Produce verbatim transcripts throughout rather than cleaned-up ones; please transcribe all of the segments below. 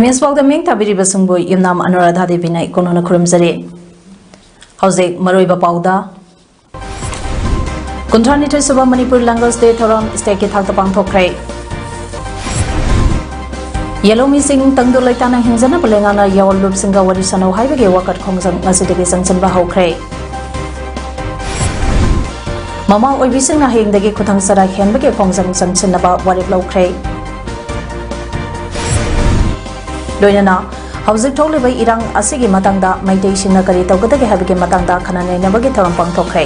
Image ꯄꯥꯎꯗ ꯃꯤꯡ ꯊꯥꯕꯤꯔꯤꯕꯁꯤꯡꯕꯨ ꯌꯨꯝꯅꯥꯝ ꯑꯅꯨꯔꯥꯙꯥ ꯗꯦꯕꯤꯅ ꯏꯀꯣꯟꯅꯅ ꯈꯨꯔꯨꯝꯖꯔꯤ꯫ ꯍꯧꯖꯤꯛ ꯃꯔꯨꯑꯣꯏꯕ ꯄꯥꯎꯗ꯫ ꯀꯨꯟꯊ꯭ꯔꯥꯅꯤꯊꯣꯏ ꯁꯨꯕ ꯃꯅꯤꯄꯨꯔ ꯂꯦꯡꯒ꯭ꯋꯦꯖ ꯗꯦ ꯊꯧꯔꯝ ꯁ꯭ꯇꯦꯠꯀꯤ ꯊꯥꯛꯇ ꯄꯥꯡꯊꯣꯛꯈ꯭ꯔꯦ꯫ ꯌꯦꯜꯍꯧꯃꯤꯁꯤꯡ ꯇꯪꯗꯨ ꯂꯩꯇꯥꯅ ꯍꯤꯡꯖꯅꯕ ꯂꯩꯉꯥꯛꯅ ꯌꯥꯑꯣꯟ ꯂꯨꯞꯁꯤꯡꯒ ꯋꯥꯔꯤ ꯁꯥꯅꯧ ꯍꯥꯏꯕꯒꯤ ꯋꯥꯀꯠ ꯈꯣꯡꯖꯪ ꯉꯁꯤꯗꯒꯤ ꯆꯪꯁꯤꯟꯕ ꯍꯧꯈ꯭ꯔꯦ꯫ ꯃꯃꯥ ꯑꯣꯏꯕꯤꯁꯤꯡꯅ ꯍꯌꯦꯡꯗꯒꯤ ꯈꯨꯊꯥꯡ ꯆꯔꯥ ꯍꯦꯟꯕꯒꯤ ꯈꯣꯡꯖꯪ ꯆꯪꯁꯤꯟꯅꯕ ꯋꯥꯔꯦꯞ ꯂꯧꯈ꯭ꯔꯦ꯫ ꯂꯣꯏꯅꯅ ꯍꯧꯖꯤꯛ ꯊꯣꯛꯂꯤꯕ ꯏꯔꯥꯡ ꯑꯁꯤꯒꯤ ꯃꯇꯥꯡꯗ ꯃꯩꯇꯩꯁꯤꯡꯅ ꯀꯔꯤ ꯇꯧꯒꯗꯒꯦ ꯍꯥꯏꯕꯒꯤ ꯃꯇꯥꯡꯗ ꯈꯟꯅ ꯅꯩꯅꯕꯒꯤ ꯊꯧꯔꯝ ꯄꯥꯡꯊꯣꯛꯈ꯭ꯔꯦ꯫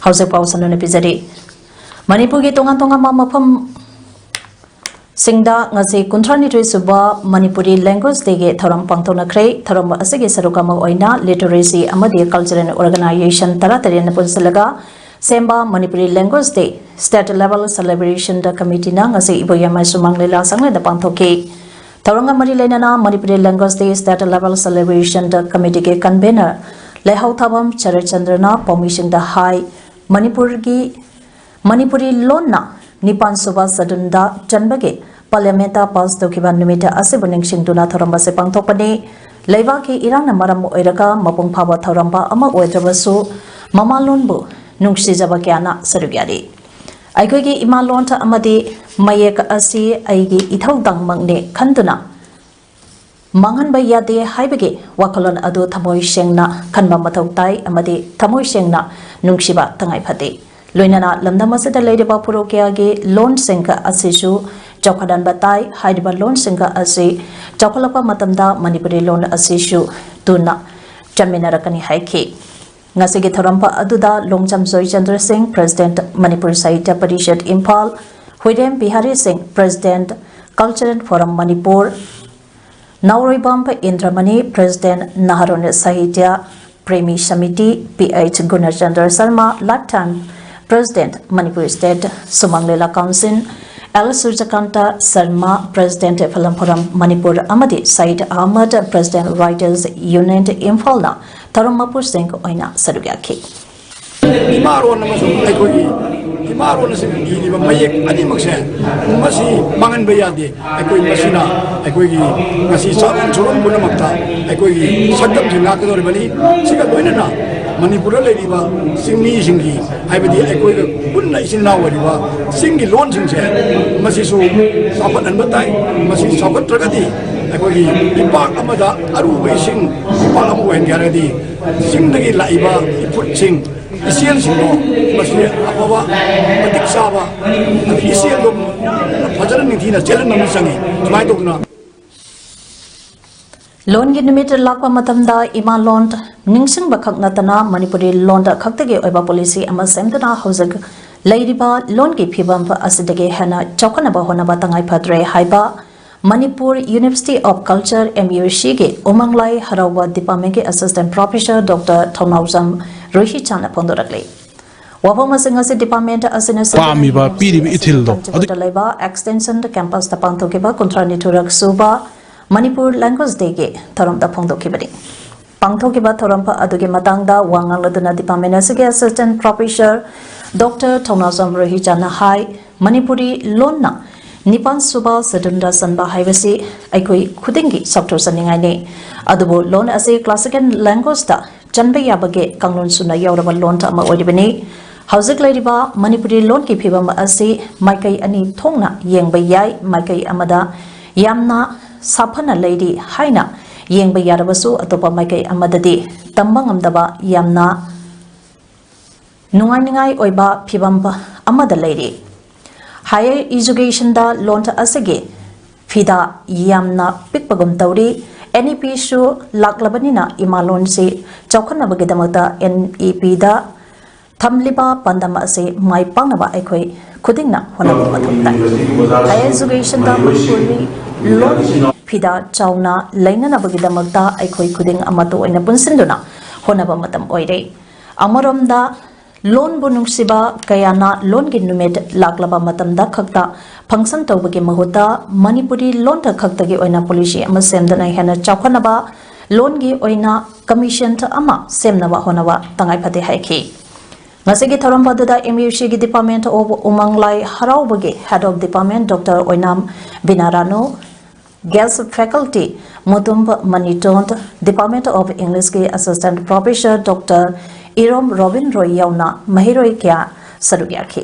ꯍꯧꯖꯤꯛ ꯄꯥꯎ ꯁꯟꯗꯣꯛꯅ ꯄꯤꯖꯔꯤ꯫ ꯃꯅꯤꯄꯨꯔꯒꯤ ꯇꯣꯉꯥꯟ ꯇꯣꯉꯥꯟꯕ ꯃꯐꯝ ꯁꯤꯡꯗ ꯉꯁꯤ ꯀꯨꯟꯊ꯭ꯔꯥꯅꯤꯊꯣꯏ ꯁꯨꯕ ꯃꯅꯤꯄꯨꯔꯤ ꯂꯦꯡꯒ꯭ꯋꯦꯖ ꯗꯦꯒꯤ ꯊꯧꯔꯝ ꯄꯥꯡꯊꯣꯛꯅꯈ꯭ꯔꯦ꯫ ꯊꯧꯔꯝ ꯑꯁꯤꯒꯤ ꯁꯔꯨꯛ ꯑꯃ ꯑꯣꯏꯅ ꯂꯤꯇꯔꯦꯁꯤ ꯑꯃꯗꯤ ꯀꯜꯆꯔꯦꯜ ꯑꯣꯔꯒꯅꯥꯏꯖꯦꯁꯟ ꯇꯔꯥꯇꯔꯦꯠꯅ ꯄꯨꯟꯁꯤꯜꯂꯒ ꯁꯦꯝꯕ ꯃꯅꯤꯄꯨꯔꯤ ꯂꯦꯡꯒ꯭ꯋꯦꯖ ꯗꯦ ꯁ꯭ꯇꯦꯠ ꯂꯦꯚꯦꯜ ꯁꯦꯂꯦꯕ꯭ꯔꯦꯁꯟꯗ ꯀꯃꯤꯇꯤꯅ ꯉꯁꯤ ꯏꯕꯣꯌꯥꯏꯃ ꯁꯨꯃꯥꯡ ꯂꯤꯂꯥ ꯁꯪꯂꯦꯟꯗ ꯄꯥꯡꯊꯣꯛꯈꯤ꯫ ꯊꯧꯔꯝꯒ ꯃꯔꯤ ꯂꯩꯅꯅ ꯃꯅꯤꯄꯨꯔꯤ ꯂꯦꯡꯒ꯭ꯋꯦꯖ ꯗꯦ ꯁ꯭ꯇꯦꯠ ꯂꯦꯚꯦꯜ ꯁꯦꯂꯦꯕ꯭ꯔꯦꯁꯟꯗ ꯀꯃꯤꯇꯤꯒꯤ ꯀꯟꯚꯦꯅꯔ ꯂꯩꯍꯥꯎꯊꯥꯕꯝ ꯁꯔꯠꯆꯟꯗ꯭ꯔꯅ ꯄꯥꯎꯃꯤꯁꯤꯡꯗ ꯍꯥꯏ, ꯃꯅꯤꯄꯨꯔꯒꯤ ꯃꯅꯤꯄꯨꯔꯤ ꯂꯣꯟꯅ ꯅꯤꯄꯥꯟ ꯁꯨꯕ ꯁꯦꯗꯨꯜꯗ ꯆꯟꯕꯒꯤ ꯄꯥꯔꯂꯤꯌꯥꯃꯦꯟꯠꯇ ꯄꯥꯁ ꯇꯧꯈꯤꯕ ꯅꯨꯃꯤꯠ ꯑꯁꯤꯕꯨ ꯅꯤꯡꯁꯤꯡꯗꯨꯅ ꯊꯧꯔꯝ ꯑꯁꯤ ꯄꯥꯡꯊꯣꯛꯄꯅꯤ꯫ ꯂꯩꯕꯥꯛꯀꯤ ꯏꯔꯥꯡꯅ ꯃꯔꯝ ꯑꯣꯏꯔꯒ ꯃꯄꯨꯡ ꯐꯥꯕ ꯊꯧꯔꯝꯕ ꯑꯃ ꯑꯣꯏꯗ꯭ꯔꯕꯁꯨ, ꯃꯃꯥꯂꯣꯟꯕꯨ ꯅꯨꯡꯁꯤꯖꯕ ꯀꯌꯥꯅ ꯁꯔꯨꯛ ꯌꯥꯔꯤ꯫ ꯑꯩꯈꯣꯏꯒꯤ ꯏꯃꯥ ꯂꯣꯟ ꯑꯃꯗꯤ ꯃꯌꯦꯛ ꯑꯁꯤ ꯑꯩꯒꯤ ꯏꯊꯧꯗꯥꯡꯃꯛꯅꯤ ꯈꯟꯗꯨꯅ, ꯃꯥꯡꯍꯟꯕ ꯌꯥꯗꯦ ꯍꯥꯏꯕꯒꯤ ꯋꯥꯈꯜꯂꯣꯟ ꯑꯗꯨ ꯊꯃꯣꯏ ꯁꯦꯡꯅ ꯈꯟꯕ ꯃꯊꯧ ꯇꯥꯏ ꯑꯃꯗꯤ ꯊꯃꯣꯏ ꯁꯦꯡꯅ ꯅꯨꯡꯁꯤꯕ ꯇꯉꯥꯏ ꯐꯗꯦ꯫ ꯂꯣꯏꯅꯅ ꯂꯝꯗꯝ ꯑꯁꯤꯗ ꯂꯩꯔꯤꯕ ꯐꯨꯔꯨꯞ ꯀꯌꯥꯒꯤ ꯂꯣꯟꯁꯤꯡ ꯑꯁꯤꯁꯨ ꯆꯥꯎꯈꯠꯍꯟꯕ ꯇꯥꯏ꯫ ꯍꯥꯏꯔꯤꯕ ꯂꯣꯟꯁꯤꯡ ꯑꯁꯤ ꯆꯥꯎꯈꯠꯂꯛꯄ ꯃꯇꯝꯗ ꯃꯅꯤꯄꯨꯔꯤ ꯂꯣꯟ ꯑꯁꯤꯁꯨ ꯇꯨꯅ ꯆꯟꯃꯤꯟꯅꯔꯛꯀꯅꯤ ꯍꯥꯏꯈꯤ꯫ ꯉꯁꯤꯒꯤ ꯊꯧꯔꯝ ꯑꯗꯨꯗ ꯂꯣꯡꯖꯝ ꯖꯣꯏꯆꯟꯗ꯭ꯔ ꯁꯤꯡ, President, Manipur Sahitya Parishad, Imphal, ꯍꯨꯏꯔꯦꯝ Bihari ꯁꯤꯡ, President, Cultural Forum Manipur, ꯅꯥꯎꯔꯣꯏꯕꯝ ꯏꯟꯗ꯭ꯔꯃꯅꯤ, President, Naharun Sahitya Premi Samiti, P H Gunachandra Sharma, Lifetime President, Manipur State Sumang Lila Council, L Surjakanta Sharma, President, Film Forum Manipur, ꯑꯃꯗꯤ Said Ahmed, President, Writers Union, ꯏꯝꯐꯥꯜꯅ ꯊꯧꯔꯝ ꯃꯄꯨꯁꯤꯡ ꯑꯣꯏꯅ ꯁꯔꯨꯛ ꯌꯥꯈꯤ꯫ ꯏꯃꯥꯔꯣꯟ ꯑꯃꯁꯨꯡ ꯑꯩꯈꯣꯏꯒꯤ ꯏꯃꯥꯔꯣꯟ ꯑꯁꯤꯅ ꯏꯔꯤꯕ ꯃꯌꯦꯛ ꯑꯅꯤꯃꯛꯁꯦ ꯃꯁꯤ ꯃꯥꯡꯍꯟꯕ ꯌꯥꯗꯦ꯫ ꯑꯩꯈꯣꯏ ꯃꯁꯤꯅ ꯑꯩꯈꯣꯏꯒꯤ ꯉꯁꯤ ꯆꯥꯔꯣꯟ ꯁꯨꯔꯣꯟ ꯄꯨꯝꯅꯃꯛꯇ ꯑꯩꯈꯣꯏꯒꯤ ꯁꯛꯇꯝꯁꯤ ꯉꯥꯛꯀꯗꯧꯔꯤꯕꯅꯤ꯫ ꯁꯤꯒ ꯂꯣꯏꯅꯅ ꯃꯅꯤꯄꯨꯔꯗ ꯂꯩꯔꯤꯕ ꯆꯤꯡꯃꯤꯁꯤꯡꯒꯤ, ꯍꯥꯏꯕꯗꯤ ꯑꯩꯈꯣꯏꯒ ꯄꯨꯟꯅ ꯏꯆꯤꯟ ꯏꯅꯥꯎ ꯑꯣꯏꯔꯤꯕ ꯆꯤꯡꯒꯤ ꯂꯣꯟꯁꯤꯡꯁꯦ, ꯃꯁꯤꯁꯨ ꯆꯥꯎꯈꯠꯍꯟꯕ ꯇꯥꯏ꯫ ꯃꯁꯤ ꯆꯥꯎꯈꯠꯇ꯭ꯔꯒꯗꯤ ꯑꯩꯈꯣꯏꯒꯤ ꯏꯄꯥꯛ ꯑꯃꯗ ꯑꯔꯨꯕ ꯏꯁꯤꯡ ꯏꯄꯥꯛ ꯑꯃ ꯑꯣꯏꯍꯟꯒꯦ ꯍꯥꯏꯔꯒꯗꯤ ꯆꯤꯡꯗꯒꯤ ꯂꯥꯛꯏꯕ ꯏꯐꯨꯠꯁꯤꯡ, ꯏꯆꯦꯜꯁꯤꯡꯗꯣ ꯃꯁꯤ ꯑꯐꯕ, ꯃꯇꯤꯛ ꯆꯥꯕ, ꯑꯗꯒꯤ ꯏꯆꯦꯜꯗꯣ ꯐꯖꯅ ꯅꯤꯡꯊꯤꯅ ꯆꯦꯜꯍꯟꯕ ꯑꯃ ꯆꯪꯉꯤ꯫ ꯁꯨꯃꯥꯏꯅ ꯇꯧꯗꯅ ꯂꯣꯟꯒꯤ ꯅꯨꯃꯤꯠ ꯂꯥꯛꯄ ꯃꯇꯝꯗ ꯏꯃꯥ ꯂꯣꯟ ꯅꯤꯡꯁꯤꯡꯕ ꯈꯛ ꯅꯠꯇꯅ ꯃꯅꯤꯄꯨꯔꯤ ꯂꯣꯟꯗ ꯈꯛꯇꯒꯤ ꯑꯣꯏꯕ policy ꯑꯃ ꯁꯦꯝꯗꯨꯅ ꯍꯧꯖꯤꯛ ꯂꯩꯔꯤꯕ ꯂꯣꯟꯒꯤ ꯐꯤꯕꯝ ꯑꯁꯤꯗꯒꯤ ꯍꯦꯟꯅ ꯆꯥꯎꯈꯠꯅꯕ ꯍꯣꯠꯅꯕ ꯇꯉꯥꯏ ꯐꯗ꯭ꯔꯦ ꯍꯥꯏꯕ Manipur University of Culture, M U C ꯒꯤ ꯎꯃꯪ ꯂꯥꯏ ꯍꯔꯥꯎꯕ department ꯀꯤ Assistant Professor Doctor ꯊꯧꯅꯥꯎꯖꯝ ꯔꯣꯍꯤꯆꯥꯟꯅ ꯐꯣꯡꯗꯣꯔꯛꯂꯤ꯫ ꯋꯥꯐꯝ ꯑꯁꯤꯡ ꯑꯁꯤ department ꯑꯁꯤꯅ ꯁꯤꯟꯗꯨꯅ ꯄꯥꯝꯃꯤꯕ ꯄꯤꯔꯤꯕ ꯏꯊꯤꯜꯗꯣ ꯀꯥꯟꯆꯤꯄꯨꯔꯗ ꯂꯩꯕ Extension Campus ꯇ ꯄꯥꯡꯊꯣꯛꯈꯤꯕ ꯀꯨꯟꯊ꯭ꯔꯥ ꯅꯤꯊꯣꯏꯔꯛ ꯁꯨꯕ Manipur Language Day ꯒꯤ ꯊꯧꯔꯝꯗ ꯐꯣꯡꯗꯣꯛꯈꯤꯕꯅꯤ꯫ ꯄꯥꯡꯊꯣꯛꯈꯤꯕ ꯊꯧꯔꯝ ꯑꯗꯨꯒꯤ ꯃꯇꯥꯡꯗ ꯋꯥ ꯉꯥꯡꯂꯗꯨꯅ department ꯑꯁꯤꯒꯤ Assistant Professor Doctor ꯊꯧꯅꯥꯖꯝ ꯔꯣꯍꯤꯆꯥꯟꯅ ꯍꯥꯏ, ꯃꯅꯤꯄꯨꯔꯤ ꯂꯣꯟꯅ ꯅꯤꯄꯥꯟ ꯁꯨꯕ schedule ꯗ ꯆꯟꯕ ꯍꯥꯏꯕꯁꯤ ꯑꯩꯈꯣꯏ ꯈꯨꯗꯤꯡꯒꯤ ꯆꯥꯎꯊꯣꯛꯆꯅꯤꯡꯉꯥꯏꯅꯤ꯫ ꯑꯗꯨꯕꯨ ꯂꯣꯟ ꯑꯁꯤ classical language ꯇ ꯆꯟꯕ ꯌꯥꯕꯒꯤ ꯀꯥꯡꯂꯣꯟ ꯁꯨꯅ ꯌꯥꯎꯔꯕ ꯂꯣꯟ ꯑꯃ ꯑꯣꯏꯔꯤꯕꯅꯤ꯫ ꯍꯧꯖꯤꯛ ꯂꯩꯔꯤꯕ ꯃꯅꯤꯄꯨꯔꯤ ꯂꯣꯟꯒꯤ ꯐꯤꯕꯝ ꯑꯁꯤ ꯃꯥꯏꯀꯩ ꯑꯅꯤ ꯊꯣꯛꯅ ꯌꯦꯡꯕ ꯌꯥꯏ꯫ ꯃꯥꯏꯀꯩ ꯑꯃꯗ ꯌꯥꯝꯅ ꯁꯥꯐꯅ ꯂꯩꯔꯤ ꯍꯥꯏꯅ ꯌꯦꯡꯕ ꯌꯥꯔꯕꯁꯨ, ꯑꯇꯣꯞꯄ ꯃꯥꯏꯀꯩ ꯑꯃꯗꯗꯤ ꯇꯝꯕ ꯉꯝꯗꯕ ꯌꯥꯝꯅ ꯅꯨꯡꯉꯥꯏꯅꯤꯡꯉꯥꯏ ꯑꯣꯏꯕ ꯐꯤꯕꯝ ꯑꯃꯗ ꯂꯩꯔꯤ꯫ Higher education ꯗ ꯂꯣꯟ ꯑꯁꯤꯒꯤ ꯐꯤꯗꯥ ꯌꯥꯝꯅ ꯄꯤꯛꯄꯒꯨꯝ ꯇꯧꯔꯤ꯫ NEPꯁꯨ ꯂꯥꯛꯂꯕꯅꯤꯅ ꯏꯃꯥ ꯂꯣꯟꯁꯤ ꯆꯥꯎꯈꯠꯅꯕꯒꯤꯗꯃꯛꯇ NEPꯗ ꯊꯝꯂꯤꯕ ꯄꯥꯟꯗꯝ ꯑꯁꯤ ꯃꯥꯏ ꯄꯥꯛꯅꯕ ꯑꯩꯈꯣꯏ ꯈꯨꯗꯤꯡꯅ ꯍꯣꯠꯅꯕ ꯃꯊꯧ ꯇꯥꯏ꯫ Higher educationꯗ ꯃꯅꯤꯄꯨꯔꯤ ꯂꯣꯟ ꯐꯤꯗꯥ ꯆꯥꯎꯅ ꯂꯩꯅꯅꯕꯒꯤꯗꯃꯛꯇ ꯑꯩꯈꯣꯏ ꯈꯨꯗꯤꯡ ꯑꯃꯠꯇ ꯑꯣꯏꯅ ꯄꯨꯟꯁꯤꯟꯗꯨꯅ ꯍꯣꯠꯅꯕ ꯃꯇꯝ ꯑꯣꯏꯔꯦ꯫ ꯑꯃꯔꯣꯝꯗ ꯂꯣꯟꯕꯨ ꯅꯨꯡꯁꯤꯕ ꯀꯌꯥꯅ ꯂꯣꯟꯒꯤ ꯅꯨꯃꯤꯠ ꯂꯥꯛꯂꯕ ꯃꯇꯝꯗ ꯈꯛꯇ function ꯇꯧꯕꯒꯤ ꯃꯍꯨꯠꯇ ꯃꯅꯤꯄꯨꯔꯤ ꯂꯣꯟꯗ ꯈꯛꯇꯒꯤ ꯑꯣꯏꯅ policy ꯑꯃ ꯁꯦꯝꯗꯨꯅ ꯍꯦꯟꯅ ꯆꯥꯎꯈꯠꯅꯕ ꯂꯣꯟꯒꯤ ꯑꯣꯏꯅ commission ꯑꯃ ꯁꯦꯝꯅꯕ ꯍꯣꯠꯅꯕ ꯇꯉꯥꯏ ꯐꯗꯦ ꯍꯥꯏꯈꯤ꯫ ꯉꯁꯤꯒꯤ ꯊꯧꯔꯝ ꯑꯗꯨꯗ MUCꯒꯤ Department of ꯎꯃꯪ ꯂꯥꯏ ꯍꯔꯥꯎꯕꯒꯤ Head of Department Doctor Oinam Binaranu, Guest faculty Mutum Maniton, Department of Englishꯀꯤ Assistant Professor Doctor Irom Robin Roy ꯌꯥꯎꯅ ꯃꯍꯩꯔꯣꯏ ꯀꯌꯥ ꯁꯔꯨꯛ ꯌꯥꯈꯤ꯫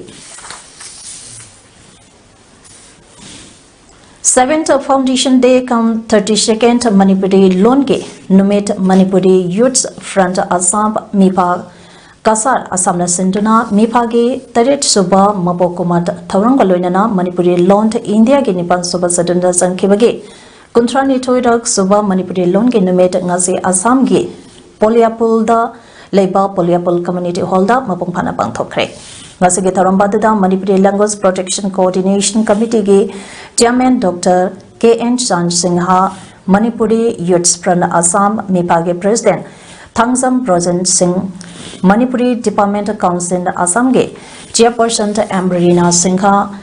Seventh Foundation Day cum thirty-second Manipuri ꯂꯣꯟꯒꯤ ꯅꯨꯃꯤꯠ Manipuri Youth Front Assam ꯃꯤꯐꯥ Cachar ꯑꯁꯥꯝꯅ ꯁꯤꯟꯗꯨꯅ ꯃꯤꯐꯥꯒꯤ ꯇꯔꯦꯠ ꯁꯨꯕ ꯃꯄꯣꯛ ꯀꯨꯝꯑꯣꯟ ꯊꯧꯔꯝꯒ ꯂꯣꯏꯅꯅ ꯃꯅꯤꯄꯨꯔꯤ ꯂꯣꯟ ꯏꯟꯗꯤꯌꯥꯒꯤ ꯅꯤꯄꯥꯟ ꯁꯨꯕ ꯁꯦꯗꯨꯜꯗ ꯆꯟꯈꯤꯕꯒꯤ ꯀꯨꯟꯊ꯭ꯔꯥꯅꯤꯊꯣꯏꯔꯛ ꯁꯨꯕ ꯃꯅꯤꯄꯨꯔꯤ ꯂꯣꯟꯒꯤ ꯅꯨꯃꯤꯠ ꯉꯁꯤ ꯑꯁꯥꯝꯒꯤ ꯄꯣꯂꯤꯌꯥꯄꯨꯜꯗ ꯂꯩꯕ ꯄꯣꯂꯤꯌꯥꯄꯨꯜ Community Hallꯗ ꯃꯄꯨꯡ ꯐꯥꯅ ꯄꯥꯡꯊꯣꯛꯈ꯭ꯔꯦ꯫ ꯉꯁꯤꯒꯤ ꯊꯧꯔꯝ ꯑꯗꯨꯗ Manipuri Language Protection Coordination Committeeꯒꯤ Chairman Doctor K N Chan Singha, Manipuri Youth Front Assam ꯃꯤꯐꯥꯒꯤ President Thangjam Brojen ꯁꯤꯡ, Manipuri Department Council Assamꯒꯤ Chairperson M ꯔꯤꯅꯥ Singh,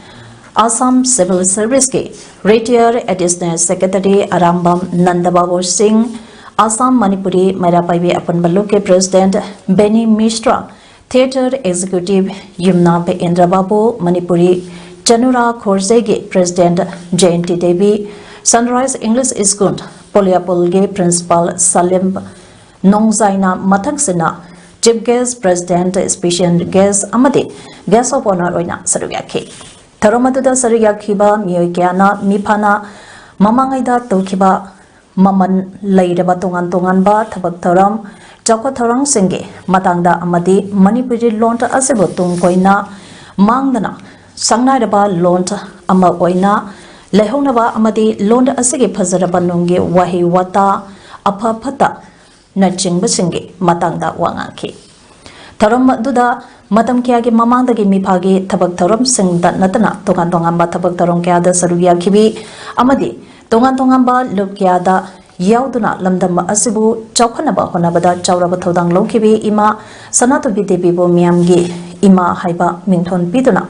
Assam Civil Serviceꯀꯤ Retired Additional Secretary Arambam ꯅꯟꯗꯕꯥꯕꯨ ꯁꯤꯡ, Assam Manipuri ꯃꯩꯔꯥ ꯄꯥꯏꯕꯤ ꯑꯄꯨꯟꯕ ꯂꯨꯞꯀꯤ President ꯕꯦꯅꯤ ꯃꯤꯁ꯭ꯔꯥ, Theatre Executive ꯌꯨꯝꯅꯥꯝ ꯕꯦꯟꯗ꯭ꯔ ꯕꯥꯕꯨ, Manipuri ꯆꯅꯨꯔꯥ ꯈꯣꯔꯖꯩꯒꯤ President Jayanti Devi, Sunrise English School ꯄꯣꯂꯤꯌꯥꯄꯨꯜꯒꯤ Principal ꯁꯂꯤꯝ ꯅꯣꯡꯖꯥꯏꯅ ꯃꯊꯪꯁꯤꯠꯅ Chief Guest, President, Special Guest ꯑꯃꯗꯤ Guest of Honour ꯑꯣꯏꯅ ꯁꯔꯨꯛ ꯌꯥꯈꯤ꯫ ꯊꯧꯔꯝ ꯑꯗꯨꯗ ꯁꯔꯨꯛ ꯌꯥꯈꯤꯕ ꯃꯤꯑꯣꯏ ꯀꯌꯥꯅ ꯃꯤꯐꯥꯅ ꯃꯃꯥꯡꯉꯩꯗ ꯇꯧꯈꯤꯕ ꯃꯃꯜ ꯂꯩꯔꯕ ꯇꯣꯉꯥꯟ ꯇꯣꯉꯥꯟꯕ ꯊꯕꯛ ꯊꯧꯔꯝ, ꯆꯥꯎꯈꯠ ꯊꯧꯔꯥꯡꯁꯤꯡꯒꯤ ꯃꯇꯥꯡꯗ ꯑꯃꯗꯤ ꯃꯅꯤꯄꯨꯔꯤ ꯂꯣꯟ ꯑꯁꯤꯕꯨ ꯇꯨꯡ ꯀꯣꯏꯅ ꯃꯥꯡꯗꯅ ꯁꯛꯅꯥꯏꯔꯕ ꯂꯣꯟ ꯑꯃ ꯑꯣꯏꯅ ꯂꯩꯍꯧꯅꯕ ꯑꯃꯗꯤ ꯂꯣꯟ ꯑꯁꯤꯒꯤ ꯐꯖꯔꯕ ꯅꯨꯡꯒꯤ ꯋꯥꯍꯩ ꯋꯥꯇꯥ, ꯑꯐ ꯐꯠꯇ ꯅꯆꯤꯡꯕꯁꯤꯡꯒꯤ ꯃꯇꯥꯡꯗ ꯋꯥ ꯉꯥꯡꯈꯤ꯫ ꯊꯧꯔꯝ ꯑꯗꯨꯗ ꯃꯇꯝ ꯀꯌꯥꯒꯤ ꯃꯃꯥꯡꯗꯒꯤ ꯃꯤꯐꯥꯒꯤ ꯊꯕꯛ ꯊꯧꯔꯝꯁꯤꯡꯗ ꯅꯠꯇꯅ ꯇꯣꯉꯥꯟ ꯇꯣꯉꯥꯟꯕ ꯊꯕꯛ ꯊꯧꯔꯝ ꯀꯌꯥꯗ ꯁꯔꯨꯛ ꯌꯥꯈꯤꯕꯤ ꯑꯃꯗꯤ ꯇꯣꯉꯥꯟ ꯇꯣꯉꯥꯟꯕ ꯂꯨꯞ ꯀꯌꯥꯗ ꯌꯥꯎꯗꯨꯅ ꯂꯝꯗꯝ ꯑꯁꯤꯕꯨ ꯆꯥꯎꯈꯠꯅꯕ ꯍꯣꯠꯅꯕꯗ ꯆꯥꯎꯔꯕ ꯊꯧꯗꯥꯡ ꯂꯧꯈꯤꯕꯤ ꯏꯃꯥ ꯁꯅꯥꯇꯣꯝꯕꯤ ꯗꯦꯕꯤꯕꯨ ꯃꯤꯌꯥꯝꯒꯤ ꯏꯃꯥ ꯍꯥꯏꯕ ꯃꯤꯡꯊꯣꯟ ꯄꯤꯗꯨꯅ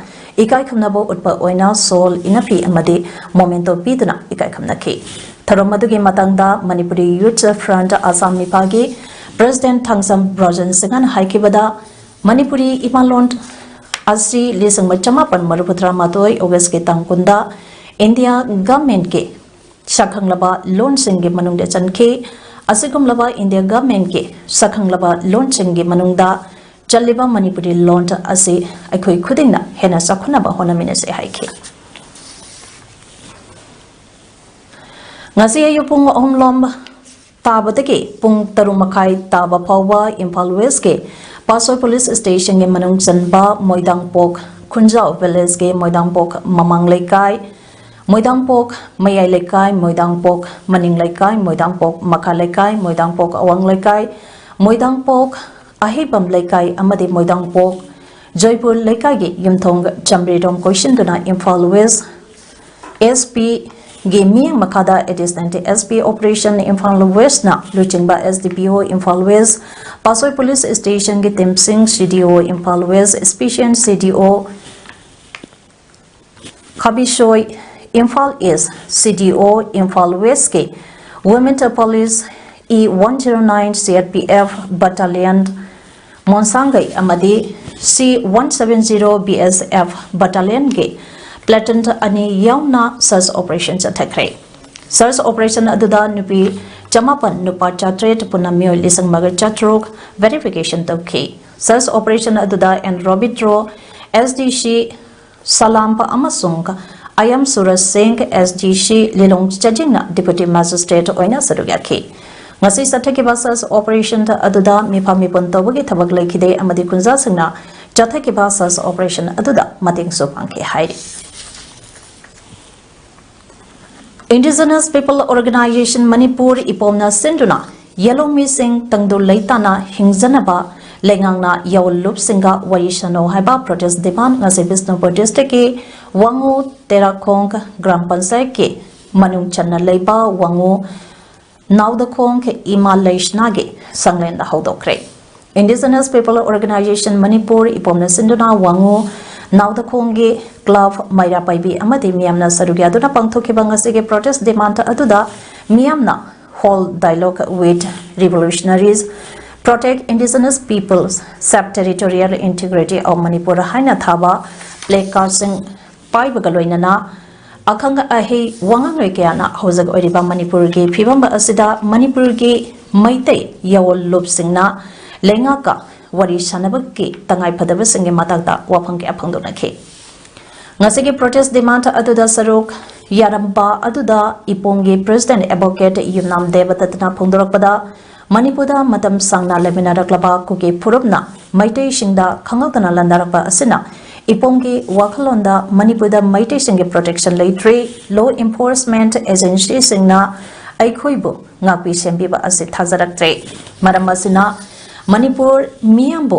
ꯏꯀꯥꯏ ꯈꯨꯝꯅꯕ ꯎꯠꯄ ꯑꯣꯏꯅ ꯁꯣꯜ, ꯏꯅꯐꯤ ꯑꯃꯗꯤ ꯃꯣꯃꯦꯟꯇꯣ ꯄꯤꯗꯨꯅ ꯏꯀꯥꯏ ꯈꯨꯝꯅꯈꯤ꯫ ꯊꯧꯔꯝ ꯑꯗꯨꯒꯤ ꯃꯇꯥꯡꯗ ꯃꯅꯤꯄꯨꯔꯤ ꯌꯨꯠ ꯐ꯭ꯔꯟꯠ ꯑꯁꯥꯝ ꯃꯤꯐꯥꯒꯤ ꯄ꯭ꯔꯦꯁꯤꯗꯦꯟꯠ ꯊꯥꯡꯖꯝ ꯕ꯭ꯔꯣꯖꯟ ꯁꯤꯡꯍꯅ ꯍꯥꯏꯈꯤꯕꯗ, ꯃꯅꯤꯄꯨꯔꯤ ꯏꯃꯥꯂꯣꯟ ꯑꯁꯤ ꯂꯤꯁꯤꯡ ꯑꯃ ꯆꯃꯥꯄꯟ ꯃꯔꯤꯐꯨꯇꯔꯥ ꯃꯥꯊꯣꯏ ꯑꯣꯒꯁꯀꯤ ꯇꯥꯡ ꯀꯨꯟꯗ ꯏꯟꯗꯤꯌꯥ ꯒꯚꯔꯟꯃꯦꯟꯠꯀꯤ ꯁꯛꯈꯪꯂꯕ ꯂꯣꯟꯁꯤꯡꯒꯤ ꯃꯅꯨꯡꯗ ꯆꯟꯈꯤ꯫ ꯑꯁꯤꯒꯨꯝꯂꯕ ꯏꯟꯗꯤꯌꯥ ꯒꯚꯔꯟꯃꯦꯟꯠꯀꯤ ꯁꯛꯈꯪꯂꯕ ꯂꯣꯟꯁꯤꯡꯒꯤ ꯃꯅꯨꯡꯗ ꯆꯜꯂꯤꯕ ꯃꯅꯤꯄꯨꯔꯤ ꯂꯣꯟ ꯑꯁꯤ ꯑꯩꯈꯣꯏ ꯈꯨꯗꯤꯡꯅ ꯍꯦꯟꯅ ꯆꯥꯎꯈꯠꯅꯕ ꯍꯣꯠꯅꯃꯤꯟꯅꯁꯤ ꯍꯥꯏꯈꯤ꯫ ꯉꯁꯤ ꯑꯌꯨꯛ ꯄꯨꯡ ꯑꯍꯨꯝ ꯂꯣꯝ ꯇꯥꯕꯗꯒꯤ ꯄꯨꯡ ꯇꯔꯨꯛ ꯃꯈꯥꯏ ꯇꯥꯕ ꯐꯥꯎꯕ ꯏꯝꯐꯥꯜ ꯋꯦꯁꯀꯤ ꯄꯥꯠꯁꯣꯏ ꯄꯨꯂꯤꯁ ꯁ꯭ꯇꯦꯁꯟꯒꯤ ꯃꯅꯨꯡ ꯆꯟꯕ ꯃꯣꯏꯗꯥꯡꯄꯣꯛ ꯈꯨꯟꯖꯥꯎ ꯚꯤꯂꯦꯖꯀꯤ ꯃꯣꯏꯗꯥꯡꯄꯣꯛ ꯃꯃꯥꯡ ꯂꯩꯀꯥꯏ, ꯃꯣꯏꯗꯥꯡꯄꯣꯛ ꯃꯌꯥꯏ ꯂꯩꯀꯥꯏ, ꯃꯣꯏꯗꯥꯡꯄꯣꯛ ꯃꯅꯤꯡ ꯂꯩꯀꯥꯏ, ꯃꯣꯏꯗꯥꯡꯄꯣꯛ ꯃꯈꯥ ꯂꯩꯀꯥꯏ, ꯃꯣꯏꯗꯥꯡꯄꯣꯛ ꯑꯋꯥꯡ ꯂꯩꯀꯥꯏ, ꯃꯣꯏꯗꯥꯡꯄꯣꯛ ꯑꯍꯩꯕꯝ ꯂꯩꯀꯥꯏ ꯑꯃꯗꯤ ꯃꯣꯏꯗꯥꯡꯄꯣꯛ ꯖꯣꯏꯄꯨꯔ ꯂꯩꯀꯥꯏꯒꯤ ꯌꯨꯝꯊꯣꯡ ꯆꯥꯃꯔꯤ ꯔꯣꯝ ꯀꯣꯏꯁꯤꯟꯗꯨꯅ ꯏꯝꯐꯥꯜ ꯋꯦꯁ ꯑꯦꯁ ꯄꯤꯒꯤ ꯃꯤꯠꯌꯦꯡ ꯃꯈꯥꯗ additional S P operation Imphal ꯋꯦꯁꯅ ꯂꯨꯆꯤꯡꯕ S D P O Imphal west, Patsoi police ꯁ꯭ꯇꯦꯁꯟꯒꯤ ꯇꯤꯝꯁꯤꯡ, C D O Imphal west, special ꯁꯤ ꯗꯤ ꯑꯣ ꯈꯥꯕꯤꯁꯣꯏ ꯏꯝꯐꯥꯜ ꯏꯁ, ꯁꯤ ꯗꯤ ꯑꯣ ꯏꯝꯐꯥꯜ ꯋꯦꯁꯀꯤ women police uh one zero nine C R P F battalion Monsangei ꯑꯃꯗꯤ C one seven zero B S F ꯕꯠꯇꯥꯂꯤꯌꯟꯒꯤ platoon ꯑꯅꯤ ꯌꯥꯎꯅ ꯁꯔꯆ ꯑꯣꯄꯔꯦꯁꯟ ꯆꯠꯊꯈ꯭ꯔꯦ꯫ ꯁꯔꯆ ꯑꯣꯄꯔꯦꯁꯟ ꯑꯗꯨꯗ ꯅꯨꯄꯤ ꯆꯃꯥꯄꯟ, ꯅꯨꯄꯥ ꯆꯥꯇ꯭ꯔꯦꯠ, ꯄꯨꯟꯅ ꯃꯤꯑꯣꯏ ꯂꯤꯁꯤꯡ ꯑꯃꯒ ꯆꯥꯇ꯭ꯔꯨꯛ ꯚꯦꯔꯤꯐꯤꯀꯦꯁꯟ ꯇꯧꯈꯤ꯫ ꯁꯔꯆ ꯑꯣꯄꯔꯦꯁꯟ ꯑꯗꯨꯗ ꯑꯦꯟ ꯔꯣꯕꯤꯗ꯭ꯔꯣ, ꯑꯦꯁ ꯗꯤ ꯁꯤ ꯁꯂꯥꯝꯄ ꯑꯃꯁꯨꯡ ꯑꯌꯥꯝ ꯁꯨꯔꯖ ꯁꯤꯡ, ꯑꯦꯁ ꯗꯤ ꯁꯤ ꯂꯤꯂꯣꯡ ꯆꯦꯖꯤꯡꯅ ꯗꯤꯄ꯭ꯌꯨꯇꯤ ꯃꯦꯖꯤꯁꯇ꯭ꯔꯦꯠ ꯑꯣꯏꯅ ꯁꯔꯨꯛ ꯌꯥꯈꯤ꯫ ꯉꯁꯤ ꯆꯠꯊꯈꯤꯕ ꯁꯔꯆ ꯑꯣꯄꯔꯦꯁꯟ ꯑꯗꯨꯗ ꯃꯤꯐꯥ ꯃꯤꯄꯨꯟ ꯇꯧꯕꯒꯤ ꯊꯕꯛ ꯂꯩꯈꯤꯗꯦ ꯑꯃꯗꯤ ꯈꯨꯟꯖꯥꯁꯤꯡꯅ ꯆꯠꯊꯈꯤꯕ ꯁꯔꯆ ꯑꯣꯄꯔꯦꯁꯟ ꯑꯗꯨꯗ ꯃꯇꯦꯡꯁꯨ ꯄꯥꯡꯈꯤ ꯍꯥꯏꯔꯤ꯫ Indigenous People Organization Manipur ꯏꯄꯣꯝꯅ ꯁꯤꯟꯗꯨꯅ ꯌꯦꯜꯍꯧꯃꯤꯁꯤꯡ ꯇꯪꯗꯨ ꯂꯩꯇꯥꯅ ꯍꯤꯡꯖꯅꯕ ꯂꯩꯉꯥꯛꯅ ꯌꯥꯑꯣꯟ ꯂꯨꯞꯁꯤꯡꯒ ꯋꯥꯔꯤ ꯁꯥꯅꯧ ꯍꯥꯏꯕ protest demand ꯉꯁꯤ ꯕꯤꯁꯅꯨꯄꯨꯔ districtꯀꯤ ꯋꯥꯉꯨ ꯇꯦꯔꯥꯈꯣꯡ ꯒ꯭ꯔꯥꯝ ꯄꯟꯆꯥꯌꯠꯀꯤ ꯃꯅꯨꯡ ꯆꯟꯅ ꯂꯩꯕ ꯋꯥꯉꯨ ꯅꯥꯎꯗꯈꯣꯡ ꯏꯃꯥ ꯂꯩꯁꯅꯥꯒꯤ ꯁꯪꯂꯦꯟꯗ ꯍꯧꯗꯣꯛꯈ꯭ꯔꯦ꯫ Indigenous People Organization Manipur ꯏꯄꯣꯝꯅ ꯁꯤꯟꯗꯨꯅ ꯋꯥꯉꯨ ꯅꯥꯎꯗꯈꯣꯡꯒꯤ club ꯃꯩꯔꯥ ꯄꯥꯏꯕꯤ ꯑꯃꯗꯤ ꯃꯤꯌꯥꯝꯅ ꯁꯔꯨꯛ ꯌꯥꯗꯨꯅ ꯄꯥꯡꯊꯣꯛꯈꯤꯕ ꯉꯁꯤꯒꯤ protest demand ꯑꯗꯨꯗ ꯃꯤꯌꯥꯝꯅ Hold Dialogue with Revolutionaries, Protect Indigenous Peoples, Save Territorial Integrity of Manipur ꯍꯥꯏꯅ ꯊꯥꯕ placardꯁꯤꯡ ꯄꯥꯏꯕꯒ ꯂꯣꯏꯅꯅ ꯑꯈꯪ ꯑꯍꯩ ꯋꯥꯉꯥꯡꯂꯣꯏ ꯀꯌꯥꯅ ꯍꯧꯖꯤꯛ ꯑꯣꯏꯔꯤꯕ ꯃꯅꯤꯄꯨꯔꯒꯤ ꯐꯤꯕꯝ ꯑꯁꯤꯗ ꯃꯅꯤꯄꯨꯔꯒꯤ ꯃꯩꯇꯩ ꯌꯥꯑꯣꯟ ꯂꯨꯞꯁꯤꯡꯅ ꯂꯩꯉꯥꯛꯀ ꯋꯥꯔꯤ ꯁꯥꯅꯕꯒꯤ ꯇꯉꯥꯏꯐꯗꯕꯁꯤꯡꯒꯤ ꯃꯇꯥꯡꯗ ꯋꯥꯐꯝ ꯀꯌꯥ ꯐꯣꯡꯗꯣꯛꯅꯈꯤ꯫ ꯉꯁꯤꯒꯤ protest demand ꯑꯗꯨꯗ ꯁꯔꯨꯛ ꯌꯥꯔꯝꯕ ꯑꯗꯨꯗ ꯏꯄꯣꯝꯒꯤ president advocate ꯌꯨꯝꯅꯥꯝ ꯗꯦꯕꯗꯠꯇꯅ ꯐꯣꯡꯗꯣꯔꯛꯄꯗ, ꯃꯅꯤꯄꯨꯔꯗ ꯃꯇꯝ ꯁꯥꯡꯅ ꯂꯩꯃꯤꯟꯅꯔꯛꯂꯕ ꯀꯨꯀꯤ ꯐꯨꯔꯨꯞꯅ ꯃꯩꯇꯩꯁꯤꯡꯗ ꯈꯪꯍꯧꯗꯅ ꯂꯥꯟꯗꯥꯔꯛꯄ ꯑꯁꯤꯅ ꯏꯄꯣꯝꯒꯤ ꯋꯥꯈꯜꯂꯣꯟꯗ ꯃꯅꯤꯄꯨꯔꯗ ꯃꯩꯇꯩꯁꯤꯡꯒꯤ protection ꯂꯩꯇ꯭ꯔꯤ, law enforcement agencyꯁꯤꯡꯅ ꯑꯩꯈꯣꯏꯕꯨ ꯉꯥꯛꯄꯤ ꯁꯦꯟꯕꯤꯕ ꯑꯁꯤ ꯊꯥꯖꯔꯛꯇ꯭ꯔꯦ꯫ ꯃꯔꯝ ꯑꯁꯤꯅ ꯃꯅꯤꯄꯨꯔ ꯃꯤꯌꯥꯝꯕꯨ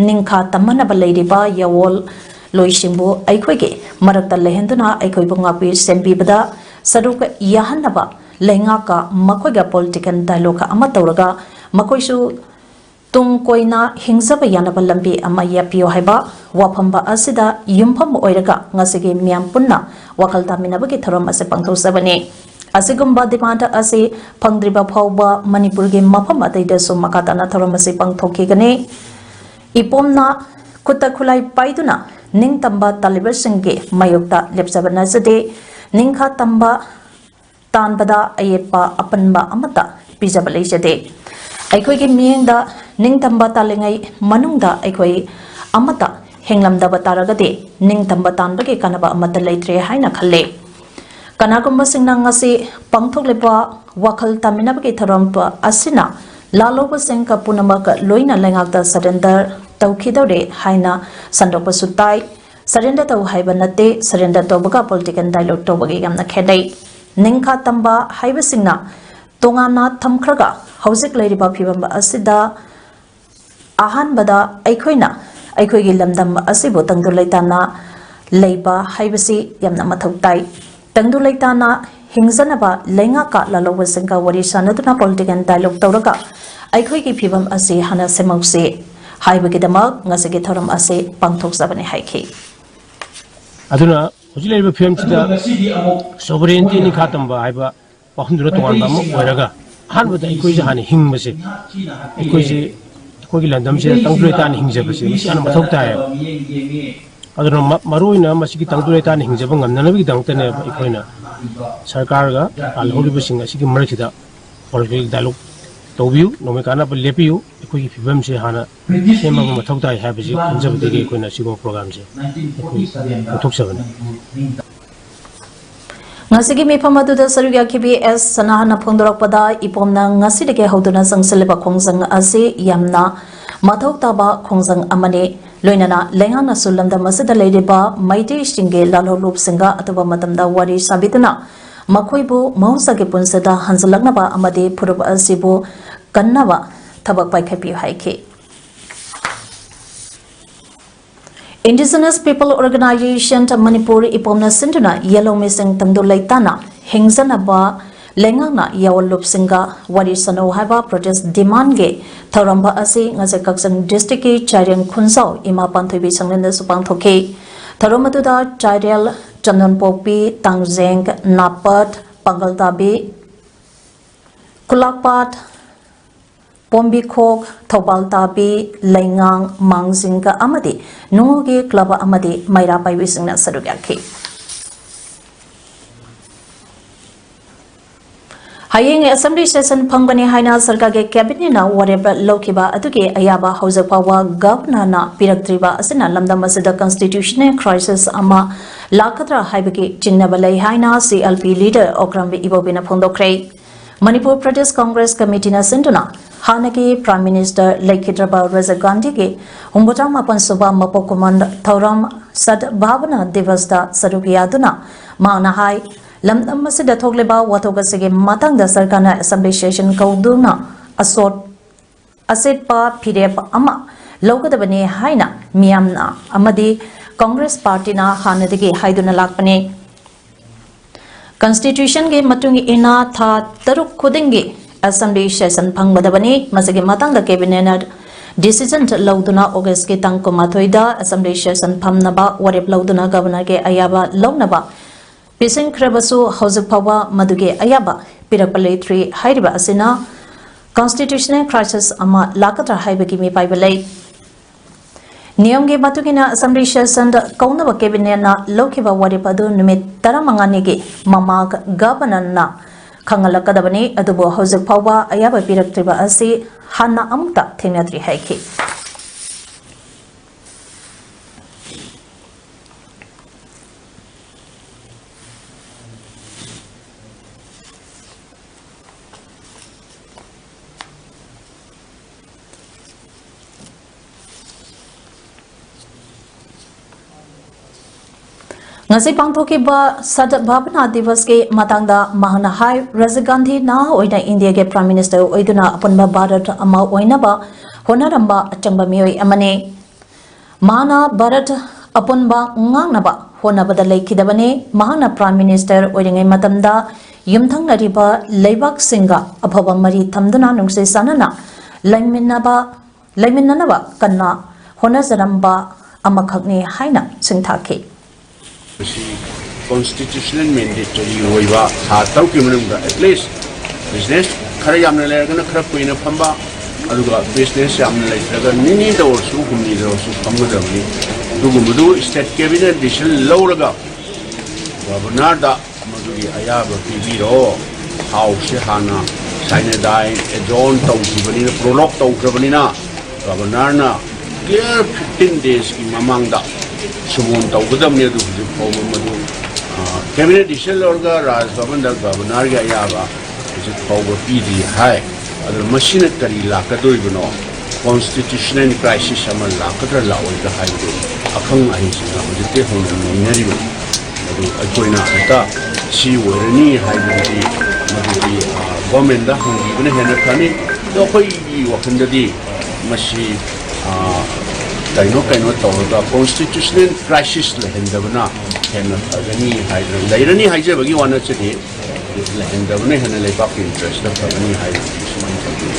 ꯅꯤꯡꯈꯥ ꯇꯝꯍꯟꯅꯕ ꯂꯩꯔꯤꯕ ꯌꯥꯑꯣꯟ ꯂꯣꯏꯁꯤꯡꯕꯨ ꯑꯩꯈꯣꯏꯒꯤ ꯃꯔꯛꯇ ꯂꯩꯍꯟꯗꯨꯅ ꯑꯩꯈꯣꯏꯕꯨ ꯉꯥꯛꯄꯤ ꯁꯦꯟꯕꯤꯕꯗ ꯁꯔꯨꯛ ꯌꯥꯍꯟꯅꯕ ꯂꯩꯉꯥꯛꯀ ꯃꯈꯣꯏꯒ political dialogue ꯑꯃ ꯇꯧꯔꯒ ꯃꯈꯣꯏꯁꯨ ꯇꯨꯡ ꯀꯣꯏꯅ ꯍꯤꯡꯖꯕ ꯌꯥꯅꯕ ꯂꯝꯕꯤ ꯑꯃ ꯌꯥꯄꯤꯌꯨ ꯍꯥꯏꯕ ꯋꯥꯐꯝꯕ ꯑꯁꯤꯗ ꯌꯨꯝꯐꯝ ꯑꯣꯏꯔꯒ ꯉꯁꯤꯒꯤ ꯃꯤꯌꯥꯝ ꯄꯨꯟꯅ ꯋꯥꯈꯜ ꯇꯥꯃꯤꯟꯅꯕꯒꯤ ꯊꯧꯔꯝ ꯑꯁꯤ ꯄꯥꯡꯊꯣꯛꯆꯕꯅꯤ꯫ ꯑꯁꯤꯒꯨꯝꯕ demand ꯑꯁꯤ ꯐꯪꯗ꯭ꯔꯤꯕ ꯐꯥꯎꯕ ꯃꯅꯤꯄꯨꯔꯒꯤ ꯃꯐꯝ ꯑꯇꯩꯗꯁꯨ ꯃꯈꯥ ꯇꯥꯅ ꯊꯧꯔꯝ ꯑꯁꯤ ꯄꯥꯡꯊꯣꯛꯈꯤꯒꯅꯤ꯫ ꯏꯄꯣꯝꯅ ꯈꯨꯠꯇ ꯈꯨꯠꯂꯥꯏ ꯄꯥꯏꯗꯨꯅ ꯅꯤꯡꯇꯝꯕ ꯇꯥꯜꯂꯤꯕꯁꯤꯡꯒꯤ ꯃꯥꯌꯣꯛꯇ ꯂꯦꯞꯆꯕ ꯅꯠꯆꯗꯦ꯫ ꯅꯤꯡꯈꯥ ꯇꯝꯕ ꯇꯥꯟꯕꯗ ꯑꯌꯦꯠꯄ ꯑꯄꯟꯕ ꯑꯃꯠꯇ ꯄꯤꯖꯕ ꯂꯩꯖꯗꯦ꯫ ꯑꯩꯈꯣꯏꯒꯤ ꯃꯤꯠꯌꯦꯡꯗ ꯅꯤꯡꯇꯝꯕ ꯇꯥꯜꯂꯤꯉꯩ ꯃꯅꯨꯡꯗ ꯑꯩꯈꯣꯏ ꯑꯃꯠꯇ ꯍꯤꯡꯂꯝꯗꯕ ꯇꯥꯔꯒꯗꯤ ꯅꯤꯡꯇꯝꯕ ꯇꯥꯟꯕꯒꯤ ꯀꯥꯟꯅꯕ ꯑꯃꯠꯇ ꯂꯩꯇ꯭ꯔꯦ ꯍꯥꯏꯅ ꯈꯜꯂꯤ꯫ ꯀꯅꯥꯒꯨꯝꯕꯁꯤꯡꯅ ꯉꯁꯤ ꯄꯥꯡꯊꯣꯛꯂꯤꯕ ꯋꯥꯈꯜ ꯇꯥꯃꯤꯟꯅꯕꯒꯤ ꯊꯧꯔꯝ ꯑꯁꯤꯅ ꯂꯥꯜꯂꯧꯕꯁꯤꯡ ꯄꯨꯝꯅꯃꯛ ꯂꯣꯏꯅ ꯂꯩꯉꯥꯛꯇ surrender ꯇꯧꯈꯤꯗꯧꯔꯦ ꯍꯥꯏꯅ ꯁꯟꯗꯣꯛꯄꯁꯨ ꯇꯥꯏ꯫ Surrender ꯇꯧ ꯍꯥꯏꯕ ꯅꯠꯇꯦ, surrender ꯇꯧꯕꯒ political dialogue ꯇꯧꯕꯒ ꯌꯥꯝꯅ ꯈꯦꯠꯅꯩ꯫ ꯅꯤꯡꯈꯥ ꯇꯝꯕ ꯍꯥꯏꯕꯁꯤꯡꯅ ꯇꯣꯉꯥꯟꯅ ꯊꯝꯈ꯭ꯔꯒ ꯍꯧꯖꯤꯛ ꯂꯩꯔꯤꯕ ꯐꯤꯕꯝ ꯑꯁꯤꯗ ꯑꯍꯥꯟꯕꯗ ꯑꯩꯈꯣꯏꯅ ꯑꯩꯈꯣꯏꯒꯤ ꯂꯝꯗꯝ ꯑꯁꯤꯕꯨ ꯇꯪꯗꯨ ꯂꯩꯇꯥꯅ ꯂꯩꯕ ꯍꯥꯏꯕꯁꯤ ꯌꯥꯝꯅ ꯃꯊꯧ ꯇꯥꯏ꯫ ꯇꯪꯗꯨ ꯂꯩꯇꯥꯅ ꯍꯤꯡꯖꯅꯕ ꯂꯩꯉꯥꯛꯀ ꯂꯥꯜꯍꯧꯕꯁꯤꯡꯒ ꯋꯥꯔꯤ ꯁꯥꯅꯗꯨꯅ political dialogue ꯇꯧꯔꯒ ꯑꯩꯈꯣꯏꯒꯤ ꯐꯤꯕꯝ ꯑꯁꯤ ꯍꯥꯟꯅ ꯁꯦꯝꯍꯧꯁꯤ ꯍꯥꯏꯕꯒꯤꯗꯃꯛ ꯉꯁꯤꯒꯤ ꯊꯧꯔꯝ ꯑꯁꯤ ꯄꯥꯡꯊꯣꯛꯆꯕꯅꯤ ꯍꯥꯏꯈꯤ꯫ ꯑꯗꯨꯅ ꯍꯧꯖꯤꯛ ꯂꯩꯔꯤꯕ ꯐꯤꯕꯝꯁꯤꯗ sovereignty ꯅꯤꯡꯈꯥ ꯇꯝꯕ ꯍꯥꯏꯕ ꯋꯥꯐꯝꯗꯨꯅ ꯇꯣꯉꯥꯟꯕ ꯑꯃ ꯑꯣꯏꯔꯒ ꯑꯍꯥꯟꯕꯗ ꯑꯩꯈꯣꯏꯁꯦ ꯍꯥꯟꯅ ꯍꯤꯡꯕꯁꯦ, ꯑꯩꯈꯣꯏꯁꯦ ꯑꯩꯈꯣꯏꯒꯤ ꯂꯝꯗꯝꯁꯤꯗ ꯇꯪꯗꯨ ꯂꯩꯇꯥꯅ ꯍꯤꯡꯖꯕꯁꯦ ꯃꯁꯤ ꯌꯥꯝꯅ ꯃꯊꯧ ꯇꯥꯏꯌꯦꯕ꯫ ꯑꯗꯨꯅ ꯃ- ꯃꯔꯨ ꯑꯣꯏꯅ ꯃꯁꯤꯒꯤ ꯇꯪꯗꯨ ꯂꯩꯇꯥꯅ ꯍꯤꯡꯖꯕ ꯉꯝꯅꯅꯕꯒꯤꯗꯃꯛꯇꯅꯦꯕ ꯑꯩꯈꯣꯏꯅ ꯁꯔꯀꯥꯔꯒ ꯂꯥꯜꯍꯧꯔꯤꯕꯁꯤꯡ ꯑꯁꯤꯒꯤ ꯃꯔꯛꯁꯤꯗ political dialogue ꯇꯧꯕꯤꯌꯨ, ꯅꯣꯡꯃꯩ ꯀꯥꯟꯅꯕ ꯂꯦꯞꯄꯤꯌꯨ, ꯑꯩꯈꯣꯏꯒꯤ ꯐꯤꯕꯝꯁꯦ ꯍꯥꯟꯅ ꯁꯦꯝꯕ ꯑꯃ ꯃꯊꯧ ꯇꯥꯏ ꯍꯥꯏꯕꯁꯤ ꯈꯟꯖꯕꯗꯒꯤ ꯑꯩꯈꯣꯏꯅ ꯑꯁꯤꯒꯨꯝꯕ programꯁꯦ ꯑꯩꯈꯣꯏ ꯄꯥꯡꯊꯣꯛꯆꯕꯅꯤ꯫ ꯉꯁꯤꯒꯤ ꯃꯤꯐꯝ ꯑꯗꯨꯗ ꯁꯔꯨꯛ ꯌꯥꯈꯤꯕꯤ ꯑꯦꯁ ꯁꯅꯥꯍꯟꯅ ꯐꯣꯡꯗꯣꯔꯛꯄꯗ, ꯏꯄꯣꯝꯅ ꯉꯁꯤꯗꯒꯤ ꯍꯧꯗꯨꯅ ꯆꯪꯁꯤꯜꯂꯤꯕ ꯈꯣꯡꯖꯪ ꯑꯁꯤ ꯌꯥꯝꯅ ꯃꯊꯧ ꯇꯥꯕ ꯈꯣꯡꯖꯪ ꯑꯃꯅꯤ꯫ ꯂꯣꯏꯅꯅ ꯂꯩꯉꯥꯛꯅꯁꯨ ꯂꯝꯗꯝ ꯑꯁꯤꯗ ꯂꯩꯔꯤꯕ ꯃꯩꯇꯩꯁꯤꯡꯒꯤ ꯂꯥꯜꯍꯧꯂꯨꯞꯁꯤꯡꯒ ꯑꯊꯨꯕ ꯃꯇꯝꯗ ꯋꯥꯔꯤ ꯁꯥꯕꯤꯗꯨꯅ ꯃꯈꯣꯏꯕꯨ ꯃꯍꯧꯁꯥꯒꯤ ꯄꯨꯟꯁꯤꯗ ꯍꯟꯖꯤꯜꯂꯛꯅꯕ ꯑꯃꯗꯤ ꯐꯨꯔꯨꯞ ꯑꯁꯤꯕꯨ ꯀꯟꯅꯕ ꯊꯕꯛ ꯄꯥꯏꯈꯠꯄꯤꯌꯨ ꯍꯥꯏꯈꯤ꯫ Indigenous People Organisation ꯃꯅꯤꯄꯨꯔ ꯏꯄꯣꯝꯅ ꯁꯤꯟꯗꯨꯅ ꯌꯦꯜꯍꯧꯃꯤꯁꯤꯡ ꯇꯪꯗꯨ ꯂꯩꯇꯥꯅ ꯍꯤꯡꯖꯅꯕ ꯂꯩꯉꯥꯛꯅ ꯌꯥꯑꯣꯟꯂꯨꯞꯁꯤꯡꯒ ꯋꯥꯔꯤ ꯁꯥꯅꯧ ꯍꯥꯏꯕ protest demandꯒꯤ ꯊꯧꯔꯝ ꯑꯁꯤ ꯉꯁꯤ ꯀꯛꯆꯤꯡ districtꯀꯤ ꯆꯥꯏꯔꯦꯟ ꯈꯨꯟꯖꯥꯎ ꯏꯃꯥ ꯄꯥꯟꯊꯣꯏꯕꯤ ꯁꯪꯂꯦꯟꯗꯁꯨ ꯄꯥꯡꯊꯣꯛꯈꯤ꯫ ꯊꯧꯔꯝ ꯑꯗꯨꯗ ꯆꯥꯏꯔꯦꯜ, ꯆꯟꯗꯣꯟꯄꯣꯛꯄꯤ, ꯇꯥꯡꯖꯦꯡ, ꯅꯥꯄꯠ, ꯄꯥꯡꯒꯜꯇꯥꯕꯤ, ꯈꯨꯂꯥꯛꯄꯥꯠ, ꯄꯣꯝꯕꯤꯈꯣꯛ, ꯊꯧꯕꯥꯜ ꯇꯥꯕꯤ, ꯂꯩꯉꯥꯡ, ꯃꯥꯡꯖꯤꯡꯒ ꯑꯃꯗꯤ ꯅꯨꯡꯉꯨꯒꯤ club ꯑꯃꯗꯤ ꯃꯩꯔꯥ ꯄꯥꯏꯕꯤꯁꯤꯡꯅ ꯁꯔꯨꯛ ꯌꯥꯈꯤ꯫ ꯍꯌꯦꯡ assembly session ꯐꯝꯒꯅꯤ ꯍꯥꯏꯅ ꯁꯔꯀꯥꯔꯒꯤ cabinetꯅ ꯋꯥꯔꯦꯞ ꯂꯧꯈꯤꯕ ꯑꯗꯨꯒꯤ ꯑꯌꯥꯕ ꯍꯧꯖꯤꯛ ꯐꯥꯎꯕ governorꯅ ꯄꯤꯔꯛꯇ꯭ꯔꯤꯕ ꯑꯁꯤꯅ ꯂꯝꯗꯝ ꯑꯁꯤꯗ constitutional crisis ꯑꯃ ꯂꯥꯛꯀꯗ꯭ꯔꯥ ꯍꯥꯏꯕꯒꯤ ꯆꯤꯡꯅꯕ ꯂꯩ ꯍꯥꯏꯅ CLP leader ꯑꯣꯀ꯭ꯔꯥꯝꯕꯤ ꯏꯕꯣꯕꯤꯅ ꯐꯣꯡꯗꯣꯛꯈ꯭ꯔꯦ꯫ ꯃꯅꯤꯄꯨꯔ ꯄ꯭ꯔꯗꯦꯁ ꯀꯪꯒ꯭ꯔꯦꯁ ꯀꯃꯤꯇꯤꯅ ꯁꯤꯟꯗꯨꯅ ꯍꯥꯟꯅꯒꯤ Prime Minister ꯂꯩꯈꯤꯗ꯭ꯔꯕ ꯔꯥꯖꯤꯕ ꯒꯥꯟꯙꯤꯒꯤ ꯍꯨꯝꯐꯨꯇꯔꯥ ꯃꯥꯄꯟ ꯁꯨꯕ ꯃꯄꯣꯛ ꯀꯨꯝꯑꯣꯟ ꯊꯧꯔꯝ ꯁꯗꯚꯥꯕꯅ ꯗꯤꯕꯁꯇ ꯁꯔꯨꯛ ꯌꯥꯗꯨꯅ ꯃꯍꯥꯛꯅ ꯍꯥꯏ, ꯂꯝꯗꯝ ꯑꯁꯤꯗ ꯊꯣꯛꯂꯤꯕ ꯋꯥꯊꯣꯛ ꯑꯁꯤꯒꯤ ꯃꯇꯥꯡꯗ ꯁꯔꯀꯥꯔꯅ assembly session ꯀꯧꯗꯨꯅ ꯑꯁꯣꯠ ꯑꯆꯦꯠꯄ ꯐꯤꯔꯦꯞ ꯑꯃ ꯂꯧꯒꯗꯕꯅꯤ ꯍꯥꯏꯅ ꯃꯤꯌꯥꯝꯅ ꯑꯃꯗꯤ ꯀꯪꯒ꯭ꯔꯦꯁ ꯄꯥꯔꯇꯤꯅ ꯍꯥꯟꯅꯗꯒꯤ ꯍꯥꯏꯗꯨꯅ ꯂꯥꯛꯄꯅꯤ꯫ Constitutionꯒꯤ ꯃꯇꯨꯡ ꯏꯟꯅ ꯊꯥ ꯇꯔꯨꯛ ꯈꯨꯗꯤꯡꯒꯤ assembly session ꯐꯪꯒꯗꯕꯅꯤ꯫ ꯃꯁꯤꯒꯤ ꯃꯇꯥꯡꯗ cabinetꯅ decision ꯂꯧꯗꯨꯅ Augustꯀꯤ ꯇꯥꯡ ꯀꯨꯟꯃꯥꯊꯣꯏꯗ assembly session ꯐꯝꯅꯕ ꯋꯥꯔꯦꯞ ꯂꯧꯗꯨꯅ governorꯒꯤ ꯑꯌꯥꯕ ꯂꯧꯅꯕ ꯄꯤꯁꯤꯟꯈ꯭ꯔꯕꯁꯨ ꯍꯧꯖꯤꯛ ꯐꯥꯎꯕ ꯃꯗꯨꯒꯤ ꯑꯌꯥꯕ ꯄꯤꯔꯛꯄ ꯂꯩꯇ꯭ꯔꯤ꯫ ꯍꯥꯏꯔꯤꯕ ꯑꯁꯤꯅ constitutional crisis ꯑꯃ ꯂꯥꯛꯀꯗ꯭ꯔꯥ ꯍꯥꯏꯕꯒꯤ ꯃꯤꯄꯥꯏꯕ ꯂꯩ꯫ ꯅꯤꯌꯝꯒꯤ ꯃꯇꯨꯡ ꯏꯟꯅ assembly sessionꯗ ꯀꯧꯅꯕ cabinetꯅ ꯂꯧꯈꯤꯕ ꯋꯥꯔꯦꯞ ꯑꯗꯨ ꯅꯨꯃꯤꯠ ꯇꯔꯥꯃꯉꯥꯅꯤꯒꯤ ꯃꯃꯥꯡ governorꯅ ꯈꯪꯍꯜꯂꯛꯀꯗꯕꯅꯤ꯫ ꯑꯗꯨꯕꯨ ꯍꯧꯖꯤꯛ ꯐꯥꯎꯕ ꯑꯌꯥꯕ ꯄꯤꯔꯛꯇ꯭ꯔꯤꯕ ꯑꯁꯤ ꯍꯥꯟꯅ ꯑꯃꯨꯛꯇ ꯊꯦꯡꯅꯗ꯭ꯔꯤ ꯍꯥꯏꯈꯤ꯫ ꯉꯁꯤ ꯄꯥꯡꯊꯣꯛꯈꯤꯕ ꯁꯗꯚꯥꯕꯅꯥ ꯗꯤꯕꯁꯀꯤ ꯃꯇꯥꯡꯗ ꯃꯍꯥꯛꯅ ꯍꯥꯏ, ꯔꯥꯖꯤꯕ ꯒꯥꯟꯙꯤ ꯅꯍꯥ ꯑꯣꯏꯅ ꯏꯟꯗꯤꯌꯥꯒꯤ Prime Minister ꯑꯣꯏꯗꯨꯅ ꯑꯄꯨꯟꯕ ꯚꯥꯔꯠ ꯑꯃ ꯑꯣꯏꯅꯕ ꯍꯣꯠꯅꯔꯝꯕ ꯑꯆꯝꯕ ꯃꯤꯑꯣꯏ ꯑꯃꯅꯤ꯫ ꯃꯍꯥꯛꯅ ꯚꯥꯔꯠ ꯑꯄꯨꯟꯕ ꯉꯥꯛꯅꯕ ꯍꯣꯠꯅꯕꯗ ꯂꯩꯈꯤꯗꯕꯅꯤ꯫ ꯃꯍꯥꯛꯅ Prime Minister ꯑꯣꯏꯔꯤꯉꯩ ꯃꯇꯝꯗ ꯌꯨꯝꯊꯪꯅꯔꯤꯕ ꯂꯩꯕꯥꯛꯁꯤꯡꯒ ꯑꯐꯕ ꯃꯔꯤ ꯊꯝꯗꯨꯅ ꯅꯨꯡꯁꯤ ꯆꯥꯟꯅꯅ ꯂꯩꯃꯤꯟꯅꯕ, ꯂꯩꯃꯤꯟꯅꯅꯕ ꯀꯟꯅ ꯍꯣꯠꯅꯖꯔꯝꯕ ꯑꯃꯈꯛꯅꯤ ꯍꯥꯏꯅ ꯁꯤꯡꯊꯥꯈꯤ꯫ ꯃꯁꯤ constitutional mandatory ꯑꯣꯏꯕ ꯊꯥ ꯇꯔꯨꯛꯀꯤ ꯃꯅꯨꯡꯗ at least business ꯈꯔ ꯌꯥꯝꯅ ꯂꯩꯔꯒꯅ ꯈꯔ ꯀꯨꯏꯅ ꯐꯝꯕ, ꯑꯗꯨꯒ business ꯌꯥꯝꯅ ꯂꯩꯇ꯭ꯔꯒ ꯅꯤꯅꯤꯗ ꯑꯣꯏꯔꯁꯨ ꯍꯨꯝꯅꯤꯗ ꯑꯣꯏꯔꯁꯨ ꯐꯝꯒꯗꯕꯅꯤ꯫ ꯑꯗꯨꯒꯨꯝꯕꯗꯨ state cabinet decision ꯂꯧꯔꯒ governorꯗ ꯃꯗꯨꯒꯤ ꯑꯌꯥꯕ ꯄꯤꯕꯤꯔꯣ꯫ ꯍꯥꯎꯁꯁꯦ ꯍꯥꯟꯅ ꯁꯥꯏꯅꯗꯥꯏ ꯑꯦꯖꯣꯟ ꯇꯧꯈꯤꯕꯅꯤꯅ, prorogue ꯇꯧꯈ꯭ꯔꯕꯅꯤꯅ, governorꯅ clear fifteen daysꯀꯤ ꯃꯃꯥꯡꯗ summon ꯇꯧꯒꯗꯕꯅꯤ꯫ ꯑꯗꯨ ꯍꯧꯖꯤꯛ ꯐꯥꯎꯕ ꯃꯗꯨ, ꯑ, cabinet decision ꯂꯧꯔꯒ ꯔꯥꯖ ꯚꯕꯟꯗ governorꯒꯤ ꯑꯌꯥꯕ ꯍꯧꯖꯤꯛ ꯐꯥꯎꯕ ꯄꯤꯗ꯭ꯔꯤ ꯍꯥꯏ꯫ ꯑꯗꯨꯅ ꯃꯁꯤꯅ ꯀꯔꯤ ꯂꯥꯛꯀꯗꯣꯔꯤꯕꯅꯣ? Constitutional crisis ꯑꯃ ꯂꯥꯛꯀꯗ꯭ꯔꯥ ꯂꯥꯛꯑꯣꯏꯗ꯭ꯔꯥ ꯍꯥꯏꯕꯗꯨ ꯑꯈꯪ ꯑꯍꯩꯁꯤꯡꯅ ꯍꯧꯖꯤꯛꯇꯤ ꯍꯧꯅ ꯅꯩꯅꯔꯤꯕꯅꯤ꯫ ꯑꯗꯨ ꯑꯩꯈꯣꯏꯅ ꯍꯦꯛꯇ ꯁꯤ ꯑꯣꯏꯔꯅꯤ ꯍꯥꯏꯕꯗꯨꯗꯤ ꯃꯗꯨꯗꯤ ꯒꯣꯔꯃꯦꯟꯗ ꯍꯪꯕꯤꯕꯅ ꯍꯦꯟꯅ ꯐꯅꯤ꯫ ꯑꯗꯣ ꯑꯩꯈꯣꯏꯒꯤ ꯋꯥꯈꯜꯗꯗꯤ ꯃꯁꯤ ꯀꯩꯅꯣ ꯀꯩꯅꯣ ꯇꯧꯔꯒ ꯀꯣꯟꯁꯇꯤꯇ꯭ꯌꯨꯁꯅꯦꯜ ꯀ꯭ꯔꯥꯏꯁꯤꯁ ꯂꯩꯍꯟꯗꯕꯅ ꯍꯦꯟꯅ ꯐꯒꯅꯤ ꯍꯥꯏꯗꯅ, ꯂꯩꯔꯅꯤ ꯍꯥꯏꯖꯕꯒꯤ ꯋꯥ ꯅꯠꯆꯗꯦ, ꯂꯩꯍꯟꯗꯕꯅ ꯍꯦꯟꯅ ꯂꯩꯕꯥꯛꯀꯤ ꯏꯟꯇꯔꯦꯁꯇ ꯐꯒꯅꯤ ꯍꯥꯏꯕꯗꯤ ꯁꯨꯃꯥꯏꯅ ꯇꯧꯖꯩ꯫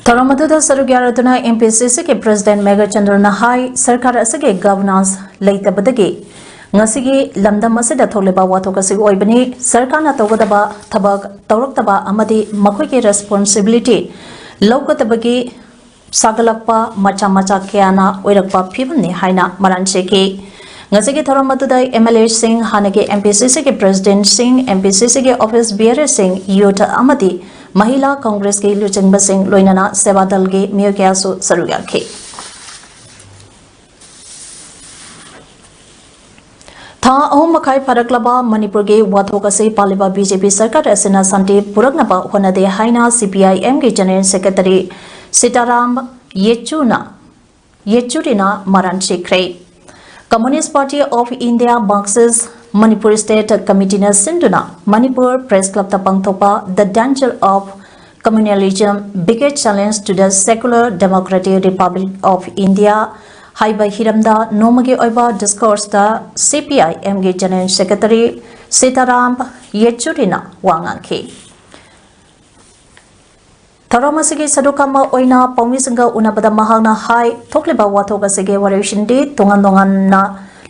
ꯊꯧꯔꯝ ꯑꯗꯨꯗ ꯁꯔꯨꯛ ꯌꯥꯔꯗꯨꯅ ꯑꯦꯝ ꯄꯤ ꯁꯤ ꯁꯤꯒꯤ ꯄ꯭ꯔꯦꯁꯤꯗꯦꯟꯠ ꯃꯦꯘꯆꯟꯗ꯭ꯔꯅ ꯍꯥꯏ, ꯁꯔꯀꯥꯔ ꯑꯁꯤꯒꯤ ꯒꯚꯔꯅꯥꯟꯁ ꯂꯩꯇꯕꯗꯒꯤ ꯉꯁꯤꯒꯤ ꯂꯝꯗꯝ ꯑꯁꯤꯗ ꯊꯣꯛꯂꯤꯕ ꯋꯥꯊꯣꯛ ꯑꯁꯤ ꯑꯣꯏꯕꯅꯤ꯫ ꯁꯔꯀꯥꯔꯅ ꯇꯧꯒꯗꯕ ꯊꯕꯛ ꯇꯧꯔꯛꯇꯕ ꯑꯃꯗꯤ ꯃꯈꯣꯏꯒꯤ ꯔꯦꯁꯄꯣꯟꯁꯤꯕꯤꯂꯤꯇꯤ ꯂꯧꯒꯗꯕꯒꯤ ꯁꯥꯒꯠꯂꯛꯄ ꯃꯆꯥ ꯃꯆꯥ ꯀꯌꯥꯅ ꯑꯣꯏꯔꯛꯄ ꯐꯤꯕꯝꯅꯤ ꯍꯥꯏꯅ ꯃꯔꯥꯜ ꯁꯤꯈꯤ꯫ ꯉꯁꯤꯒꯤ ꯊꯧꯔꯝ ꯑꯗꯨꯗ ꯑꯦꯝ ꯑꯦꯜ ꯑꯦꯁꯤꯡ, ꯍꯥꯟꯅꯒꯤ ꯑꯦꯝ ꯄꯤ ꯁꯤ ꯁꯤꯒꯤ ꯄ꯭ꯔꯦꯁꯤꯗꯦꯟꯠꯁꯤꯡ, ꯑꯦꯝ ꯄꯤ ꯁꯤ ꯁꯤꯒꯤ ꯑꯣꯐꯤꯁ ꯕꯤꯌꯔꯔꯁꯤꯡ, ꯌꯨꯊ ꯑꯃꯗꯤ ꯃꯍꯤꯂꯥ ꯀꯪꯒ꯭ꯔꯦꯁꯀꯤ ꯂꯨꯆꯤꯡꯕꯁꯤꯡ, ꯂꯣꯏꯅꯅ ꯁꯦꯕꯥ ꯗꯜꯒꯤ ꯃꯤꯑꯣꯏ ꯀꯌꯥꯁꯨ ꯁꯔꯨꯛ ꯌꯥꯈꯤ꯫ ꯊꯥ ꯑꯍꯨꯝ ꯃꯈꯥꯏ ꯐꯥꯔꯛꯂꯕ ꯃꯅꯤꯄꯨꯔꯒꯤ ꯋꯥꯊꯣꯛ ꯑꯁꯤ ꯄꯥꯜꯂꯤꯕ ꯕꯤ ꯖꯦ ꯄꯤ ꯁꯔꯀꯥꯔ ꯑꯁꯤꯅ ꯁꯥꯟꯇꯤ ꯄꯨꯔꯛꯅꯕ ꯍꯣꯠꯅꯗꯦ ꯍꯥꯏꯅ ꯁꯤ ꯄꯤ ꯑꯥꯏ ꯑꯦꯝꯒꯤ ꯖꯦꯅꯔꯦꯜ ꯁꯦꯀ꯭ꯔꯦꯇꯔꯤ ꯁꯤꯇꯥꯔꯥꯝ ꯌꯦꯆꯨꯅ, ꯌꯦꯆꯨꯔꯤꯅ ꯃꯔꯥꯜ ꯁꯤꯈ꯭ꯔꯦ꯫ Communist Party of India Marxist Manipur State Committeeꯅ ꯁꯤꯟꯗꯨꯅ ꯃꯅꯤꯄꯨꯔ ꯄ꯭ꯔꯦꯁ ꯀ꯭ꯂꯕꯇ ꯄꯥꯡꯊꯣꯛꯄ The Danger of Communalism, Bigot Challenge to the Secular Democratic Republic of India ꯍꯥꯏꯕ ꯍꯤꯔꯝꯗ ꯅꯣꯡꯃꯒꯤ ꯑꯣꯏꯕ ꯗꯤꯁꯀꯣꯔꯁꯇ ꯁꯤ ꯄꯤ ꯑꯥꯏ ꯑꯦꯝꯒꯤ ꯖꯦꯅꯔꯦꯜ ꯁꯦꯀ꯭ꯔꯦꯇꯔꯤ ꯁꯤꯇꯥꯔꯥꯝ ꯌꯦꯆꯨꯔꯤꯅ ꯋꯥ ꯉꯥꯡꯈꯤ꯫ ꯊꯧꯔꯝ ꯑꯁꯤꯒꯤ ꯁꯔꯨꯛ ꯑꯃ ꯑꯣꯏꯅ ꯄꯥꯎꯃꯤꯁꯤꯡꯒ ꯎꯅꯕꯗ ꯃꯍꯥꯛꯅ ꯍꯥꯏ, ꯊꯣꯛꯂꯤꯕ ꯋꯥꯊꯣꯛ ꯑꯁꯤꯒꯤ ꯋꯥꯔꯣꯏꯁꯤꯟꯗꯤ ꯇꯣꯉꯥꯟ ꯇꯣꯉꯥꯟꯅ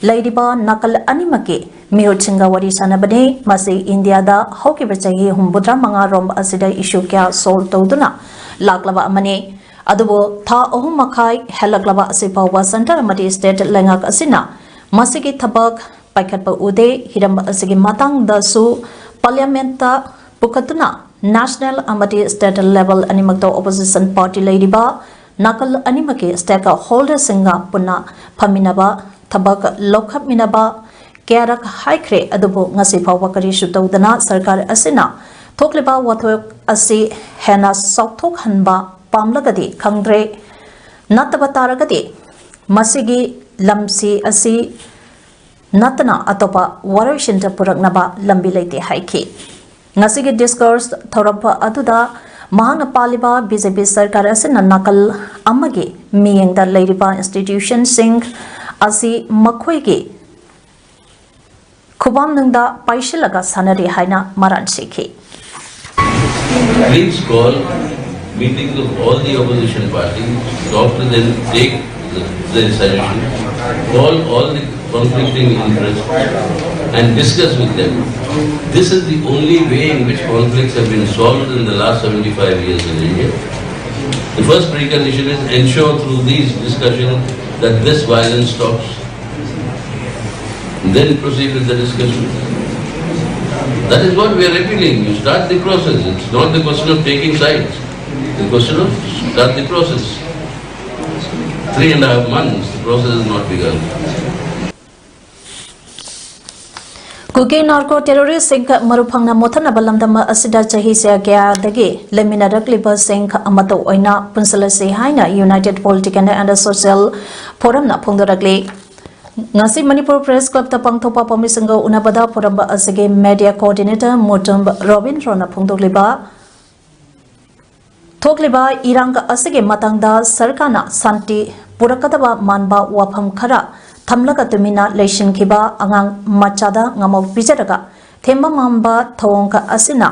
ꯂꯩꯔꯤꯕ ꯅꯥꯀꯜ ꯑꯅꯤꯃꯛꯀꯤ ꯃꯤꯍꯨꯠꯁꯤꯡꯒ ꯋꯥꯔꯤ ꯁꯥꯟꯅꯕꯅꯤ꯫ ꯃꯁꯤ ꯏꯟꯗꯤꯌꯥꯗ ꯍꯧꯈꯤꯕ ꯆꯍꯤ ꯍꯨꯝꯐꯨꯇꯔꯥ ꯃꯉꯥ ꯔꯣꯝ ꯑꯁꯤꯗ ꯏꯁꯨ ꯀꯌꯥ ꯁꯣꯜꯕ ꯇꯧꯗꯨꯅ ꯂꯥꯛꯂꯕ ꯑꯃꯅꯤ꯫ ꯑꯗꯨꯕꯨ ꯊꯥ ꯑꯍꯨꯝ ꯃꯈꯥꯏ ꯍꯦꯜꯂꯛꯂꯕ ꯑꯁꯤ ꯐꯥꯎꯕ ꯁꯦꯟꯇꯔ ꯑꯃꯗꯤ ꯁ꯭ꯇꯦꯠ ꯂꯩꯉꯥꯛ ꯑꯁꯤꯅ ꯃꯁꯤꯒꯤ ꯊꯕꯛ ꯄꯥꯏꯈꯠꯄ ꯎꯗꯦ꯫ ꯍꯤꯔꯝ ꯑꯁꯤꯒꯤ ꯃꯇꯥꯡꯗꯁꯨ ꯄꯥꯔꯂꯤꯌꯥꯃꯦꯟꯠꯇ ꯄꯨꯈꯠꯇꯨꯅ ꯅꯦꯁꯅꯦꯜ ꯑꯃꯗꯤ ꯁ꯭ꯇꯦꯠ ꯂꯦꯚꯦꯜ ꯑꯅꯤꯃꯛꯇ ꯑꯣꯄꯣꯖꯤꯁꯟ ꯄꯥꯔꯇꯤ ꯂꯩꯔꯤꯕ ꯅꯥꯀꯜ ꯑꯅꯤꯃꯛꯀꯤ ꯁ꯭ꯇꯦꯛ ꯍꯣꯜꯗꯔꯁꯤꯡꯒ ꯄꯨꯟꯅ ꯐꯝꯃꯤꯟꯅꯕ, ꯊꯕꯛ ꯂꯧꯈꯠꯃꯤꯟꯅꯕ ꯀꯌꯥꯔꯛ ꯍꯥꯏꯈ꯭ꯔꯦ, ꯑꯗꯨꯕꯨ ꯉꯁꯤ ꯐꯥꯎꯕ ꯀꯔꯤꯁꯨ ꯇꯧꯗꯅ ꯁꯔꯀꯥꯔ ꯑꯁꯤꯅ ꯊꯣꯛꯂꯤꯕ ꯋꯥꯊꯣꯛ ꯑꯁꯤ ꯍꯦꯟꯅ ꯆꯥꯎꯊꯣꯛꯍꯟꯕ ꯄꯥꯝꯂꯒꯗꯤ ꯈꯪꯗ꯭ꯔꯦ, ꯅꯠꯇꯕ ꯇꯥꯔꯒꯗꯤ ꯃꯁꯤꯒꯤ ꯂꯝꯁꯤ ꯑꯁꯤ ꯅꯠꯇꯅ ꯑꯇꯣꯞꯄ ꯋꯥꯔꯣꯏꯁꯤꯟꯗ ꯄꯨꯔꯛꯅꯕ ꯂꯝꯕꯤ ꯂꯩꯇꯦ ꯍꯥꯏꯈꯤ꯫ ꯉꯁꯤꯒꯤ ꯗꯤꯁꯀꯣꯔꯁ ꯊꯧꯔꯝ ꯑꯗꯨꯗ ꯃꯍꯥꯛꯅ ꯄꯥꯜꯂꯤꯕ ꯕꯤ ꯖꯦ ꯄꯤ ꯁꯔꯀꯥꯔ ꯑꯁꯤꯅ ꯅꯥꯀꯜ ꯑꯃꯒꯤ ꯃꯤꯠꯌꯦꯡꯗ ꯂꯩꯔꯤꯕ ꯏꯟꯁꯇꯤꯇ꯭ꯌꯨꯁꯟꯁꯤꯡ ꯑꯁꯤ ꯃꯈꯣꯏꯒꯤ ꯈꯨꯕꯥꯝꯅꯨꯡꯗ ꯄꯥꯏꯁꯤꯜꯂꯒ ꯁꯥꯟꯅꯔꯤ ꯍꯥꯏꯅ ꯃꯔꯥꯜ ꯁꯤꯈꯤ꯫ Please call meetings of all the opposition parties, talk to them, take the, the suggestion, call all the conflicting interests and discuss with them. This is the only way in which conflicts have been solved in the last seventy-five years in India. The first precondition is ensure through these discussions that this violence stops. Then proceed with the discussion. That is what we are appealing. You start the process. It's not the question of taking sides. The question of start the process. Three and a half months, the process has not begun. Kuki narco ꯇꯦꯔꯣꯔꯤꯁꯁꯤꯡ ꯃꯔꯨꯞ ꯐꯪꯅ ꯃꯨꯠꯊꯠꯅꯕ ꯂꯝꯗꯝ ꯑꯁꯤꯗ ꯆꯍꯤꯁꯦ ꯀꯌꯥꯗꯒꯤ ꯂꯩꯃꯤꯟꯅꯔꯛꯂꯤꯕꯁꯤꯡ ꯑꯃꯠꯇ ꯑꯣꯏꯅ ꯄꯨꯟꯁꯤꯜꯂꯁꯤ ꯍꯥꯏꯅ United Political and Social Forumꯅ ꯐꯣꯡꯗꯣꯔꯛꯂꯤ꯫ ꯉꯁꯤ ꯃꯅꯤꯄꯨꯔ ꯄ꯭ꯔꯦꯁ ꯀ꯭ꯂꯕꯇ ꯄꯥꯡꯊꯣꯛꯄ ꯄꯥꯎꯃꯤꯁꯤꯡꯒ ꯎꯅꯕꯗ ꯐꯣꯔꯝ ꯑꯁꯤꯒꯤ ꯃꯦꯗꯤꯌꯥ ꯀꯣꯑꯣꯔꯗꯤꯅꯦꯇꯔ ꯃꯨꯇꯨꯝ ꯔꯣꯕꯤꯟꯗ꯭ꯔꯣꯅ ꯐꯣꯡꯗꯣꯛꯂꯤꯕ ꯊꯣꯛꯂꯤꯕ ꯏꯔꯥꯡ ꯑꯁꯤꯒꯤ ꯃꯇꯥꯡꯗ ꯁꯔꯀꯥꯔꯅ ꯁꯥꯟꯇꯤ ꯄꯨꯔꯛꯀꯗꯕ ꯃꯥꯟꯕ ꯋꯥꯐꯝ ꯈꯔ ꯊꯝꯂꯒ ꯇꯨꯃꯤꯟꯅ ꯂꯩꯁꯤꯟꯈꯤꯕ ꯑꯉꯥꯡ ꯃꯆꯥꯗ ꯉꯥꯃꯧ ꯄꯤꯖꯔꯒ ꯊꯦꯝꯕ ꯃꯥꯟꯕ ꯊꯧꯑꯣꯡ ꯑꯁꯤꯅ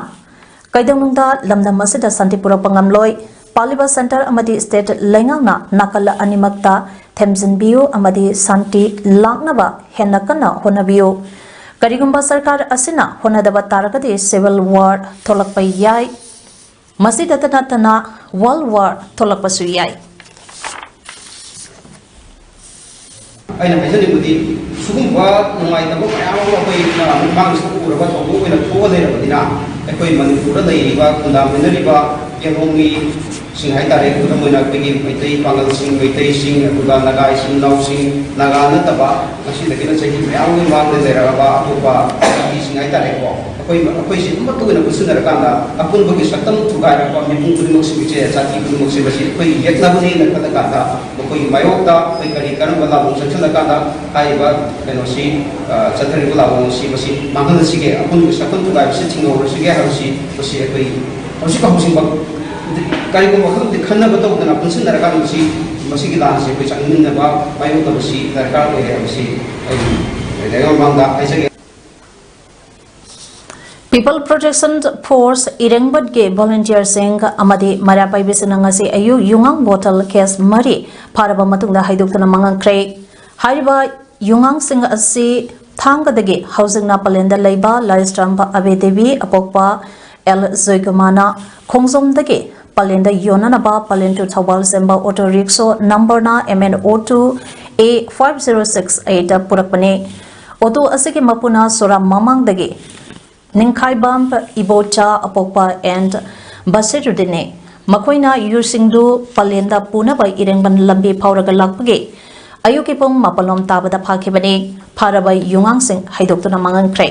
ꯀꯩꯗꯧꯅꯨꯡꯗ ꯂꯝꯗꯝ ꯑꯁꯤꯗ ꯁꯥꯟꯇꯤ ꯄꯨꯔꯛꯄ ꯉꯝꯂꯣꯏ꯫ ꯄꯥꯜꯂꯤꯕ ꯁꯦꯟꯇꯔ ꯑꯃꯗꯤ ꯁ꯭ꯇꯦꯠ ꯂꯩꯉꯥꯛꯅ ꯅꯥꯀꯜ ꯑꯅꯤꯃꯛꯇ ꯊꯦꯝꯖꯤꯟꯕꯤꯌꯨ ꯑꯃꯗꯤ ꯁꯥꯟꯇꯤ ꯂꯥꯛꯅꯕ ꯍꯦꯟꯅ ꯀꯟꯅ ꯍꯣꯠꯅꯕꯤꯌꯨ꯫ ꯀꯔꯤꯒꯨꯝꯕ ꯁꯔꯀꯥꯔ ꯑꯁꯤꯅ ꯍꯣꯠꯅꯗꯕ ꯇꯥꯔꯒꯗꯤ civil war ꯊꯣꯛꯂꯛꯄ ꯌꯥꯏ꯫ ꯃꯁꯤꯗꯇ ꯅꯠꯇꯅ world war ꯊꯣꯛꯂꯛꯄꯁꯨ ꯌꯥꯏ꯫ ꯑꯩꯅ ꯍꯥꯏꯖꯅꯤꯡꯕꯗꯤ ꯁꯤꯒꯨꯝꯕ ꯅꯨꯡꯉꯥꯏꯇꯕ ꯃꯌꯥꯝ ꯑꯃ ꯑꯩꯈꯣꯏꯅ ꯃꯤꯠꯃꯥꯡꯁꯤꯗ ꯎꯔꯕ ꯊꯧꯗꯣꯛ ꯑꯣꯏꯅ ꯊꯣꯛꯑ ꯂꯩꯔꯕꯅꯤꯅ ꯑꯩꯈꯣꯏ ꯃꯅꯤꯄꯨꯔꯗ ꯂꯩꯔꯤꯕ ꯈꯨꯟꯗꯥꯃꯤꯟꯅꯔꯤꯕ ꯌꯦꯜꯍꯧꯃꯤꯁꯤꯡ ꯍꯥꯏꯇꯥꯔꯦ, ꯈꯨꯗꯝ ꯑꯣꯏꯅ ꯑꯩꯈꯣꯏꯒꯤ ꯃꯩꯇꯩ ꯄꯥꯉꯜꯁꯤꯡ, ꯃꯩꯇꯩꯁꯤꯡ, ꯑꯗꯨꯒ ꯅꯥꯒꯥ ꯏꯆꯤꯟ ꯏꯅꯥꯎꯁꯤꯡ, ꯅꯥꯒꯥ ꯅꯠꯇꯕ ꯉꯁꯤꯗꯒꯤꯅ ꯆꯍꯤ ꯃꯌꯥꯝꯒꯤ ꯃꯃꯥꯡꯗ ꯂꯩꯔꯛꯑꯕ ꯑꯇꯣꯞꯄ ꯖꯥꯇꯤꯁꯤꯡ ꯍꯥꯏꯇꯥꯔꯦꯀꯣ, ꯑꯩꯈꯣꯏ ꯑꯩꯈꯣꯏꯁꯤ ꯑꯃꯠꯇ ꯑꯣꯏꯅ ꯄꯨꯟꯁꯤꯟꯅꯔꯀꯥꯟꯗ ꯑꯄꯨꯟꯕꯒꯤ ꯁꯛꯇꯝ ꯊꯨꯒꯥꯏꯔꯛꯄ ꯃꯤꯄꯨꯝ ꯈꯨꯗꯤꯡꯃꯛꯁꯤꯒꯤꯁꯦ, ꯖꯥꯇꯤ ꯈꯨꯗꯤꯡꯃꯛꯁꯦ, ꯃꯁꯤ ꯑꯩꯈꯣꯏ ꯌꯦꯛꯅꯕꯅꯦꯅ ꯈꯜꯂꯀꯥꯟꯗ ꯃꯈꯣꯏꯒꯤ ꯃꯥꯌꯣꯛꯇ ꯑꯩꯈꯣꯏ ꯀꯔꯤ ꯀꯔꯝꯕ ꯂꯥꯜꯂꯣꯡ ꯆꯪꯁꯤꯜꯂꯀꯥꯟꯗ ꯍꯥꯏꯔꯤꯕ ꯀꯩꯅꯣꯁꯤ, ꯑ, ꯆꯠꯊꯔꯤꯕ ꯂꯥꯜꯂꯣꯡ ꯑꯁꯤ ꯃꯁꯤ ꯃꯥꯡꯍꯜꯂꯁꯤꯒꯦ, ꯑꯄꯨꯟꯕꯒꯤ ꯁꯛꯇꯝ ꯊꯨꯒꯥꯏꯕꯁꯤ ꯊꯤꯡꯍꯧꯔꯁꯤꯒꯦ ꯍꯥꯏꯕꯁꯤ ꯃꯁꯤ ꯑꯩꯈꯣꯏ ꯍꯧꯖꯤꯛ ꯍꯧꯖꯤꯛꯃꯛ ꯀꯔꯤꯒꯨꯝꯕ ꯈꯪꯗꯦ ꯈꯟꯅꯕ ꯇꯧꯗꯅ ꯄꯨꯟꯁꯤꯟꯅꯔꯀꯥꯟꯗ ꯃꯁꯤ, ꯃꯁꯤꯒꯤ ꯂꯥꯟꯁꯤ ꯑꯩꯈꯣꯏ ꯆꯪꯃꯤꯟꯅꯕ ꯃꯥꯌꯣꯛꯅꯕꯁꯤ ꯗꯔꯀꯥꯔ ꯑꯣꯏꯔꯦ ꯍꯥꯏꯕꯁꯤ ꯑꯩ ꯂꯩꯉꯥꯛ ꯃꯃꯥꯡꯗ ꯍꯥꯏꯖꯒꯦ꯫ People Protection Force ꯏꯔꯦꯡꯕꯠꯀꯤ volunteerꯁꯤꯡ ꯑꯃꯗꯤ ꯃꯩꯔꯥ ꯄꯥꯏꯕꯤꯁꯤꯡꯅ ꯉꯁꯤ ꯑꯌꯨꯛ ꯌꯨꯉꯥꯡ bottle case ꯃꯔꯤ ꯐꯥꯔꯕ ꯃꯇꯨꯡꯗ ꯍꯩꯗꯣꯛꯇꯨꯅ ꯃꯥꯡꯍꯟꯈ꯭ꯔꯦ꯫ ꯍꯥꯏꯔꯤꯕ ꯌꯨꯉꯥꯡꯁꯤꯡ ꯑꯁꯤ ꯊꯥꯡꯒꯗꯒꯤ ꯍꯧꯖꯤꯛꯅ ꯄꯂꯦꯟꯗ ꯂꯩꯕ ꯂꯥꯏꯁ꯭ꯔꯝ ꯑꯕꯦ ꯗꯦꯕꯤ ꯑꯄꯣꯛꯄ ꯑꯦꯜ ꯖꯣꯏꯀꯨꯃꯥꯔꯅ ꯈꯣꯡꯖꯣꯝꯗꯒꯤ ꯄꯂꯦꯟꯗ ꯌꯣꯟꯅꯅꯕ ꯄꯂꯦꯟ to ꯊꯧꯕꯥꯜ ꯆꯦꯟꯕ auto rickshaw numberꯅ M N O two A five zero six eight ꯄꯨꯔꯛꯄꯅꯤ꯫ Auto ꯑꯁꯤꯒꯤ ꯃꯄꯨꯅ ꯁꯣꯔꯥ ꯃꯃꯥꯡꯗꯒꯤ ꯅꯤꯡꯈꯥꯏꯕꯝ ꯏꯕꯣꯆꯥ ꯑꯄꯣꯛꯄ and ꯕꯁꯤꯔꯨꯗꯤꯟꯅꯤ꯫ ꯃꯈꯣꯏꯅ ꯌꯨꯁꯤꯡꯗꯨ ꯄꯂꯦꯟꯗ ꯄꯨꯅꯕ ꯏꯔꯦꯡꯕꯟ ꯂꯝꯕꯤ ꯐꯥꯎꯔꯒ ꯂꯥꯛꯄꯒꯤ ꯑꯌꯨꯛꯀꯤ ꯄꯨꯡ ꯃꯥꯄꯜꯂꯣꯝ ꯇꯥꯕꯗ ꯐꯥꯈꯤꯕꯅꯤ꯫ ꯐꯥꯔꯕ ꯌꯨꯉꯥꯡꯁꯤꯡ ꯍꯩꯗꯣꯛꯇꯨꯅ ꯃꯥꯡꯍꯟꯈ꯭ꯔꯦ꯫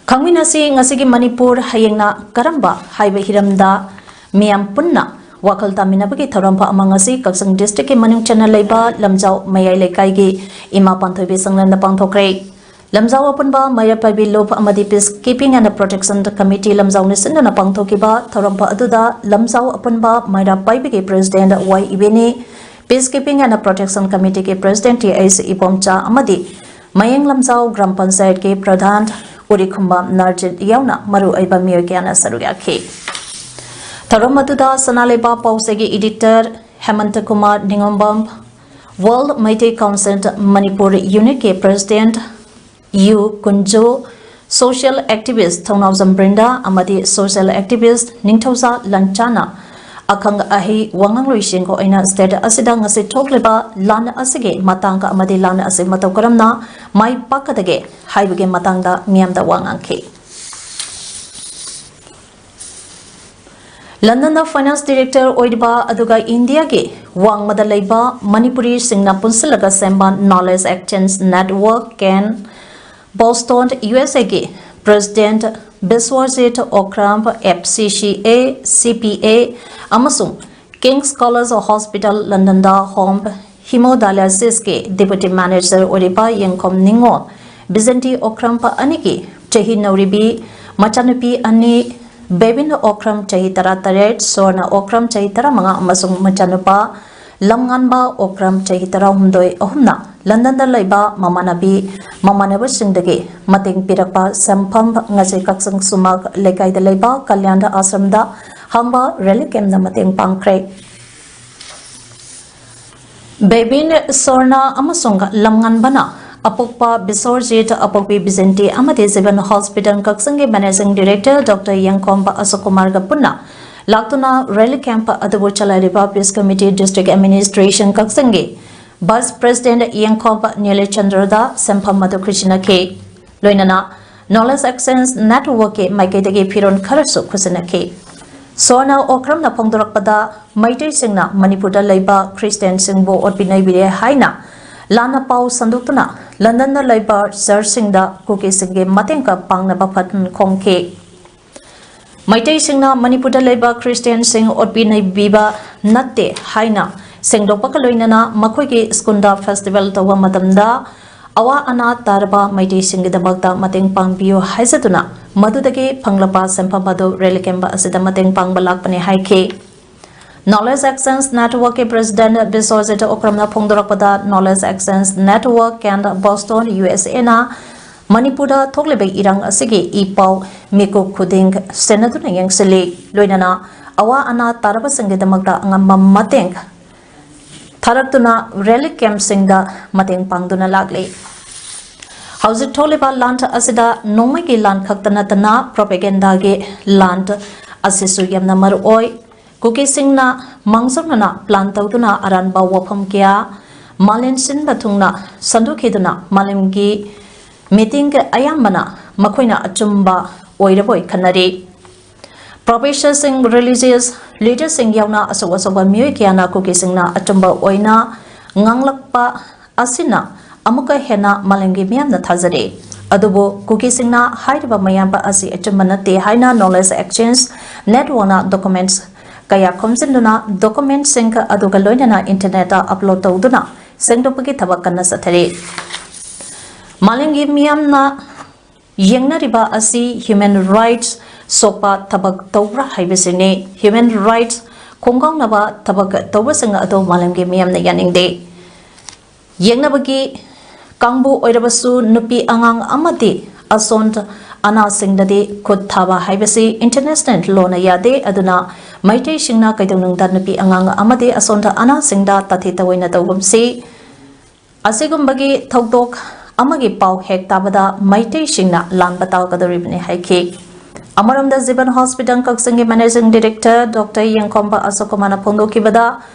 ꯈꯪꯃꯤꯟꯅꯁꯤ ꯉꯁꯤꯒꯤ ꯃꯅꯤꯄꯨꯔ ꯍꯌꯦꯡꯅ ꯀꯔꯝꯕ ꯍꯥꯏꯕ ꯍꯤꯔꯝꯗ ꯃꯤꯌꯥꯝ ꯄꯨꯟꯅ ꯋꯥꯈꯜ ꯇꯥꯃꯤꯟꯅꯕꯒꯤ ꯊꯧꯔꯝ ꯑꯃ ꯉꯁꯤ ꯀꯛꯆꯤꯡ districtꯀꯤ ꯃꯅꯨꯡ ꯆꯟꯅ ꯂꯩꯕ ꯂꯝꯖꯥꯎ ꯃꯌꯥꯏ ꯂꯩꯀꯥꯏꯒꯤ ꯏꯃꯥ ꯄꯥꯟꯊꯣꯏꯕꯤ ꯁꯪꯂꯦꯟꯗ ꯄꯥꯡꯊꯣꯛꯈ꯭ꯔꯦ꯫ ꯂꯝꯖꯥꯎ ꯑꯄꯨꯟꯕ ꯃꯩꯔꯥ ꯄꯥꯏꯕꯤ ꯂꯨꯞ ꯑꯃꯗꯤ Peace Keeping and Protection Committee ꯂꯝꯖꯥꯎꯅ ꯁꯤꯟꯗꯨꯅ ꯄꯥꯡꯊꯣꯛꯈꯤꯕ ꯊꯧꯔꯝ ꯑꯗꯨꯗ ꯂꯝꯖꯥꯎ ꯑꯄꯨꯟꯕ ꯃꯩꯔꯥ ꯄꯥꯏꯕꯤꯒꯤ President Y ꯏꯕꯦꯅꯤ, Peace Keeping and Protection Committeeꯒꯤ President T H Ibomcha ꯑꯃꯗꯤ ꯃꯌꯦꯡ ꯂꯝꯖꯥꯎ ꯒ꯭ꯔꯥꯝ ꯄꯟꯆꯥꯌꯠꯀꯤ ꯄ꯭ꯔꯙꯥꯟ ꯎꯔꯤꯈꯨꯝꯕꯝ ꯅꯔꯖꯤꯠ ꯌꯥꯎꯅ ꯃꯔꯨꯑꯣꯏꯕ ꯃꯤꯑꯣꯏ ꯀꯌꯥꯅ ꯁꯔꯨꯛ ꯌꯥꯈꯤ꯫ ꯊꯧꯔꯝ ꯑꯗꯨꯗ ꯁꯅꯥ ꯂꯩꯕꯥꯛ ꯄꯥꯎꯆꯦꯒꯤ editor Hemant Kumar Ningombam, World Meitei Council Manipur Unitꯀꯤ President Y Kunjo, social activist Thounaojam Brinda ꯑꯃꯗꯤ social activist ꯅꯤꯡꯊꯧꯖꯥ ꯂꯟꯆꯥꯅ ꯑꯈꯪ ꯑꯍꯩ ꯋꯥꯉꯥꯡꯂꯣꯏꯁꯤꯡꯒ ꯑꯣꯏꯅ state ꯑꯁꯤꯗ ꯉꯁꯤ ꯊꯣꯛꯂꯤꯕ ꯂꯥꯟ ꯑꯁꯤꯒꯤ ꯃꯇꯥꯡ ꯑꯃꯗꯤ ꯂꯥꯟ ꯑꯁꯤ ꯃꯇꯧ ꯀꯔꯝꯅ ꯃꯥꯏ ꯄꯥꯛꯀꯗꯒꯦ ꯍꯥꯏꯕꯒꯤ ꯃꯇꯥꯡꯗ ꯃꯤꯌꯥꯝꯗ ꯋꯥ ꯉꯥꯡꯈꯤ꯫ ꯂꯟꯗꯟꯗ ꯐꯥꯏꯅꯥꯟꯁ ꯗꯤꯔꯦꯛꯇꯔ ꯑꯣꯏꯔꯤꯕ ꯑꯗꯨꯒ ꯏꯟꯗꯤꯌꯥꯒꯤ ꯋꯥꯡꯃꯗ ꯂꯩꯕ ꯃꯅꯤꯄꯨꯔꯤꯁꯤꯡꯅ ꯄꯨꯟꯁꯤꯜꯂꯒ ꯁꯦꯝꯕ Knowledge Exchange Network and Boston, U S A ꯒꯤ president Biswajit ꯑꯣꯀ꯭ꯔꯥꯝ, F C C A, C P A, ꯑꯃꯁꯨꯡ King's College Hospital ꯂꯟꯗꯟꯗ ꯍꯣꯝ ꯍꯤꯃꯣꯗꯥꯏꯂꯥꯏꯁꯤꯁꯀꯤ ꯗꯤꯄꯨꯇꯤ ꯃꯦꯅꯦꯖꯔ ꯑꯣꯏꯔꯤꯕ ꯌꯦꯡꯈꯣꯝ ꯅꯤꯉꯣꯜ ꯕꯤꯖꯦꯟꯇꯤ ꯑꯣꯀ꯭ꯔꯝ ꯑꯅꯤꯒꯤ ꯆꯍꯤ ꯅꯧꯔꯤꯕꯤ ꯃꯆꯥꯅꯨꯄꯤ ꯑꯅꯤ, ꯕꯦꯕꯤꯟ ꯑꯣꯀ꯭ꯔꯝ ꯆꯍꯤ ꯇꯔꯥꯇꯔꯦꯠ, ꯁꯣꯔꯅ ꯑꯣꯀ꯭ꯔꯝ ꯆꯍꯤ ꯇꯔꯥꯃꯉꯥ ꯑꯃꯁꯨꯡ ꯃꯆꯥꯅꯨꯄꯥ ꯂꯝꯉꯥꯟꯕ ꯑꯣꯀ꯭ꯔꯝ ꯆꯍꯤ ꯇꯔꯥꯍꯨꯝꯗꯣꯏ ꯑꯍꯨꯝꯅ ꯂꯟꯗꯟꯗ ꯂꯩꯕ ꯃꯃꯥꯟꯅꯕꯤ ꯃꯃꯥꯟꯅꯕꯁꯤꯡꯗꯒꯤ ꯃꯇꯦꯡ ꯄꯤꯔꯛꯄ ꯁꯦꯟꯐꯝ ꯉꯁꯤ ꯀꯛꯆꯤꯡ ꯁꯨꯃꯥꯛ ꯂꯩꯀꯥꯏꯗ ꯂꯩꯕ ꯀꯜꯌꯥꯟ ꯑꯥꯁ꯭ꯔꯝꯗ ꯍꯥꯡꯕ ꯔꯤꯂꯤꯐ ꯀꯦꯝꯞꯅ ꯃꯇꯦꯡ ꯄꯥꯡꯈ꯭ꯔꯦ꯫ ꯕꯦꯕꯤꯟ, ꯁꯣꯔꯅꯥ ꯑꯃꯁꯨꯡ ꯂꯝꯉꯥꯟꯕꯅ ꯑꯄꯣꯛꯄ ꯕꯤꯁꯣꯔꯖꯤꯠ, ꯑꯄꯣꯛꯄꯤ ꯕꯤꯖꯦꯟꯇꯤ ꯑꯃꯗꯤ ꯖꯤꯕꯟ ꯍꯣꯁꯄꯤꯇꯥꯜ ꯀꯛꯆꯤꯡꯒꯤ ꯃꯦꯅꯦꯖꯤꯡ ꯗꯤꯔꯦꯛꯇꯔ ꯗꯣꯛꯇꯔ ꯌꯦꯡꯈꯣꯝꯕ ꯑꯁꯣꯛ ꯀꯨꯃꯥꯔꯒ ꯄꯨꯟꯅ ꯂꯥꯛꯇꯨꯅ ꯔꯤꯂꯤꯐ ꯀꯦꯝꯞ ꯑꯗꯨꯕꯨ ꯆꯂꯥꯏꯔꯤꯕ ꯄꯤꯁ ꯀꯃꯤꯇꯤ, ꯗꯤꯁꯇ꯭ꯔꯤꯛ ꯑꯦꯗꯃꯤꯅꯤꯁꯇ꯭ꯔꯦꯁꯟ ꯀꯛꯆꯤꯡꯒꯤ ꯚꯥꯏꯁ ꯄ꯭ꯔꯦꯁꯤꯗꯦꯟꯠ ꯌꯦꯡꯈꯣꯝꯕ ꯅꯤꯂꯆꯟꯗ꯭ꯔꯗ ꯁꯦꯟꯐꯝ ꯑꯗꯨ ꯈꯨꯠꯁꯤꯟꯅꯈꯤ꯫ ꯂꯣꯏꯅꯅ Knowledge Exchange Networkꯀꯤ ꯃꯥꯏꯀꯩꯗꯒꯤ ꯐꯤꯔꯣꯜ ꯈꯔꯁꯨ ꯈꯨꯠꯁꯤꯟꯅꯈꯤ꯫ ꯁꯣꯔꯅ ꯑꯣꯀ꯭ꯔꯝꯅ ꯐꯣꯡꯗꯣꯔꯛꯄꯗ, ꯃꯩꯇꯩꯁꯤꯡꯅ ꯃꯅꯤꯄꯨꯔꯗ ꯂꯩꯕ ꯈ꯭ꯔꯤꯁꯇꯤꯌꯥꯟꯁꯤꯡꯕꯨ ꯑꯣꯠꯄꯤ ꯅꯩꯕꯤꯔꯦ ꯍꯥꯏꯅ ꯂꯥꯟꯅ ꯄꯥꯎ ꯁꯟꯗꯣꯛꯇꯨꯅ ꯂꯟꯗꯟꯗ ꯂꯩꯕ ꯆꯔꯆꯁꯤꯡꯗ ꯀꯨꯀꯤꯁꯤꯡꯒꯤ ꯃꯇꯦꯡ ꯄꯥꯡꯅꯕ ꯐꯟ ꯈꯣꯝꯈꯤ꯫ ꯃꯩꯇꯩꯁꯤꯡꯅ ꯃꯅꯤꯄꯨꯔꯗ ꯂꯩꯕ ꯈ꯭ꯔꯤꯁꯇꯤꯌꯥꯟꯁꯤꯡ ꯑꯣꯠꯄꯤ ꯅꯩꯕꯤꯕ ꯅꯠꯇꯦ ꯍꯥꯏꯅ ꯁꯦꯡꯗꯣꯛꯄꯒ ꯂꯣꯏꯅꯅ ꯃꯈꯣꯏꯒꯤ ꯁ꯭ꯀꯨꯜꯗ ꯐꯦꯁꯇꯤꯚꯦꯜ ꯇꯧꯕ ꯃꯇꯝꯗ ꯑꯋꯥ ꯑꯅꯥ ꯇꯥꯔꯕ ꯃꯩꯇꯩꯁꯤꯡꯒꯤꯗꯃꯛꯇ ꯃꯇꯦꯡ ꯄꯥꯡꯕꯤꯌꯨ ꯍꯥꯏꯖꯗꯨꯅ ꯃꯗꯨꯗꯒꯤ ꯐꯪꯂꯛꯄ ꯁꯦꯟꯐꯝ ꯑꯗꯨ ꯔꯤꯂꯤꯐ ꯀꯦꯝꯞ ꯑꯁꯤꯗ ꯃꯇꯦꯡ ꯄꯥꯡꯕ ꯂꯥꯛꯄꯅꯤ ꯍꯥꯏꯈꯤ꯫ Knowledge Exchange Networkꯀꯤ ꯄ꯭ꯔꯦꯁꯤꯗꯦꯟꯠ ꯕꯤꯁ꯭ꯋꯖꯤꯠ ꯑꯣꯀ꯭ꯔꯝꯅ ꯐꯣꯡꯗꯣꯔꯛꯄꯗ, Knowledge Exchange Network and Boston, U S Aꯅ ꯃꯅꯤꯄꯨꯔꯗ ꯊꯣꯛꯂꯤꯕ ꯏꯔꯥꯡ ꯑꯁꯤꯒꯤ ꯏ ꯄꯥꯎ ꯃꯤꯀꯨꯞ ꯈꯨꯗꯤꯡ ꯁꯦꯟꯅꯗꯨꯅ ꯌꯦꯡꯁꯤꯜꯂꯤ꯫ ꯂꯣꯏꯅꯅ ꯑꯋꯥ ꯑꯅꯥ ꯇꯥꯔꯕꯁꯤꯡꯒꯤꯗꯃꯛꯇ ꯑꯉꯝꯕ ꯃꯇꯦꯡ ꯊꯥꯔꯛꯇꯨꯅ ꯔꯤꯂꯤꯐ ꯀꯦꯝꯞꯁꯤꯡꯗ ꯃꯇꯦꯡ ꯄꯥꯡꯗꯨꯅ ꯂꯥꯛꯂꯤ꯫ ꯍꯧꯖꯤꯛ ꯊꯣꯛꯂꯤꯕ ꯂꯥꯟ ꯑꯁꯤꯗ ꯅꯣꯡꯃꯩꯒꯤ ꯂꯥꯟ ꯈꯛꯇ ꯅꯠꯇꯅ ꯄ꯭ꯔꯣꯄꯦꯒꯦꯟꯗꯥꯒꯤ ꯂꯥꯟ ꯑꯁꯤꯁꯨ ꯌꯥꯝꯅ ꯃꯔꯨꯑꯣꯏ꯫ ꯀꯨꯀꯤꯁꯤꯡꯅ ꯃꯥꯡꯖꯧꯅꯅ ꯄ꯭ꯂꯥꯟ ꯇꯧꯗꯨꯅ ꯑꯔꯥꯟꯕ ꯋꯥꯐꯝ ꯀꯌꯥ ꯃꯥꯂꯦꯝ ꯁꯤꯟꯕ ꯊꯨꯡꯅ ꯁꯟꯗꯣꯛꯈꯤꯗꯨꯅ ꯃꯥꯂꯦꯝꯒꯤ ꯃꯤꯇꯤꯡ ꯑꯌꯥꯝꯕꯅ ꯃꯈꯣꯏꯅ ꯑꯆꯨꯝꯕ ꯑꯣꯏꯔꯕꯣꯏ ꯈꯟꯅꯔꯤ꯫ Professorꯁꯤꯡ, religious leaderꯁꯤꯡ ꯌꯥꯎꯅ ꯑꯆꯧ ꯑꯆꯧꯕ ꯃꯤꯑꯣꯏ ꯀꯌꯥꯅ ꯀꯨꯀꯤꯁꯤꯡꯅ ꯑꯆꯨꯝꯕ ꯑꯣꯏꯅ ꯉꯥꯡꯂꯛꯄ ꯑꯁꯤꯅ ꯑꯃꯨꯛꯀ ꯍꯦꯟꯅ ꯃꯥꯂꯦꯝꯒꯤ ꯃꯤꯌꯥꯝꯅ ꯊꯥꯖꯔꯦ꯫ ꯑꯗꯨꯕꯨ ꯀꯨꯀꯤꯁꯤꯡꯅ ꯍꯥꯏꯔꯤꯕ ꯃꯌꯥꯝꯕ ꯑꯁꯤ ꯑꯆꯨꯝꯕ ꯅꯠꯇꯦ ꯍꯥꯏꯅ Knowledge Exchange Networkꯅ documents ꯀꯌꯥ ꯈꯣꯝꯖꯤꯟꯗꯨꯅ, documentsꯁꯤꯡ ꯑꯗꯨꯒ ꯂꯣꯏꯅꯅ internetꯇ upload ꯇꯧꯗꯨꯅ ꯁꯦꯡꯗꯣꯛꯄꯒꯤ ꯊꯕꯛ ꯀꯟꯅ ꯆꯠꯊꯔꯤ꯫ ꯃꯥꯂꯦꯝꯒꯤ ꯃꯤꯌꯥꯝꯅ ꯌꯦꯡꯅꯔꯤꯕ ꯑꯁꯤ human rights ꯁꯣꯛꯄ ꯊꯕꯛ ꯇꯧꯕ꯭ꯔꯥ ꯍꯥꯏꯕꯁꯤꯅꯤ꯫ Human rights ꯈꯣꯡꯒꯥꯎꯅꯕ ꯊꯕꯛ ꯇꯧꯕꯁꯤꯡ ꯑꯗꯨ ꯃꯥꯂꯦꯝꯒꯤ ꯃꯤꯌꯥꯝꯅ ꯌꯥꯅꯤꯡꯗꯦ꯫ ꯌꯦꯡꯅꯕꯒꯤ ꯀꯥꯡꯕꯨ ꯑꯣꯏꯔꯕꯁꯨ ꯅꯨꯄꯤ ꯑꯉꯥꯡ ꯑꯃꯗꯤ ꯑꯁꯣꯟ ꯑꯅꯥꯁꯤꯡꯗꯗꯤ ꯈꯨꯠ ꯊꯥꯕ ꯍꯥꯏꯕꯁꯤ international lawꯅ ꯌꯥꯗꯦ꯫ ꯑꯗꯨꯅ ꯃꯩꯇꯩꯁꯤꯡꯅ ꯀꯩꯗꯧꯅꯨꯡꯗ ꯅꯨꯄꯤ ꯑꯉꯥꯡ ꯑꯃꯗꯤ ꯑꯁꯣꯟ ꯑꯅꯥꯁꯤꯡꯗ ꯇꯥꯊꯤ ꯇꯧꯑꯣꯏꯅ ꯇꯧꯒꯨꯝꯁꯤ꯫ ꯑꯁꯤꯒꯨꯝꯕꯒꯤ ꯊꯧꯗꯣꯛ ꯑꯃꯒꯤ ꯄꯥꯎ ꯍꯦꯛ ꯇꯥꯕꯗ ꯃꯩꯇꯩꯁꯤꯡꯅ ꯂꯥꯟꯕ ꯇꯥꯒꯗꯧꯔꯤꯕꯅꯤ ꯍꯥꯏꯈꯤ꯫ ꯑꯃꯔꯣꯝꯗ ꯖꯤꯕꯟ ꯍꯣꯁꯄꯤꯇꯥꯜ ꯀꯛꯆꯤꯡꯒꯤ managing director Doctor ꯌꯦꯡꯈꯣꯝꯕ ꯑꯁꯣꯛ ꯀꯨꯃꯥꯔꯅ ꯐꯣꯡꯗꯣꯛꯈꯤꯕꯗ,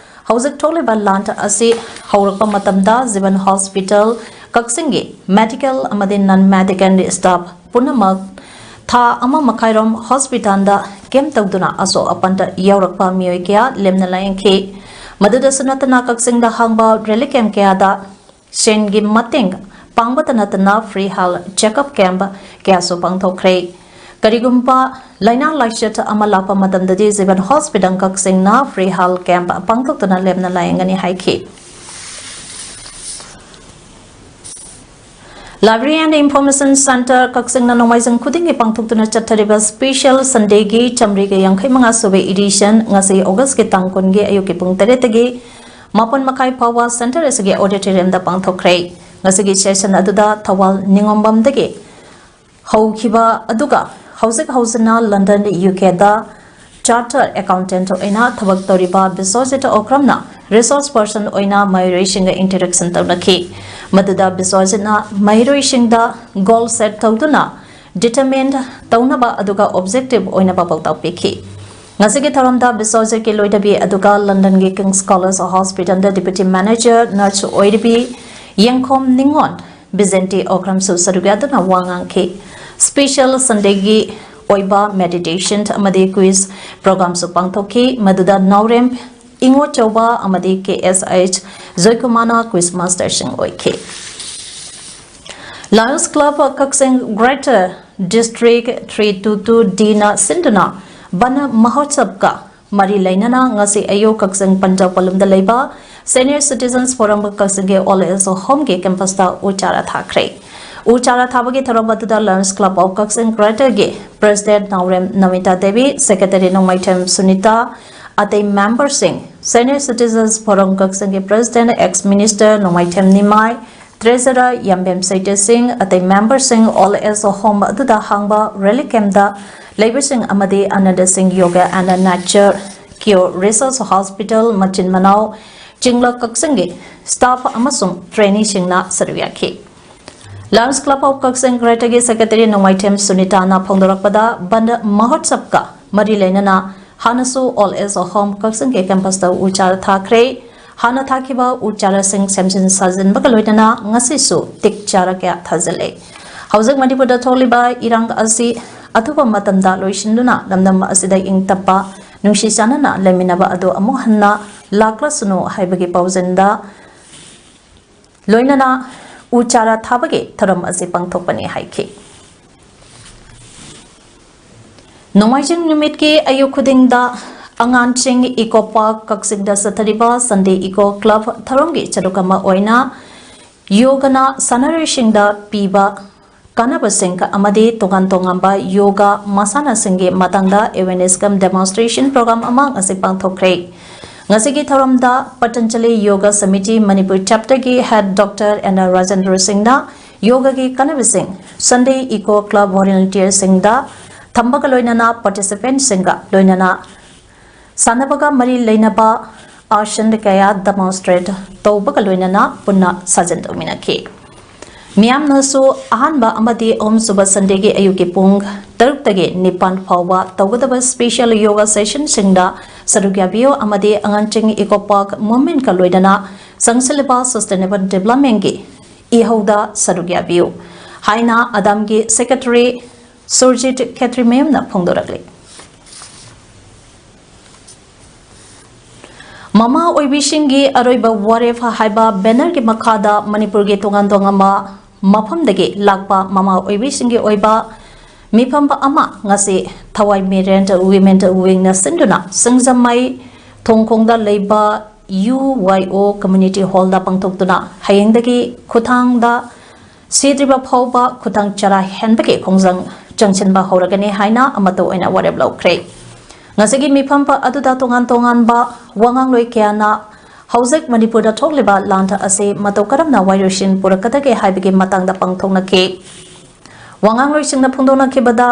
ꯍꯧꯖꯤꯛ ꯊꯣꯛꯂꯤꯕ ꯂꯥꯟ ꯑꯁꯤ ꯍꯧꯔꯛꯄ ꯃꯇꯝꯗ ꯖꯤꯕꯟ ꯍꯣꯁꯄꯤꯇꯥꯜ ꯀꯛꯆꯤꯡꯒꯤ medical ꯑꯃꯗꯤ non medical staff ꯄꯨꯝꯅꯃꯛ ꯊꯥ ꯑꯃ ꯃꯈꯥꯏꯔꯣꯝ ꯍꯣꯁꯄꯤꯇꯥꯜꯗ camp ꯇꯧꯗꯨꯅ ꯑꯁꯣꯛ ꯑꯄꯟꯗ ꯌꯥꯎꯔꯛꯄ ꯃꯤꯑꯣꯏ ꯀꯌꯥ ꯂꯦꯝꯅ ꯂꯥꯌꯦꯡꯈꯤ꯫ ꯃꯗꯨꯗꯁꯨ ꯅꯠꯇꯅ ꯀꯛꯆꯤꯡꯗ ꯍꯥꯡꯕ relief camp ꯀꯌꯥꯗ ꯁꯦꯟꯒꯤ ꯃꯇꯦꯡ ꯄꯥꯡꯕꯇ ꯅꯠꯇꯅ free health checkup camp ꯀꯌꯥꯁꯨ ꯄꯥꯡꯊꯣꯛꯈ꯭ꯔꯦ꯫ ꯀꯔꯤꯒꯨꯝꯕ ꯂꯥꯏꯅꯥ ꯂꯥꯏꯆꯠ ꯑꯃ ꯂꯥꯛꯄ ꯃꯇꯝꯗꯗꯤ ꯖꯤꯕꯟ ꯍꯣꯁꯄꯤꯇꯥꯜ ꯀꯛꯆꯤꯡꯅ free health camp ꯄꯥꯡꯊꯣꯛꯇꯨꯅ ꯂꯦꯝꯅ ꯂꯥꯌꯦꯡꯒꯅꯤ ꯍꯥꯏꯈꯤ꯫ Library and Information Centre ꯀꯛꯆꯤꯡꯅ ꯅꯣꯡꯃꯥꯏꯖꯤꯡ ꯈꯨꯗꯤꯡꯒꯤ ꯄꯥꯡꯊꯣꯛꯇꯨꯅ ꯆꯠꯊꯔꯤꯕ Special Sundayꯒꯤ ꯆꯥꯃꯔꯤꯒ ꯌꯥꯡꯈꯩ ꯃꯉꯥ ꯁꯨꯕ edition ꯉꯁꯤ Augustꯀꯤ ꯇꯥꯡ ꯀꯨꯟꯒꯤ ꯑꯌꯨꯛꯀꯤ ꯄꯨꯡ ꯇꯔꯦꯠꯇꯒꯤ ꯃꯥꯄꯟ ꯃꯈꯥꯏ ꯐꯥꯎꯕ centre ꯑꯁꯤꯒꯤ auditoriumꯗ ꯄꯥꯡꯊꯣꯛꯈ꯭ꯔꯦ꯫ ꯉꯁꯤꯒꯤ session ꯑꯗꯨꯗ ꯊꯧꯕꯥꯜ ꯅꯤꯉꯣꯝꯕꯝꯗꯒꯤ ꯍꯧꯈꯤꯕ ꯑꯗꯨꯒ ꯍꯧꯖꯤꯛ ꯍꯧꯖꯤꯛꯅ London, UKꯗ chartered accountant ꯑꯣꯏꯅ ꯊꯕꯛ ꯇꯧꯔꯤꯕ ꯕꯤꯁ꯭ꯋꯖꯤꯠ ꯑꯣꯀ꯭ꯔꯝꯅ resource person ꯑꯣꯏꯅ ꯃꯍꯩꯔꯣꯏꯁꯤꯡꯒ interaction ꯇꯧꯅꯈꯤ꯫ ꯃꯗꯨꯗ ꯕꯤꯁ꯭ꯋꯖꯤꯠꯅ ꯃꯍꯩꯔꯣꯏꯁꯤꯡꯗ goal set ꯇꯧꯗꯨꯅ determined ꯇꯧꯅꯕ ꯑꯗꯨꯒ objective ꯑꯣꯏꯅꯕ ꯄꯥꯎꯇꯥꯛ ꯄꯤꯈꯤ꯫ ꯉꯁꯤꯒꯤ ꯊꯧꯔꯝꯗ ꯕꯤꯁ꯭ꯋꯖꯤꯠꯀꯤ ꯂꯣꯏꯅꯕꯤ ꯑꯗꯨꯒ Londonꯒꯤ King's College Hospitalꯗ deputy manager nurse ꯑꯣꯏꯔꯤꯕꯤ ꯌꯦꯡꯈꯣꯝ ꯅꯤꯉꯣꯟ ꯕꯤꯖꯦꯟꯇꯤ ꯑꯣꯀ꯭ꯔꯝꯁꯨ ꯁꯔꯨꯛ ꯌꯥꯗꯨꯅ ꯋꯥ ꯉꯥꯡꯈꯤ꯫ Special Sundayꯒꯤ ꯑꯣꯏꯕ meditation ꯑꯃꯗꯤ quiz programꯁꯨ ꯄꯥꯡꯊꯣꯛꯈꯤ, ꯃꯗꯨꯗ ꯅꯥꯎꯔꯦꯝ ꯏꯉꯣꯆꯧꯕ ꯑꯃꯗꯤ ꯀꯦ ꯑꯦꯁ ꯑꯩꯆ ꯖꯣꯏꯀꯨꯃꯥꯔꯅ quiz masterꯁꯤꯡ ꯑꯣꯏꯈꯤ꯫ Lions Club ꯀꯛꯆꯤꯡ Greater District three two two Dꯅ ꯁꯤꯟꯗꯨꯅ ꯕꯟ ꯃꯍꯣꯠꯁꯕꯀ ꯃꯔꯤ ꯂꯩꯅꯅ ꯉꯁꯤ ꯑꯌꯨꯛ ꯀꯛꯆꯤꯡ ꯄꯟꯖꯥꯕ ꯀꯣꯂꯨꯝꯗ ꯂꯩꯕ Senior Citizens Forum ꯀꯛꯆꯤꯡꯒꯤ Old Age Homeꯒꯤ campusꯇ ꯎ ꯆꯥꯔꯥ ꯊꯥꯈ꯭ꯔꯦ꯫ ꯎ ꯆꯥꯔꯥ ꯊꯥꯕꯒꯤ ꯊꯧꯔꯝ ꯑꯗꯨꯗ Lions Club of Kakching Greaterꯒꯤ President Naorem Namita Devi, Secretary ꯅꯣꯡꯃꯩꯊꯦꯝ Sunita, ꯑꯇꯩ memberꯁꯤꯡ, Senior Citizens Forum ꯀꯛꯆꯤꯡꯒꯤ President ex Minister ꯅꯣꯡꯃꯩꯊꯦꯝ ꯅꯤꯃꯥꯏ, Treasurer ꯌꯥꯝꯕꯦꯝ ꯁꯩꯇꯦ ꯁꯤꯡ, ꯑꯇꯩ memberꯁꯤꯡ, Old Age Home ꯑꯗꯨꯗ ꯍꯥꯡꯕ relief campꯇ ꯂꯩꯕꯁꯤꯡ ꯑꯃꯗꯤ ꯑꯅꯟꯗ ꯁꯤꯡ Yoga and Nature Cure Research Hospital ꯃꯆꯤꯟ ꯃꯅꯥꯎ ꯆꯤꯡꯂꯛ ꯀꯛꯆꯤꯡꯒꯤ staff ꯑꯃꯁꯨꯡ traineeꯁꯤꯡꯅ ꯁꯔꯨꯛ ꯌꯥꯈꯤ꯫ Lions Club of Kakching Greaterꯒꯤ Secretary ꯅꯣꯡꯃꯩꯊꯦꯝ ꯁꯨꯅꯤꯇꯥꯅ ꯐꯣꯡꯗꯣꯔꯛꯄꯗ, ꯕꯟ ꯃꯍꯣꯠꯁꯕꯀ ꯃꯔꯤ ꯂꯩꯅꯅ ꯍꯥꯟꯅꯁꯨ Old Age Home ꯀꯛꯆꯤꯡꯒꯤ campusꯇ ꯎ ꯆꯥꯔꯥ ꯊꯥꯈ꯭ꯔꯦ꯫ ꯍꯥꯟꯅ ꯊꯥꯈꯤꯕ ꯎ ꯆꯥꯔꯥꯁꯤꯡ ꯁꯦꯝꯖꯤꯟ ꯁꯥꯖꯤꯟꯕꯒ ꯂꯣꯏꯅꯅ ꯉꯁꯤꯁꯨ ꯇꯤꯛ ꯆꯥꯔꯥ ꯀꯌꯥ ꯊꯥꯖꯤꯜꯂꯦ꯫ ꯍꯧꯖꯤꯛ ꯃꯅꯤꯄꯨꯔꯗ ꯊꯣꯛꯂꯤꯕ ꯏꯔꯥꯡ ꯑꯁꯤ ꯑꯊꯨꯕ ꯃꯇꯝꯗ ꯂꯣꯏꯁꯤꯟꯗꯨꯅ ꯂꯝꯗꯝ ꯑꯁꯤꯗ ꯏꯪ ꯇꯞꯄ, ꯅꯨꯡꯁꯤ ꯆꯥꯟꯅꯅ ꯂꯩꯃꯤꯟꯅꯕ ꯑꯗꯨ ꯑꯃꯨꯛ ꯍꯟꯅ ꯂꯥꯛꯂꯁꯅꯨ ꯍꯥꯏꯕꯒꯤ ꯄꯥꯎꯖꯦꯜꯗ ꯂꯣꯏꯅꯅ ꯎ ꯆꯥꯔꯥ ꯊꯥꯕꯒꯤ ꯊꯧꯔꯝ ꯑꯁꯤ ꯄꯥꯡꯊꯣꯛꯄꯅꯤ ꯍꯥꯏꯈꯤ꯫ ꯅꯣꯡꯃꯥꯏꯖꯤꯡ ꯅꯨꯃꯤꯠꯀꯤ ꯑꯌꯨꯛ ꯈꯨꯗꯤꯡꯗ ꯑꯉꯥꯡꯁꯤꯡ Eco Park ꯀꯛꯆꯤꯡꯗ ꯆꯠꯊꯔꯤꯕ Sunday Eco Club ꯊꯧꯔꯝꯒꯤ ꯁꯔꯨꯛ ꯑꯃ ꯑꯣꯏꯅ ꯌꯣꯒꯅ ꯁꯥꯟꯅꯔꯣꯏꯁꯤꯡꯗ ꯄꯤꯕ ꯀꯥꯟꯅꯕꯁꯤꯡ ꯑꯃꯗꯤ ꯇꯣꯉꯥꯟ ꯇꯣꯉꯥꯟꯕ ꯌꯣꯒ ꯃꯁꯥꯟꯅꯁꯤꯡꯒꯤ ꯃꯇꯥꯡꯗ awareness cum demonstration program ꯑꯃ ꯉꯁꯤ ꯄꯥꯡꯊꯣꯛꯈ꯭ꯔꯦ꯫ ꯉꯁꯤꯒꯤ ꯊꯧꯔꯝꯗ Patanjali Yoga Samiti Manipur chapterꯒꯤ head Doctor N R Rajendra Singhꯅ ꯌꯣꯒꯒꯤ ꯀꯥꯟꯅꯕꯁꯤꯡ Sunday Eco Club volunteerꯁꯤꯡꯗ ꯊꯝꯕꯒ ꯂꯣꯏꯅꯅ participantꯁꯤꯡꯒ ꯂꯣꯏꯅꯅ ꯁꯥꯟꯅꯕꯒ ꯃꯔꯤ ꯂꯩꯅꯕ ꯑꯥꯁꯟ ꯀꯌꯥ demonstrate ꯇꯧꯕꯒ ꯂꯣꯏꯅꯅ ꯄꯨꯟꯅ ꯁꯥꯖꯦꯜ ꯇꯧꯃꯤꯟꯅꯈꯤ꯫ ꯃꯤꯌꯥꯝꯅꯁꯨ ꯑꯍꯥꯟꯕ ꯑꯃꯗꯤ ꯑꯍꯨꯝꯁꯨꯕ Sundayꯒꯤ ꯑꯌꯨꯛꯀꯤ ꯄꯨꯡ ꯇꯔꯨꯛꯇꯒꯤ ꯅꯤꯄꯥꯟ ꯐꯥꯎꯕ ꯇꯧꯒꯗꯕ special yoga sessionꯁꯤꯡꯗ ꯁꯔꯨꯛ ꯌꯥꯕꯤꯌꯨ ꯑꯃꯗꯤ ꯑꯉꯥꯡꯁꯤꯡ Eco Park movementꯀ ꯂꯣꯏꯅꯅ ꯆꯪꯁꯤꯜꯂꯤꯕ sustainable developmentꯀꯤ ꯏꯍꯧꯗ ꯁꯔꯨꯛ ꯌꯥꯕꯤꯌꯨ ꯍꯥꯏꯅ ꯑꯗꯥꯝꯒꯤ Secretary ꯁꯨꯔꯖꯤꯠ ꯈꯦꯇ꯭ꯔꯤꯃꯌꯨꯝꯅ ꯐꯣꯡꯗꯣꯔꯛꯂꯤ꯫ ꯃꯃꯥ ꯑꯣꯏꯕꯤꯁꯤꯡꯒꯤ ꯑꯔꯣꯏꯕ ꯋꯥꯔꯦꯞ ꯍꯥꯏꯕ ꯕꯦꯅꯔꯒꯤ ꯃꯈꯥꯗ ꯃꯅꯤꯄꯨꯔꯒꯤ ꯇꯣꯉꯥꯟ ꯇꯣꯉꯥꯟꯕ ꯃꯐꯝꯗꯒꯤ ꯂꯥꯛꯄ ꯃꯃꯥ ꯑꯣꯏꯕꯤꯁꯤꯡꯒꯤ ꯑꯣꯏꯕ ꯃꯤꯐꯝ ꯑꯃ ꯉꯁꯤ ꯊꯋꯥꯏ ꯃꯤꯔꯦꯟ ꯋꯤꯃꯦꯟ ꯋꯤꯡꯅ ꯁꯤꯟꯗꯨꯅ ꯁꯤꯡꯖꯃꯩ ꯊꯣꯡꯈꯣꯡꯗ ꯂꯩꯕ ꯌꯨ ꯋꯥꯏ ꯑꯣ ꯀꯝꯃ꯭ꯌꯨꯅꯤꯇꯤ ꯍꯣꯜꯗ ꯄꯥꯡꯊꯣꯛꯇꯨꯅ ꯍꯌꯦꯡꯗꯒꯤ ꯈꯨꯊꯥꯡꯗ ꯁꯤꯗ꯭ꯔꯤꯕ ꯐꯥꯎꯕ ꯈꯨꯊꯥꯡ ꯆꯔꯥ ꯍꯦꯟꯕꯒꯤ ꯈꯣꯡꯖꯪ ꯆꯪꯁꯤꯟꯕ ꯍꯧꯔꯒꯅꯤ ꯍꯥꯏꯅ ꯑꯃꯠꯇ ꯑꯣꯏꯅ ꯋꯥꯔꯦꯞ ꯂꯧꯈ꯭ꯔꯦ꯫ ꯉꯁꯤꯒꯤ ꯃꯤꯐꯝ ꯑꯗꯨꯗ ꯇꯣꯉꯥꯟ ꯇꯣꯉꯥꯟꯕ ꯋꯥꯉꯥꯡꯂꯣꯏ ꯀꯌꯥꯅ ꯍꯧꯖꯤꯛ ꯃꯅꯤꯄꯨꯔꯗ ꯊꯣꯛꯂꯤꯕ ꯂꯥꯟ ꯑꯁꯤ ꯃꯇꯧ ꯀꯔꯝꯅ ꯋꯥꯔꯣꯏꯁꯤꯟ ꯄꯨꯔꯛꯀꯗꯒꯦ ꯍꯥꯏꯕꯒꯤ ꯃꯇꯥꯡꯗ ꯄꯥꯡꯊꯣꯛꯅꯈꯤ꯫ ꯋꯥꯉꯥꯡꯂꯣꯏꯁꯤꯡꯅ ꯐꯣꯡꯗꯣꯛꯅꯈꯤꯕꯗ,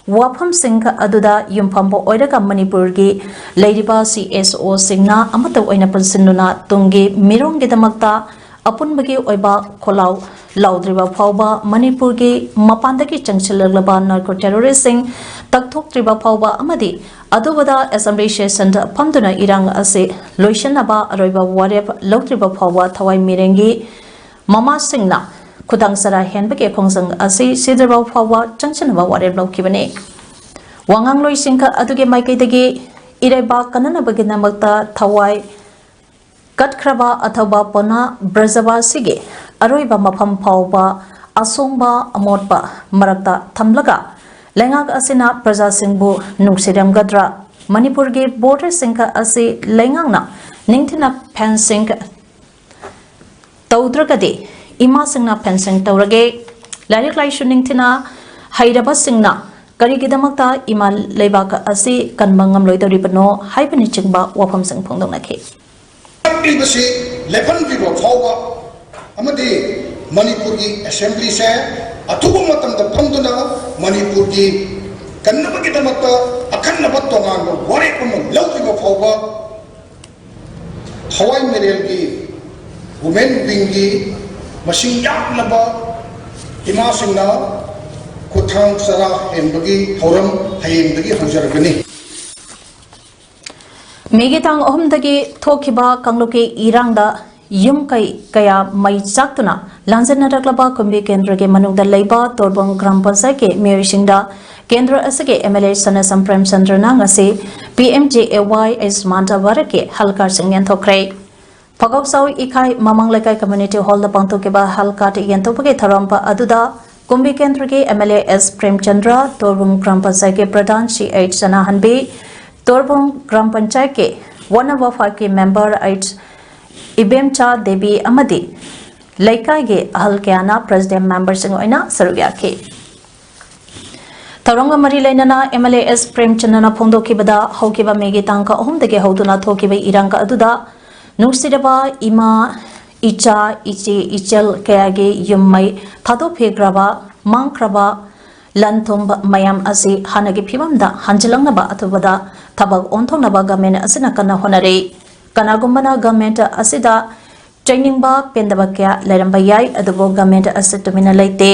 ꯋꯥꯐꯝꯁꯤꯡ ꯑꯗꯨꯗ ꯌꯨꯝꯐꯝ ꯑꯣꯏꯔꯒ ꯃꯅꯤꯄꯨꯔꯒꯤ ꯂꯩꯔꯤꯕ ꯁꯤ ꯑꯦꯁ ꯑꯣꯁꯤꯡꯅ ꯑꯃꯠꯇ ꯑꯣꯏꯅ ꯄꯨꯟꯁꯤꯟꯗꯨꯅ ꯇꯨꯡꯒꯤ ꯃꯤꯔꯣꯜꯒꯤꯗꯃꯛꯇ ꯑꯄꯨꯟꯕꯒꯤ ꯑꯣꯏꯕ ꯈꯣꯜꯂꯥꯎ ꯂꯥꯎꯗ꯭ꯔꯤꯕ ꯐꯥꯎꯕ ꯃꯅꯤꯄꯨꯔꯒꯤ ꯃꯄꯥꯟꯗꯒꯤ ꯆꯪꯁꯤꯜꯂꯛꯂꯕ ꯅꯥꯔꯀꯣ ꯇꯦꯔꯣꯔꯤꯁꯁꯤꯡ ꯇꯛꯊꯣꯛꯇ꯭ꯔꯤꯕ ꯐꯥꯎꯕ ꯑꯃꯗꯤ ꯑꯗꯨꯕꯨꯗ ꯑꯦꯁꯦꯝꯕ꯭ꯂꯤ ꯁꯦꯁꯟꯗ ꯐꯝꯗꯨꯅ ꯏꯔꯥꯡ ꯑꯁꯤ ꯂꯣꯏꯁꯤꯟꯅꯕ ꯑꯔꯣꯏꯕ ꯋꯥꯔꯦꯞ ꯂꯧꯗ꯭ꯔꯤꯕ ꯐꯥꯎꯕ ꯊꯋꯥꯏ ꯃꯤꯔꯦꯟꯒꯤ ꯃꯃꯥꯁꯤꯡꯅ ꯈꯨꯗꯥꯡ ꯆꯔꯥ ꯍꯦꯟꯕꯒꯤ ꯈꯣꯡꯖꯪ ꯑꯁꯤ ꯁꯤꯗ꯭ꯔꯤꯕ ꯐꯥꯎꯕ ꯆꯪꯁꯤꯟꯅꯕ ꯋꯥꯔꯦꯞ ꯂꯧꯈꯤꯕꯅꯤ꯫ ꯋꯥꯉꯥꯡꯂꯣꯏꯁꯤꯡ ꯑꯗꯨꯒꯤ ꯃꯥꯏꯀꯩꯗꯒꯤ ꯏꯔꯩꯕꯥꯛ ꯀꯟꯅꯅꯕꯒꯤꯗꯃꯛꯇ ꯊꯋꯥꯏ ꯀꯠꯈ꯭ꯔꯕ ꯑꯊꯧꯕ ꯄꯣꯅꯥ ꯕ꯭ꯔꯖꯕꯥꯁꯤꯒꯤ ꯑꯔꯣꯏꯕ ꯃꯐꯝ ꯐꯥꯎꯕ ꯑꯁꯣꯡꯕ ꯑꯃꯣꯠꯄ ꯃꯔꯛꯇ ꯊꯝꯂꯒ ꯂꯩꯉꯥꯛ ꯑꯁꯤꯅ ꯄ꯭ꯔꯖꯥꯁꯤꯡꯕꯨ ꯅꯨꯡꯁꯤꯔꯝꯒꯗ꯭ꯔꯥ? ꯃꯅꯤꯄꯨꯔꯒꯤ ꯕꯣꯔꯗꯔꯁꯤꯡ ꯑꯁꯤ ꯂꯩꯉꯥꯛꯅ ꯅꯤꯡꯊꯤꯅ ꯐꯦꯟꯁꯤꯡ ꯇꯧꯗ꯭ꯔꯒꯗꯤ ꯏꯃꯥꯁꯤꯡꯅ ꯐꯦꯟꯁꯤꯡ ꯇꯧꯔꯒꯦ꯫ ꯂꯥꯏꯔꯤꯛ ꯂꯥꯏꯁꯨ ꯅꯤꯡꯊꯤꯅ ꯍꯩꯔꯕꯁꯤꯡꯅ ꯀꯔꯤꯒꯤꯗꯃꯛꯇ ꯏꯃꯥ ꯂꯩꯕꯥꯛ ꯑꯁꯤ ꯀꯟꯕ ꯉꯝꯂꯣꯏꯗꯧꯔꯤꯕꯅꯣ ꯍꯥꯏꯕꯅꯆꯤꯡꯕ ꯋꯥꯐꯝꯁꯤꯡ ꯐꯣꯡꯗꯣꯛꯅꯈꯤ꯫ ꯄꯤꯕꯁꯤ ꯂꯦꯞꯍꯟꯗ꯭ꯔꯤꯕ ꯐꯥꯎꯕ ꯑꯃꯗꯤ ꯃꯅꯤꯄꯨꯔꯒꯤ ꯑꯦꯁꯦꯝꯕ꯭ꯂꯤꯁꯦ ꯑꯊꯨꯕ ꯃꯇꯝꯗ ꯐꯝꯗꯨꯅ ꯃꯅꯤꯄꯨꯔꯒꯤ ꯀꯟꯅꯕꯒꯤꯗꯃꯛꯇ ꯑꯈꯟꯅꯕ ꯇꯣꯉꯥꯟꯕ ꯋꯥꯔꯦꯞ ꯑꯃ ꯂꯧꯗ꯭ꯔꯤꯕ ꯐꯥꯎꯕ ꯊꯋꯥꯏ ꯃꯤꯔꯦꯜꯒꯤ ꯋꯨꯃꯦꯟ ꯋꯤꯡꯒꯤ ꯃꯁꯤꯡ ꯌꯥꯝꯂꯕ ꯏꯃꯥꯁꯤꯡꯅ ꯈꯨꯠꯊꯥꯡ ꯆꯔꯥ ꯍꯦꯟꯕꯒꯤ ꯊꯧꯔꯝ ꯍꯌꯦꯡꯗꯒꯤ ꯍꯧꯖꯔꯒꯅꯤ꯫ ꯃꯦꯒꯤ ꯇꯥꯡ ꯑꯍꯨꯝꯗꯒꯤ ꯊꯣꯛꯈꯤꯕ ꯀꯥꯡꯂꯨꯞꯀꯤ ꯏꯔꯥꯡꯗ ꯌꯨꯝ ꯀꯩ ꯀꯌꯥ ꯃꯩ ꯆꯥꯛꯇꯨꯅ ꯂꯥꯟꯖꯦꯟꯅꯔꯛꯂꯕ ꯀꯨꯝꯕꯤ ꯀꯦꯟꯗ꯭ꯔꯒꯤ ꯃꯅꯨꯡꯗ ꯂꯩꯕ ꯇꯣꯔꯕꯣꯡ ꯒ꯭ꯔꯥꯝ ꯄꯟꯆꯥꯌꯠꯀꯤ ꯃꯤꯑꯣꯏꯁꯤꯡꯗ ꯀꯦꯟꯗ꯭ꯔ ꯑꯁꯤꯒꯤ M L A ꯁꯅꯥꯁꯝ ꯄ꯭ꯔꯦꯝꯆꯟꯗ꯭ꯔꯅ ꯉꯁꯤ P M J A Y ꯑꯌꯨꯁꯃꯥꯟ ꯚꯥꯔꯠꯀꯤ ꯍꯦꯜꯊ ꯀꯥꯔꯗꯁꯤꯡ ꯌꯦꯟꯊꯣꯛꯈ꯭ꯔꯦ꯫ ꯐꯒꯧꯆꯥꯎ ꯏꯈꯥꯏ ꯃꯃꯥꯡ ꯂꯩꯀꯥꯏ ꯀꯝꯃ꯭ꯌꯨꯅꯤꯇꯤ ꯍꯣꯜꯗ ꯄꯥꯡꯊꯣꯛꯈꯤꯕ ꯍꯦꯜꯊ ꯀꯥꯔꯗ ꯌꯦꯟꯊꯣꯛꯄꯒꯤ ꯊꯧꯔꯝ ꯑꯗꯨꯗ ꯀꯨꯝꯕꯤ ꯀꯦꯟꯗ꯭ꯔꯒꯤ M L A S Premchandra, Torbung gram ꯄꯟꯆꯥꯌꯠꯀꯤ ꯄ꯭ꯔꯙꯥꯟ C H ꯆꯅꯥꯍꯟꯕꯤ, ꯇꯣꯔꯕꯨꯡ ꯒ꯭ꯔꯥꯝ ꯄꯟꯆꯥꯌꯠꯀꯤ one number five ꯀꯤ ꯃꯦꯝꯕꯔ H ꯏꯕꯦꯝꯆꯥ ꯗꯦꯕꯤ ꯑꯃꯗꯤ ꯂꯩꯀꯥꯏꯒꯤ ꯑꯍꯜ ꯀꯌꯥꯅ ꯄ꯭ꯔꯦꯁꯤꯗꯦꯟ ꯃꯦꯝꯕꯔꯁꯤꯡ ꯑꯣꯏꯅ ꯁꯔꯨꯛ ꯌꯥꯈꯤ꯫ ꯊꯧꯔꯝꯒ ꯃꯔꯤ ꯂꯩꯅꯅ M L A S ꯄ꯭ꯔꯦꯝꯆꯟꯗ꯭ꯔꯅ ꯐꯣꯡꯗꯣꯛꯈꯤꯕꯗ, ꯍꯧꯈꯤꯕ ꯃꯦꯒꯤ ꯇꯥꯡ ꯑꯍꯨꯝꯗꯒꯤ ꯍꯧꯗꯨꯅ ꯊꯣꯛꯈꯤꯕ ꯏꯔꯥꯡ ꯑꯗꯨꯗ ꯅꯨꯡꯁꯤꯔꯕ ꯏꯃꯥ, ꯏꯆꯥ, ꯏꯆꯦ, ꯏꯆꯜ ꯀꯌꯥꯒꯤ ꯌꯨꯝ ꯃꯩ ꯊꯥꯗꯣꯛꯄꯤꯈ꯭ꯔꯕ, ꯃꯥꯡꯈ꯭ꯔꯕ ꯂꯟ ꯊꯨꯝ ꯃꯌꯥꯝ ꯑꯁꯤ ꯍꯥꯟꯅꯒꯤ ꯐꯤꯕꯝꯗ ꯍꯟꯖꯤꯜꯂꯛꯅꯕ ꯑꯊꯨꯕꯗ ꯊꯕꯛ ꯑꯣꯟꯊꯣꯛꯅꯕ ꯒꯚꯔꯟꯃꯦꯟꯠ ꯑꯁꯤꯅ ꯀꯟꯅ ꯍꯣꯠꯅꯔꯤ꯫ ꯀꯅꯥꯒꯨꯝꯕꯅ ꯒꯚꯔꯟꯃꯦꯟꯠ ꯑꯁꯤꯗ ꯆꯩꯅꯤꯡꯕ, ꯄꯦꯟꯗꯕ ꯀꯌꯥ ꯂꯩꯔꯝꯕ ꯌꯥꯏ, ꯑꯗꯨꯕꯨ ꯒꯚꯔꯟꯃꯦꯟꯠ ꯑꯁꯤ ꯇꯨꯃꯤꯟꯅ ꯂꯩꯇꯦ꯫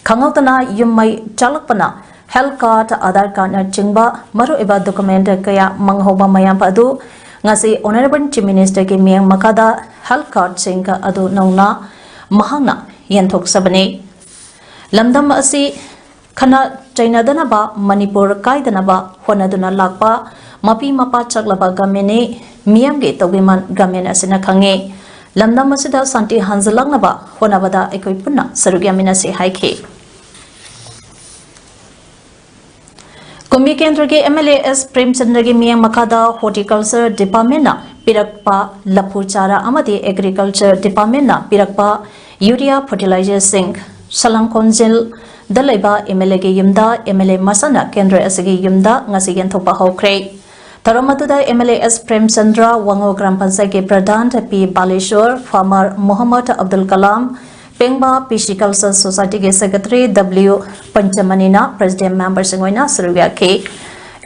ꯈꯪꯍꯧꯗꯅ ꯌꯨꯝ ꯃꯩ ꯆꯥꯛꯂꯛꯄꯅ ꯍꯦꯜꯊ ꯀꯥꯔꯗ, ꯑꯥꯙꯥꯔ ꯀꯥꯔꯗꯅꯆꯤꯡꯕ ꯃꯔꯨꯑꯣꯏꯕ ꯗꯣꯀꯨꯃꯦꯟꯠ ꯀꯌꯥ ꯃꯥꯡꯍꯧꯕ ꯃꯌꯥꯝ ꯑꯗꯨ ꯉꯁꯤ ꯑꯣꯅꯔꯦꯕꯜ ꯆꯤꯐ ꯃꯤꯅꯤꯁꯇꯔꯒꯤ ꯃꯤꯠꯌꯦꯡ ꯃꯈꯥꯗ ꯍꯦꯜꯊ ꯀꯥꯔꯗꯁꯤꯡ ꯑꯗꯨ ꯅꯧꯅ ꯃꯍꯥꯛꯅ ꯌꯦꯟꯊꯣꯛꯆꯕꯅꯤ꯫ ꯂꯝꯗꯝ ꯑꯁꯤ ꯈꯠꯅ ꯆꯩꯅꯗꯅꯕ, ꯃꯅꯤꯄꯨꯔ ꯀꯥꯏꯗꯅꯕ ꯍꯣꯠꯅꯗꯨꯅ ꯂꯥꯛꯄ ꯃꯄꯤ ꯃꯄꯥ ꯆꯥꯛꯂꯕ ꯒꯚꯔꯟꯃꯦꯟꯠꯅꯤ꯫ ꯃꯤꯌꯥꯝꯒꯤ ꯇꯧꯕꯤꯃꯜ ꯒꯚꯔꯟꯃꯦꯟꯠ ꯑꯁꯤꯅ ꯈꯪꯉꯤ꯫ ꯂꯝꯗꯝ ꯑꯁꯤꯗ ꯁꯥꯟꯇꯤ ꯍꯟꯖꯤꯜꯂꯛꯅꯕ ꯍꯣꯠꯅꯕꯗ ꯑꯩꯈꯣꯏ ꯄꯨꯟꯅ ꯁꯔꯨꯛ ꯌꯥꯃꯤꯟꯅꯁꯤ ꯍꯥꯏꯈꯤ꯫ ꯀꯨꯝꯕꯤ ꯀꯦꯟꯗ꯭ꯔꯒꯤ M L A S ꯄ꯭ꯔꯦꯝꯆꯟꯗ꯭ꯔꯒꯤ ꯃꯤꯠꯌꯦꯡ ꯃꯈꯥꯗ ꯍꯣꯔꯇꯤꯀꯜꯆꯔ ꯗꯤꯄꯥꯔꯠꯃꯦꯟꯠꯅ ꯄꯤꯔꯛꯄ ꯂꯐꯨ ꯆꯥꯔꯥ ꯑꯃꯗꯤ ꯑꯦꯒ꯭ꯔꯤꯀꯜꯆꯔ ꯗꯤꯄꯥꯔꯠꯃꯦꯟꯠꯅ ꯄꯤꯔꯛꯄ ꯌꯨꯔꯤꯌꯥ ꯐꯔꯇꯤꯂꯥꯏꯖꯔꯁꯤꯡ ꯁꯂꯪꯈꯣꯟꯖꯤꯜꯗ ꯂꯩꯕ M L A ꯒꯤ ꯌꯨꯝꯗ M L A ꯃꯁꯥꯅ ꯀꯦꯟꯗ꯭ꯔ ꯑꯁꯤꯒꯤ ꯌꯨꯝꯗ ꯉꯁꯤ ꯌꯦꯟꯊꯣꯛꯄ ꯍꯧꯈ꯭ꯔꯦ꯫ ꯊꯧꯔꯝ ꯑꯗꯨꯗ M L A S Premchandra, Wangoo gram ꯄꯟꯆꯥꯌꯠꯀꯤ ꯄ꯭ꯔꯙꯥꯟ P ꯕꯥꯂꯦꯁꯣꯔ, ꯐꯥꯔꯃꯔ ꯃꯣꯍꯝꯃꯗ ꯑꯕꯗꯨꯜ ꯀꯂꯥꯝ, ꯄꯦꯡꯕꯥ P C Culture Society ꯒꯤ ꯁꯦꯀ꯭ꯔꯦꯇꯔꯤ W ꯄꯟꯆꯃꯅꯤꯅ ꯄ꯭ꯔꯦꯁꯤꯗꯦꯟꯠ ꯃꯦꯝꯕꯔꯁꯤꯡ ꯑꯣꯏꯅ ꯁꯔꯨꯛ ꯌꯥꯈꯤ꯫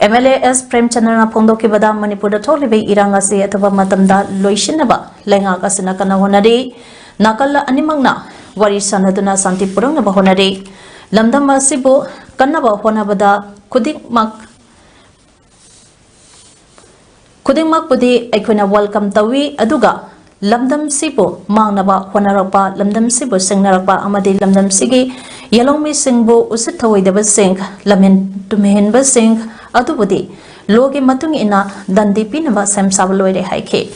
M L A S ꯄ꯭ꯔꯦꯝꯆꯟꯗ꯭ꯔꯅ ꯐꯣꯡꯗꯣꯛꯈꯤꯕꯗ, ꯃꯅꯤꯄꯨꯔꯗ ꯊꯣꯛꯂꯤꯕ ꯏꯔꯥꯡ ꯑꯁꯤ ꯑꯊꯨꯕ ꯃꯇꯝꯗ ꯂꯣꯏꯁꯤꯟꯅꯕ ꯂꯩꯉꯥꯛ ꯑꯁꯤꯅ ꯀꯟꯅ ꯍꯣꯠꯅꯔꯤ꯫ ꯅꯥꯀꯜ ꯑꯅꯤꯃꯛꯅ ꯋꯥꯔꯤ ꯁꯥꯟꯅꯗꯨꯅ ꯁꯥꯟꯇꯤ ꯄꯨꯔꯛꯅꯕ ꯍꯣꯠꯅꯔꯤ꯫ ꯂꯝꯗꯝ ꯑꯁꯤꯕꯨ ꯀꯟꯅꯕ ꯍꯣꯠꯅꯕꯗ ꯈꯨꯗꯤꯡꯃꯛ, ꯈꯨꯗꯤꯡꯃꯛꯄꯨꯗꯤ ꯑꯩꯈꯣꯏꯅ ꯋꯦꯜꯀꯝ ꯇꯧꯏ, ꯑꯗꯨꯒ ꯂꯝꯗꯝꯁꯤꯕꯨ ꯃꯥꯡꯅꯕ ꯍꯣꯠꯅꯔꯛꯄ, ꯂꯝꯗꯝꯁꯤꯕꯨ ꯁꯤꯡꯅꯔꯛꯄ ꯑꯃꯗꯤ ꯂꯝꯗꯝꯁꯤꯒꯤ ꯌꯦꯜꯍꯧꯃꯤꯁꯤꯡꯕꯨ ꯎꯁꯤꯠ ꯊꯧꯑꯣꯏꯗꯕꯁꯤꯡ, ꯂꯝꯍꯦꯟ ꯇꯨꯝꯍꯦꯟꯕꯁꯤꯡ ꯑꯗꯨꯕꯨꯗꯤ ꯂꯣꯒꯤ ꯃꯇꯨꯡ ꯏꯟꯅ ꯗꯟꯗꯤ ꯄꯤꯅꯕ ꯁꯦꯝ ꯁꯥꯕ ꯂꯣꯏꯔꯦ ꯍꯥꯏꯈꯤ꯫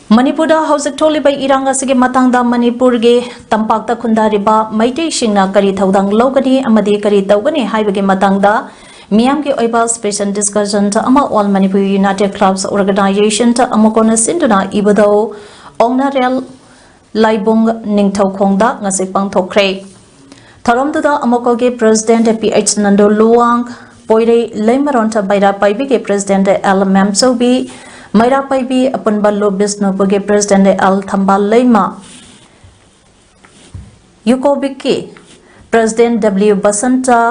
ꯃꯅꯤꯄꯨꯔꯗ ꯍꯧꯖꯤꯛ ꯊꯣꯛꯂꯤꯕ ꯏꯔꯥꯡ ꯑꯁꯤꯒꯤ ꯃꯇꯥꯡꯗ ꯃꯅꯤꯄꯨꯔꯒꯤ ꯇꯝꯄꯥꯛꯇ ꯈꯨꯟꯗꯥꯔꯤꯕ ꯃꯩꯇꯩꯁꯤꯡꯅ ꯀꯔꯤ ꯊꯧꯗꯥꯡ ꯂꯧꯒꯅꯤ ꯑꯃꯗꯤ ꯀꯔꯤ ꯇꯧꯒꯅꯤ ꯍꯥꯏꯕꯒꯤ ꯃꯇꯥꯡꯗ ꯃꯤꯌꯥꯝꯒꯤ ꯑꯣꯏꯕ special discussion ꯑꯃ All Manipur United Clubs Organization ꯑꯃꯨꯛ ꯍꯟꯅ ꯁꯤꯟꯗꯨꯅ ꯏꯕꯨꯙꯧ ꯑꯣꯛꯅꯔꯦꯜ ꯂꯥꯏꯕꯨꯡ ꯅꯤꯡꯊꯧꯈꯣꯡꯗ ꯉꯁꯤ ꯄꯥꯡꯊꯣꯛꯈ꯭ꯔꯦ꯫ ꯊꯧꯔꯝꯗꯨꯗ ꯑꯃꯨꯛꯀꯒꯤ President P H ꯅꯟꯗꯨ Luwang, ꯄꯣꯏꯔꯩ ꯂꯩꯃꯔꯣꯟ ꯃꯩꯔꯥ ꯄꯥꯏꯕꯤꯒꯤ President L ꯃꯦꯝꯆꯧꯕꯤ, ꯃꯩꯔꯥ ꯄꯥꯏꯕꯤ ꯑꯄꯨꯟꯕ ꯂꯨꯞ ꯕꯤꯁꯅꯨꯄꯨꯔꯒꯤ President L ꯊꯝꯕꯥꯜ ꯂꯩꯃ, ꯌꯨꯀꯣꯕꯤꯛꯀꯤ President W Basanta,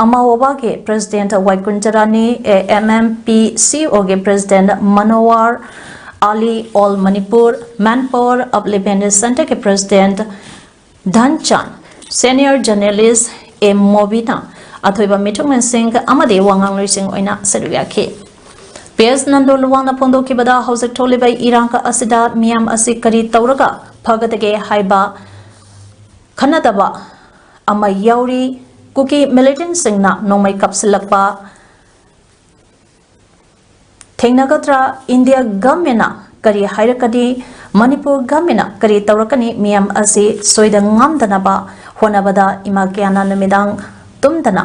ꯑꯃꯥꯋꯥꯒꯤ President ꯋꯥꯏꯀꯨꯟꯖꯔꯥꯅꯤ, A M M P C O ꯒꯤ President ꯃꯅꯣꯋꯥꯔ Ali, All Manipur Manpower Upliftment Centre ꯒꯤ President ꯙꯟꯆꯥꯟ, senior journalist A ꯃꯣꯕꯤꯅ ꯑꯊꯣꯏꯕ ꯃꯤꯊꯨꯡꯂꯦꯟꯁꯤꯡ ꯑꯃꯗꯤ ꯋꯥꯉꯥꯡꯂꯣꯏꯁꯤꯡ ꯑꯣꯏꯅ ꯁꯔꯨꯛ ꯌꯥꯈꯤ꯫ P H ꯅꯟꯗꯨ ꯂꯨꯋꯥꯡꯅ ꯐꯣꯡꯗꯣꯛꯈꯤꯕꯗ ꯍꯧꯖꯤꯛ ꯊꯣꯛꯂꯤꯕ ꯏꯔꯥꯡ ꯑꯁꯤꯗ ꯃꯤꯌꯥꯝ ꯑꯁꯤ ꯀꯔꯤ ꯇꯧꯔꯒ ꯐꯒꯗꯒꯦ ꯍꯥꯏꯕ ꯈꯟꯅꯗꯕ ꯑꯃ ꯌꯥꯎꯔꯤ꯫ ꯀꯨꯀꯤ militantꯁꯤꯡꯅ ꯅꯣꯡꯃꯩ ꯀꯥꯞꯁꯤꯜꯂꯛꯄ ꯊꯦꯡꯅꯒꯗ꯭ꯔꯥ? India governmentꯅ ꯀꯔꯤ ꯍꯥꯏꯔꯛꯀꯅꯤ? ꯃꯅꯤꯄꯨꯔ governmentꯅ ꯀꯔꯤ ꯇꯧꯔꯛꯀꯅꯤ? ꯃꯤꯌꯥꯝ ꯑꯁꯤ ꯁꯣꯏꯗ ꯉꯥꯝꯗꯅꯕ ꯍꯣꯠꯅꯕꯗ ꯏꯃꯥ ꯀꯌꯥꯅ ꯅꯨꯃꯤꯗꯥꯡ ꯇꯨꯝꯗꯅ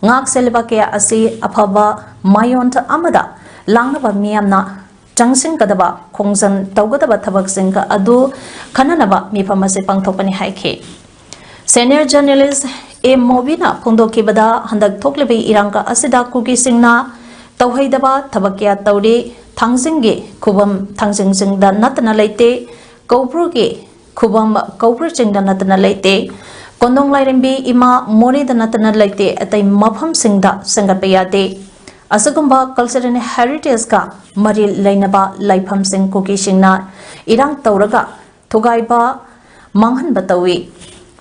ꯉꯥꯛ ꯁꯦꯜꯂꯤꯕ ꯀꯌꯥ ꯑꯁꯤ ꯑꯐꯕ ꯃꯥꯌꯣꯟ ꯑꯃꯗ ꯂꯥꯡꯅꯕ ꯃꯤꯌꯥꯝꯅ ꯆꯪꯁꯤꯟꯒꯗꯕ, ꯈꯣꯡꯖꯪ ꯇꯧꯒꯗꯕ ꯊꯕꯛꯁꯤꯡ ꯑꯗꯨ ꯈꯟꯅꯅꯕ ꯃꯤꯐꯝ ꯑꯁꯤ ꯄꯥꯡꯊꯣꯛꯄꯅꯤ ꯍꯥꯏꯈꯤ꯫ Senior journalist A ꯃꯣꯕꯤꯅ ꯐꯣꯡꯗꯣꯛꯈꯤꯕꯗ, ꯍꯟꯗꯛ ꯊꯣꯛꯂꯤꯕ ꯏꯔꯥꯡ ꯑꯁꯤꯗ ꯀꯨꯀꯤꯁꯤꯡꯅ ꯇꯧꯍꯩꯗꯕ ꯊꯕꯛ ꯀꯌꯥ ꯇꯧꯔꯤ꯫ ꯊꯥꯡꯖꯤꯡꯒꯤ ꯈꯨꯕꯝ ꯊꯥꯡꯖꯤꯡꯁꯤꯡꯗ ꯅꯠꯇꯅ ꯂꯩꯇꯦ, ꯀꯧꯕ꯭ꯔꯨꯒꯤ ꯈꯨꯕꯝ ꯀꯧꯕ꯭ꯔꯨ ꯆꯤꯡꯗ ꯅꯠꯇꯅ ꯂꯩꯇꯦ, ꯀꯣꯟꯗꯣꯡ ꯂꯥꯏꯔꯦꯝꯕꯤ ꯏꯃꯥ ꯃꯣꯔꯦꯗ ꯅꯠꯇꯅ ꯂꯩꯇꯦ, ꯑꯇꯩ ꯃꯐꯝꯁꯤꯡꯗ ꯁꯦꯝꯒꯠꯄ ꯌꯥꯗꯦ꯫ ꯑꯁꯤꯒꯨꯝꯕ cultural heritageꯀ ꯃꯔꯤ ꯂꯩꯅꯕ ꯂꯥꯏꯐꯝꯁꯤꯡ ꯀꯨꯀꯤꯁꯤꯡꯅ ꯏꯔꯥꯡ ꯇꯧꯔꯒ ꯊꯨꯒꯥꯏꯕ, ꯃꯥꯡꯍꯟꯕ ꯇꯧꯏ꯫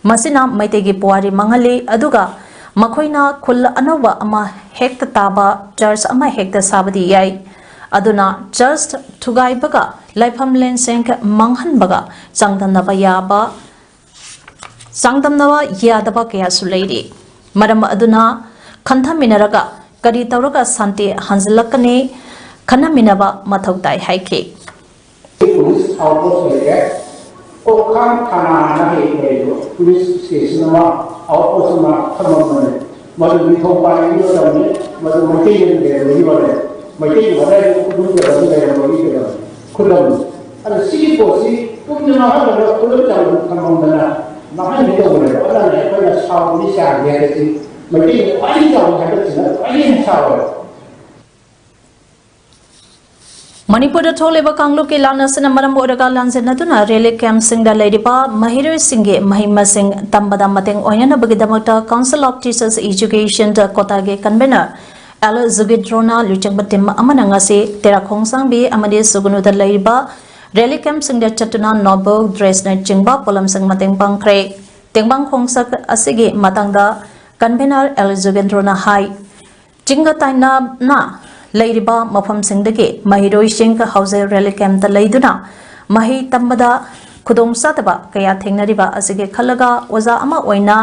ꯃꯁꯤꯅ ꯃꯩꯇꯩꯒꯤ ꯄꯨꯋꯥꯔꯤ ꯃꯥꯡꯍꯜꯂꯤ, ꯑꯗꯨꯒ ꯃꯈꯣꯏꯅ ꯈꯨꯜ ꯑꯅꯧꯕ ꯑꯃ ꯍꯦꯛꯇ ꯇꯥꯕ, church ꯑꯃ ꯍꯦꯛꯇ ꯁꯥꯕꯗꯤ ꯌꯥꯏ꯫ ꯑꯗꯨꯅ ꯆꯔꯆ ꯊꯨꯒꯥꯏꯕꯒ ꯂꯥꯏꯐꯝ ꯂꯦꯟꯁꯤꯡ ꯃꯥꯡꯍꯟꯕꯒ ꯆꯥꯡꯗꯝꯅꯕ ꯌꯥꯕ, ꯆꯥꯡꯗꯝꯅꯕ ꯌꯥꯗꯕ ꯀꯌꯥꯁꯨ ꯂꯩꯔꯤ꯫ ꯃꯔꯝ ꯑꯗꯨꯅ ꯈꯟꯊꯃꯤꯟꯅꯔꯒ ꯀꯔꯤ ꯇꯧꯔꯒ ꯁꯥꯟꯇꯤ ꯍꯟꯖꯤꯜꯂꯛꯀꯅꯤ, ꯈꯟꯅꯃꯤꯟꯅꯕ ꯃꯊꯧ ꯇꯥꯏ ꯍꯥꯏꯈꯤ꯫ Police outpost ꯂꯩꯔꯦ꯫ ꯑꯣꯛꯈꯥꯝ ꯊꯥꯅꯥꯅ ꯍꯦꯛ ꯂꯩꯔꯤꯕ police station ꯑꯃ, outpost ꯑꯃ ꯊꯝꯃꯝꯕꯅꯦ꯫ ꯃꯗꯨ ꯅꯤꯡꯊꯧ ꯄꯥꯜꯂꯤꯉꯩ ꯃꯇꯝꯅꯤ꯫ ꯃꯗꯨ ꯃꯩꯇꯩꯅ ꯂꯩꯔꯝꯕꯒꯤ ꯋꯥꯅꯦ꯫ ꯃꯩꯇꯩꯒꯤ ꯋꯥꯔꯥꯏꯗ ꯈꯨꯗꯨꯝ ꯆꯟꯗꯅ ꯂꯩꯔꯝꯕꯒꯤ ꯀꯩꯅꯣ, ꯈꯨꯗꯝꯅꯤ꯫ ꯑꯗꯣ ꯁꯤꯒꯤ ꯄꯣꯠꯁꯤ ꯀꯨꯏꯅ ꯃꯥꯡꯍꯜꯂꯒ ꯈꯨꯗꯝ ꯆꯟꯗꯅ ꯊꯝꯃꯝꯗꯅ ꯃꯥꯡꯍꯟꯒꯦ ꯇꯧꯕꯅꯦꯕ꯫ ꯑꯗꯨꯅ ꯑꯩꯈꯣꯏꯅ ꯁꯥꯎꯕꯒꯤ ꯆꯥꯡꯁꯦ ꯍꯥꯏꯕꯁꯤ ꯃꯩꯇꯩꯅ ꯈ꯭ꯋꯥꯏꯗꯒꯤ ꯆꯥꯎꯕ ꯍꯥꯏꯕꯁꯤꯅ ꯈ꯭ꯋꯥꯏꯗꯒꯤ ꯍꯦꯟꯅ ꯁꯥꯎꯋꯦꯕ꯫ ꯃꯅꯤꯄꯨꯔꯗ ꯊꯣꯛꯂꯤꯕ ꯀꯥꯡꯂꯨꯞꯀꯤ ꯂꯥꯟ ꯑꯁꯤꯅ ꯃꯔꯝ ꯑꯣꯏꯔꯒ ꯂꯥꯟꯖꯦꯟꯅꯗꯨꯅ relief camp ꯁꯤꯡꯗ ꯂꯩꯔꯤꯕ ꯃꯍꯩꯔꯣꯏꯁꯤꯡꯒꯤ ꯃꯍꯩ ꯃꯁꯤꯡ ꯇꯝꯕꯗ ꯃꯇꯦꯡ ꯑꯣꯏꯅꯅꯕꯒꯤꯗꯃꯛꯇ Council of Teachers Education ꯀꯣꯇꯥꯒꯤ convener ꯑꯦꯜ ꯖꯨꯒꯦꯟꯗ꯭ꯔꯣꯅ ꯂꯨꯆꯤꯡꯕ team ꯑꯃꯅ ꯉꯁꯤ ꯇꯦꯔꯥ ꯈꯣꯡꯁꯥꯡꯕꯤ ꯑꯃꯗꯤ ꯁꯨꯒꯅꯨꯗ ꯂꯩꯔꯤꯕ relief camp ꯁꯤꯡꯗ ꯆꯠꯇꯨꯅ notebook, dress ꯅꯆꯤꯡꯕ ꯄꯣꯠꯂꯝꯁꯤꯡ ꯃꯇꯦꯡ ꯄꯥꯡꯈ꯭ꯔꯦ꯫ ꯇꯦꯡꯕꯥꯡ ꯈꯣꯡꯆꯠ ꯑꯁꯤꯒꯤ ꯃꯇꯥꯡꯗ convener ꯑꯦꯜ ꯖꯨꯒꯦꯟꯗ꯭ꯔꯣꯅ ꯍꯥꯏ, ꯆꯤꯡꯒ ꯇꯥꯏꯅꯅ ꯂꯩꯔꯤꯕ ꯃꯐꯝꯁꯤꯡꯗꯒꯤ ꯃꯍꯩꯔꯣꯏꯁꯤꯡ ꯍꯧꯖꯤꯛ relief camp ꯇ ꯂꯩꯗꯨꯅ ꯃꯍꯩ ꯇꯝꯕꯗ ꯈꯨꯗꯣꯡꯆꯥꯗꯕ ꯀꯌꯥ ꯊꯦꯡꯅꯔꯤꯕ ꯑꯁꯤꯒꯤ ꯈꯜꯂꯒ ꯑꯣꯖꯥ ꯑꯃ ꯑꯣꯏꯅ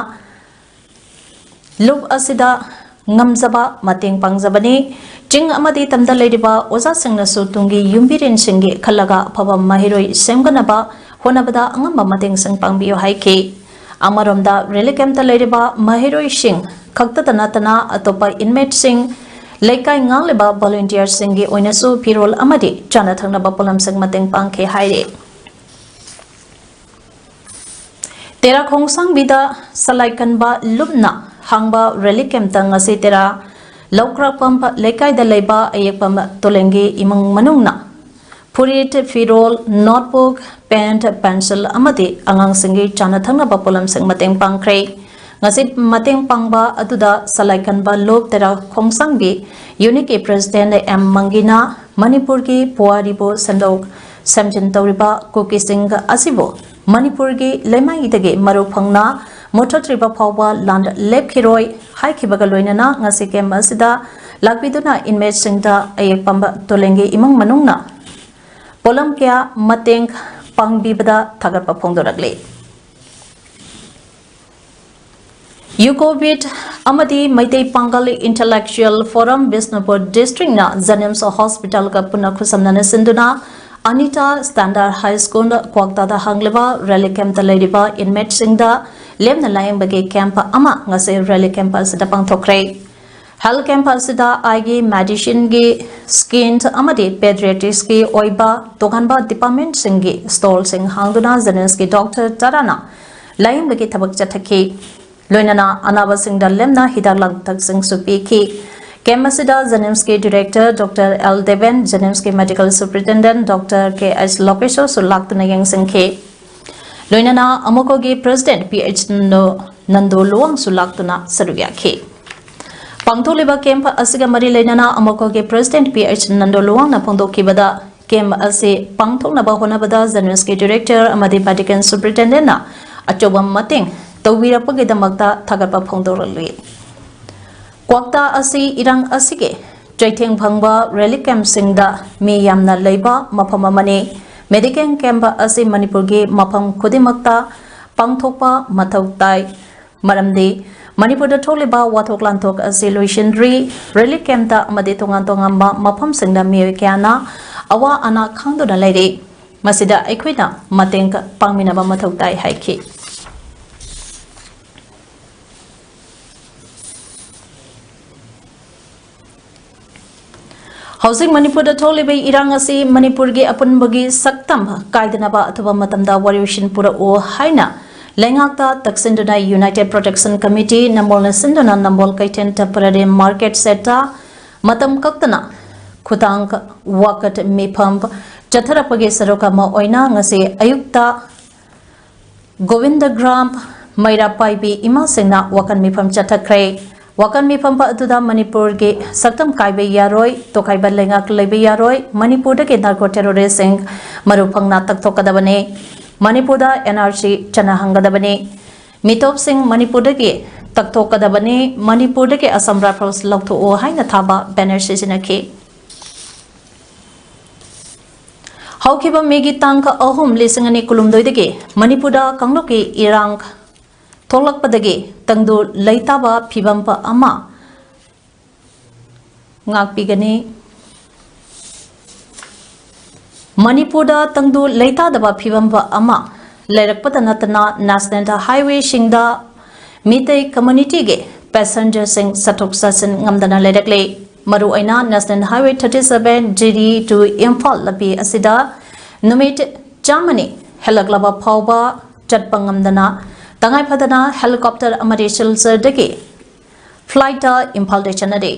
ꯂꯨꯞ ꯑꯁꯤꯗ ꯉꯝꯖꯕ ꯃꯇꯦꯡ ꯄꯥꯡꯖꯕꯅꯤ꯫ ꯆꯤꯡ ꯑꯃꯗꯤ ꯇꯝꯗ ꯂꯩꯔꯤꯕ ꯑꯣꯖꯥꯁꯤꯡꯅꯁꯨ ꯇꯨꯡꯒꯤ ꯌꯨꯝꯕꯤꯔꯦꯟꯁꯤꯡꯒꯤ ꯈꯜꯂꯒ ꯑꯐꯕ ꯃꯍꯩꯔꯣꯏ ꯁꯦꯝꯒꯠꯅꯕ ꯍꯣꯠꯅꯕꯗ ꯑꯉꯝꯕ ꯃꯇꯦꯡꯁꯤꯡ ꯄꯥꯡꯕꯤꯌꯨ ꯍꯥꯏꯈꯤ꯫ ꯑꯃꯔꯣꯝꯗ relief camp ꯇ ꯂꯩꯔꯤꯕ ꯃꯍꯩꯔꯣꯏꯁꯤꯡ ꯈꯛꯇꯗ ꯅꯠꯇꯅ ꯑꯇꯣꯞꯄ inmate ꯁꯤꯡ, ꯂꯩꯀꯥꯏ ꯉꯥꯛꯂꯤꯕ volunteer ꯁꯤꯡꯒꯤ ꯑꯣꯏꯅꯁꯨ ꯐꯤꯔꯣꯜ ꯑꯃꯗꯤ ꯆꯥꯅ ꯊꯛꯅꯕ ꯄꯣꯠꯂꯝꯁꯤꯡ ꯃꯇꯦꯡ ꯄꯥꯡꯈꯤ ꯍꯥꯏꯔꯤ꯫ ꯇꯦꯔꯥ ꯈꯣꯡꯁꯥꯡꯕꯤꯗ ꯁꯂꯥꯏ ꯀꯟꯕ ꯂꯨꯞꯅ ꯍꯥꯡꯕ relief camp ꯇ ꯉꯁꯤ ꯇꯦꯔꯥ ꯂꯧꯀ꯭ꯔꯥꯛꯄꯝ ꯂꯩꯀꯥꯏꯗ ꯂꯩꯕ ꯑꯌꯦꯛꯄꯝ ꯇꯣꯂꯦꯟꯒꯤ ꯏꯃꯨꯡ ꯃꯅꯨꯡꯅ ꯐꯨꯔꯤꯠ, ꯐꯤꯔꯣꯜ, notebook, pen, pencil ꯑꯃꯗꯤ ꯑꯉꯥꯡꯁꯤꯡꯒꯤ ꯆꯥꯅ ꯊꯛꯅꯕ ꯄꯣꯠꯂꯝꯁꯤꯡ ꯃꯇꯦꯡ ꯄꯥꯡꯈ꯭ꯔꯦ꯫ ꯉꯁꯤ ꯃꯇꯦꯡ ꯄꯥꯡꯕ ꯑꯗꯨꯗ ꯁꯂꯥꯏ ꯀꯟꯕ ꯂꯨꯞ ꯇꯦꯔꯥ ꯈꯣꯡꯁꯥꯡꯕꯤ unit ꯀꯤ president ꯑꯦꯝ ꯃꯪꯒꯤꯅ ꯃꯅꯤꯄꯨꯔꯒꯤ ꯄꯨꯋꯥꯔꯤꯕꯨ ꯁꯦꯝꯗꯣꯛ ꯁꯦꯝꯖꯤꯟ ꯇꯧꯔꯤꯕ ꯀꯨꯀꯤꯁꯤꯡ ꯑꯁꯤꯕꯨ ꯃꯅꯤꯄꯨꯔꯒꯤ ꯂꯩꯃꯥꯏꯗꯒꯤ ꯃꯔꯨ ꯐꯪꯅ ꯃꯨꯊꯠꯇ꯭ꯔꯤꯕ ꯐꯥꯎꯕ ꯂꯥꯟ ꯂꯦꯞꯈꯤꯔꯣꯏ ꯍꯥꯏꯈꯤꯕꯒ ꯂꯣꯏꯅꯅ ꯉꯁꯤ camp ꯑꯁꯤꯗ ꯂꯥꯛꯄꯤꯗꯨꯅ inmateꯁꯤꯡꯗ ꯑꯌꯦꯛ ꯄꯥꯝꯕ ꯇꯨꯂꯦꯡꯒꯤ ꯏꯃꯨꯡ ꯃꯅꯨꯡꯅ ꯄꯣꯠꯂꯝ ꯀꯌꯥ ꯃꯇꯦꯡ ꯄꯥꯡꯕꯤꯕꯗ ꯊꯥꯒꯠꯄ ꯐꯣꯡꯗꯣꯔꯛꯂꯤ꯫ ꯌꯨꯀꯣꯕꯤꯠ ꯑꯃꯗꯤ ꯃꯩꯇꯩ ꯄꯥꯡꯒꯜ Intellectual Forum ꯕꯤꯁꯅꯨꯄꯨꯔ districtꯅ JNIMS hospitalꯒ ꯄꯨꯟꯅ ꯈꯨꯠꯁꯝꯅꯅ ꯁꯤꯟꯗꯨꯅ Anita Standard High School ꯀ꯭ꯋꯥꯛꯇꯥꯗ ꯍꯥꯡꯂꯤꯕ relief campꯇ ꯂꯩꯔꯤꯕ inmateꯁꯤꯡꯗ ꯂꯦꯝꯅ ꯂꯥꯌꯦꯡꯕꯒꯤ camp ꯑꯃ ꯉꯁꯤ relief camp ꯑꯁꯤꯗ ꯄꯥꯡꯊꯣꯛꯈ꯭ꯔꯦ꯫ Health camp ꯑꯁꯤꯗ eyeꯒꯤ, medicineꯒꯤ, skin ꯑꯃꯗꯤ pediatricsꯀꯤ ꯑꯣꯏꯕ ꯇꯣꯉꯥꯟꯕ departmentꯁꯤꯡꯒꯤ stallꯁꯤꯡ ꯍꯥꯡꯗꯨꯅ JNIMSꯀꯤ doctor ꯇꯔꯥꯅ ꯂꯥꯌꯦꯡꯕꯒꯤ ꯊꯕꯛ ꯆꯠꯊꯈꯤ꯫ ꯂꯣꯏꯅꯅ ꯑꯅꯥꯕꯁꯤꯡꯗ ꯂꯦꯝꯅ ꯍꯤꯗꯥꯛ ꯂꯥꯡꯊꯛꯁꯤꯡꯁꯨ ꯄꯤꯈꯤ꯫ Camp ꯑꯁꯤꯗ JNIMSꯀꯤ director Doctor L Deven, JNIMSꯀꯤ medical superintendent Doctor K H ꯂꯣꯀꯦꯁꯣꯔꯁꯨ ꯂꯥꯛꯇꯨꯅ ꯌꯦꯡꯁꯤꯟꯈꯤ꯫ ꯂꯣꯏꯅꯅ AMOCOꯒꯤ president P H Nando, Nando ꯂꯨꯋꯥꯡꯁꯨ ꯂꯥꯛꯇꯨꯅ ꯁꯔꯨꯛ ꯌꯥꯈꯤ꯫ ꯄꯥꯡꯊꯣꯛꯂꯤꯕ camp ꯑꯁꯤꯒ ꯃꯔꯤ ꯂꯩꯅꯅ AMOCOꯒꯤ president P H Nando ꯂꯨꯋꯥꯡꯅ ꯐꯣꯡꯗꯣꯛꯈꯤꯕꯗ, camp ꯑꯁꯤ ꯄꯥꯡꯊꯣꯛꯅꯕ ꯍꯣꯠꯅꯕꯗ JNIMSꯀꯤ director ꯑꯃꯗꯤ vacant superintendentꯅ ꯑꯆꯧꯕ ꯃꯇꯦꯡ ꯇꯧꯕꯤꯔꯛꯄꯒꯤꯗꯃꯛꯇ ꯊꯥꯒꯠꯄ ꯐꯣꯡꯗꯣꯛꯂꯤ꯫ ꯀ꯭ꯋꯥꯛꯇꯥ ꯑꯁꯤ ꯏꯔꯥꯡ ꯑꯁꯤꯒꯤ ꯆꯩꯊꯦꯡ ꯐꯪꯕ relief campꯁꯤꯡꯗ ꯃꯤ ꯌꯥꯝꯅ ꯂꯩꯕ ꯃꯐꯝ ꯑꯃꯅꯤ꯫ Medical camp ꯑꯁꯤ ꯃꯅꯤꯄꯨꯔꯒꯤ ꯃꯐꯝ ꯈꯨꯗꯤꯡꯃꯛꯇ ꯄꯥꯡꯊꯣꯛꯄ ꯃꯊꯧ ꯇꯥꯏ꯫ ꯃꯔꯝꯗꯤ ꯃꯅꯤꯄꯨꯔꯗ ꯊꯣꯛꯂꯤꯕ ꯋꯥꯊꯣꯛ ꯂꯥꯟꯊꯣꯛ ꯑꯁꯤ ꯂꯣꯏꯁꯤꯟꯗ꯭ꯔꯤ꯫ Relief campꯇ ꯑꯃꯗꯤ ꯇꯣꯉꯥꯟ ꯇꯣꯉꯥꯟꯕ ꯃꯐꯝꯁꯤꯡꯗ ꯃꯤꯑꯣꯏ ꯀꯌꯥꯅ ꯑꯋꯥ ꯑꯅꯥ ꯈꯥꯡꯗꯨꯅ ꯂꯩꯔꯤ꯫ ꯃꯁꯤꯗ ꯑꯩꯈꯣꯏꯅ ꯃꯇꯦꯡ ꯄꯥꯡꯃꯤꯟꯅꯕ ꯃꯊꯧ ꯇꯥꯏ ꯍꯥꯏꯈꯤ꯫ ꯍꯧꯖꯤꯛ ꯃꯅꯤꯄꯨꯔꯗ ꯊꯣꯛꯂꯤꯕ ꯏꯔꯥꯡ ꯑꯁꯤ ꯃꯅꯤꯄꯨꯔꯒꯤ ꯑꯄꯨꯟꯕꯒꯤ ꯁꯛꯇꯝ ꯀꯥꯏꯗꯅꯕ ꯑꯊꯨꯕ ꯃꯇꯝꯗ ꯋꯥꯔꯤꯁꯤꯟ ꯄꯨꯔꯛꯎ ꯍꯥꯏꯅ ꯂꯩꯉꯥꯛꯇ ꯇꯛꯁꯤꯟꯗꯨꯅ United Protection Committee ꯅꯝꯕꯣꯜꯅ ꯁꯤꯟꯗꯨꯅ ꯅꯝꯕꯣꯜ ꯀꯩꯊꯦꯜ ꯇꯦꯝꯄꯔꯦꯔꯤ ꯃꯥꯔꯀꯦꯠ ꯁꯦꯠꯇ ꯃꯇꯝ ꯀꯛꯇꯅ ꯈꯨꯗꯥꯡ ꯋꯥꯀꯠ ꯃꯤꯐꯝ ꯆꯠꯊꯔꯛꯄꯒꯤ ꯁꯔꯨꯛ ꯑꯃ ꯑꯣꯏꯅ ꯉꯁꯤ ꯑꯌꯨꯛꯇ ꯒꯣꯕꯤꯟꯗꯒ꯭ꯔꯥꯝ ꯃꯩꯔꯥ ꯄꯥꯏꯕꯤ ꯏꯃꯥꯁꯤꯡꯅ ꯋꯥꯀꯠ ꯃꯤꯐꯝ ꯆꯠꯊꯈ꯭ꯔꯦ꯫ ꯋꯥꯀꯠ ꯃꯤꯐꯝ ꯑꯗꯨꯗ ꯃꯅꯤꯄꯨꯔꯒꯤ ꯁꯛꯇꯝ ꯀꯥꯏꯕ ꯌꯥꯔꯣꯏ, ꯇꯣꯈꯥꯏꯕ ꯂꯩꯉꯥꯛ ꯂꯩꯕ ꯌꯥꯔꯣꯏ, ꯃꯅꯤꯄꯨꯔꯗꯒꯤ narco terroristꯁꯤꯡ ꯃꯔꯨ ꯐꯪꯅ ꯇꯛꯊꯣꯛꯀꯗꯕꯅꯤ, ꯃꯅꯤꯄꯨꯔꯗ N R C ꯆꯠꯅꯍꯟꯒꯗꯕꯅꯤ, ꯃꯤꯇꯣꯞꯁꯤꯡ ꯃꯅꯤꯄꯨꯔꯗꯒꯤ ꯇꯛꯊꯣꯛꯀꯗꯕꯅꯤ, ꯃꯅꯤꯄꯨꯔꯗꯒꯤ Assam Rifles ꯂꯧꯊꯣꯛꯎ ꯍꯥꯏꯅ ꯊꯥꯕ banner ꯁꯤꯖꯤꯟꯅꯈꯤ꯫ ꯍꯧꯈꯤꯕ ꯃꯦꯒꯤ ꯇꯥꯡ ꯑꯍꯨꯝ, ꯂꯤꯁꯤꯡ ꯑꯅꯤ ꯀꯨꯟꯍꯨꯝꯗꯣꯏꯗꯒꯤ ꯃꯅꯤꯄꯨꯔꯗ ꯀꯥꯡꯂꯨꯞꯀꯤ ꯏꯔꯥꯡ ꯊꯣꯛꯂꯛꯄꯗꯒꯤ ꯇꯪꯗꯨ ꯂꯩꯇꯥꯕ ꯐꯤꯕꯝ ꯑꯃ ꯉꯥꯛꯄꯤꯒꯅꯤ꯫ ꯃꯅꯤꯄꯨꯔꯗ ꯇꯪꯗꯨ ꯂꯩꯇꯥꯗꯕ ꯐꯤꯕꯝ ꯑꯃ ꯂꯩꯔꯛꯄꯗ ꯅꯠꯇꯅ National Highwayꯁꯤꯡꯗ ꯃꯤꯇꯩ communityꯒꯤ passengerꯁꯤꯡ ꯆꯠꯊꯣꯛ ꯆꯠꯁꯤꯟ ꯉꯝꯗꯅ ꯂꯩꯔꯛꯂꯤ꯫ ꯃꯔꯨꯑꯣꯏꯅ National Highway thirty seven Jiri to Imphal ꯂꯝꯕꯤ ꯑꯁꯤꯗ ꯅꯨꯃꯤꯠ ꯆꯥꯝꯃꯅꯤ ꯍꯦꯜꯂꯛꯂꯕ ꯐꯥꯎꯕ ꯆꯠꯄ ꯉꯝꯗꯅ ꯇꯉꯥꯏ ꯐꯗꯅ helicopter ꯑꯃꯗꯤ ꯁꯤꯜꯆꯔꯗꯒꯤ flightꯇ ꯏꯝꯐꯥꯜꯗ ꯆꯠꯅꯔꯤ꯫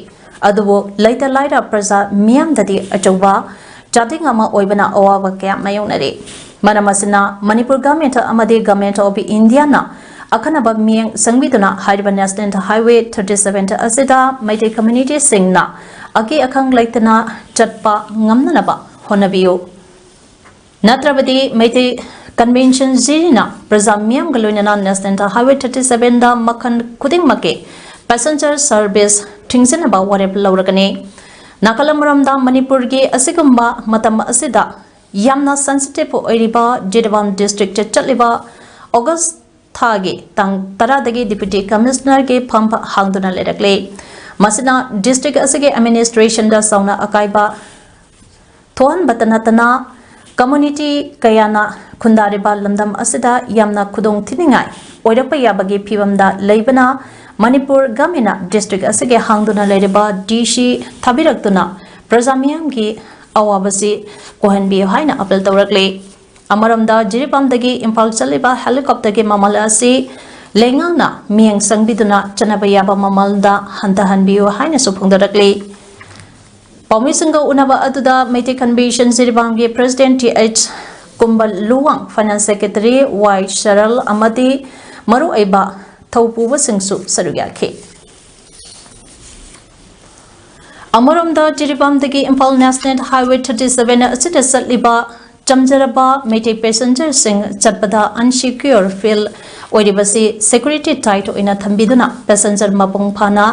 ꯑꯗꯨꯕꯨ ꯂꯩꯇ ꯂꯥꯏꯔ ꯄ꯭ꯔꯖꯥ ꯃꯤꯌꯥꯝꯗꯗꯤ ꯑꯆꯧꯕ ꯆꯥꯗꯤꯡ ꯑꯃ ꯑꯣꯏꯕꯅ ꯑꯋꯥꯕ ꯀꯌꯥ ꯃꯥꯌꯣꯛꯅꯔꯤ꯫ ꯃꯔꯝ ꯑꯁꯤꯅ ꯃꯅꯤꯄꯨꯔ government ꯑꯃꯗꯤ Government of Indiaꯅ ꯑꯈꯟꯅꯕ ꯃꯤꯠꯌꯦꯡ ꯆꯪꯕꯤꯗꯨꯅ ꯍꯥꯏꯔꯤꯕ National Highway thirty seven ꯑꯁꯤꯗ ꯃꯩꯇꯩ communityꯁꯤꯡꯅ ꯑꯀꯤ ꯑꯈꯪ ꯂꯩꯇꯅ ꯆꯠꯄ ꯉꯝꯅꯅꯕ ꯍꯣꯠꯅꯕꯤꯌꯨ꯫ ꯅꯠꯇ꯭ꯔꯕꯗꯤ ꯃꯩꯇꯩ convention ꯖꯤꯔꯤꯅ ꯄ꯭ꯔꯖꯥ ꯃꯤꯌꯥꯝꯒ ꯂꯣꯏꯅꯅ National Highway thirty sevenꯗ ꯃꯈꯜ ꯈꯨꯗꯤꯡꯃꯛꯀꯤ passenger service ꯊꯤꯡꯖꯤꯟꯅꯕ ꯋꯥꯔꯦꯞ ꯂꯧꯔꯒꯅꯤ꯫ ꯅꯥꯀꯜ ꯑꯃꯔꯣꯝꯗ ꯃꯅꯤꯄꯨꯔꯒꯤ ꯑꯁꯤꯒꯨꯝꯕ ꯃꯇꯝ ꯑꯁꯤꯗ ꯌꯥꯝꯅ sensitive ꯑꯣꯏꯔꯤꯕ ꯖꯤꯔꯤꯕꯥꯝ districtꯇ ꯆꯠꯂꯤꯕ August ꯊꯥꯒꯤ ꯇꯥꯡ ꯇꯔꯥꯗꯒꯤ Deputy Commissionerꯒꯤ ꯐꯝ ꯍꯥꯡꯗꯨꯅ ꯂꯩꯔꯛꯂꯤ꯫ ꯃꯁꯤꯅ district ꯑꯁꯤꯒꯤ administrationꯗ ꯆꯥꯎꯅ ꯑꯀꯥꯏꯕ ꯊꯣꯛꯍꯟꯕꯇ ꯅꯠꯇꯅ community ꯀꯌꯥꯅ ꯈꯨꯟꯗꯥꯔꯤꯕ ꯂꯝꯗꯝ ꯑꯁꯤꯗ ꯌꯥꯝꯅ ꯈꯨꯗꯣꯡ ꯊꯤꯅꯤꯡꯉꯥꯏ ꯑꯣꯏꯔꯛꯄ ꯌꯥꯕꯒꯤ ꯐꯤꯕꯝꯗ ꯂꯩꯕꯅ ꯃꯅꯤꯄꯨꯔ governmentꯅ district ꯑꯁꯤꯒꯤ ꯍꯥꯡꯗꯨꯅ ꯂꯩꯔꯤꯕ DC ꯊꯥꯕꯤꯔꯛꯇꯨꯅ ꯄ꯭ꯔꯖꯥ ꯃꯤꯌꯥꯝꯒꯤ ꯑꯋꯥꯕꯁꯤ ꯀꯣꯛꯍꯟꯕꯤꯌꯨ ꯍꯥꯏꯅ appeal ꯇꯧꯔꯛꯂꯤ꯫ ꯑꯃꯔꯣꯝꯗ ꯖꯤꯔꯤꯕꯥꯝꯗꯒꯤ ꯏꯝꯐꯥꯜ ꯆꯠꯂꯤꯕ helicopterꯒꯤ ꯃꯃꯜ ꯑꯁꯤ ꯂꯩꯉꯥꯛꯅ ꯃꯤꯠꯌꯦꯡ ꯆꯪꯕꯤꯗꯨꯅ ꯆꯠꯅꯕ ꯌꯥꯕ ꯃꯃꯜꯗ ꯍꯟꯊꯍꯟꯕꯤꯌꯨ ꯍꯥꯏꯅꯁꯨ ꯐꯣꯡꯗꯣꯔꯛꯂꯤ꯫ ꯄꯥꯎꯃꯤꯁꯤꯡꯒ ꯎꯅꯕ ꯑꯗꯨꯗ Meitei convention ꯖꯤꯔꯤꯕꯥꯝꯒꯤ president T H ꯀꯨꯝꯕ ꯂꯨꯋꯥꯡ, finance secretary ꯋꯥꯏ ꯁꯔꯜ ꯑꯃꯗꯤ ꯃꯔꯨꯑꯣꯏꯕ ꯊꯧꯄꯨꯕꯁꯤꯡꯁꯨ ꯁꯔꯨꯛ ꯌꯥꯈꯤ꯫ ꯑꯃꯔꯣꯝꯗ ꯖꯤꯔꯤꯕꯥꯝꯗꯒꯤ Imphal National Highway thirty seven ꯑꯁꯤꯗ ꯆꯠꯂꯤꯕ ꯆꯝꯖꯔꯕ ꯃꯩꯇꯩ ꯄꯦꯁꯦꯟꯖꯔꯁꯤꯡ ꯆꯠꯄꯗ ꯑꯟꯁꯤꯀ꯭ꯌꯣꯔ ꯐꯤꯜ ꯑꯣꯏꯔꯤꯕꯁꯤ ꯁꯦꯀ꯭ꯌꯨꯔꯤꯇꯤ ꯇꯥꯏꯠ ꯑꯣꯏꯅ ꯊꯝꯕꯤꯗꯨꯅ ꯄꯦꯁꯦꯟꯖꯔ ꯃꯄꯨꯡ ꯐꯥꯅ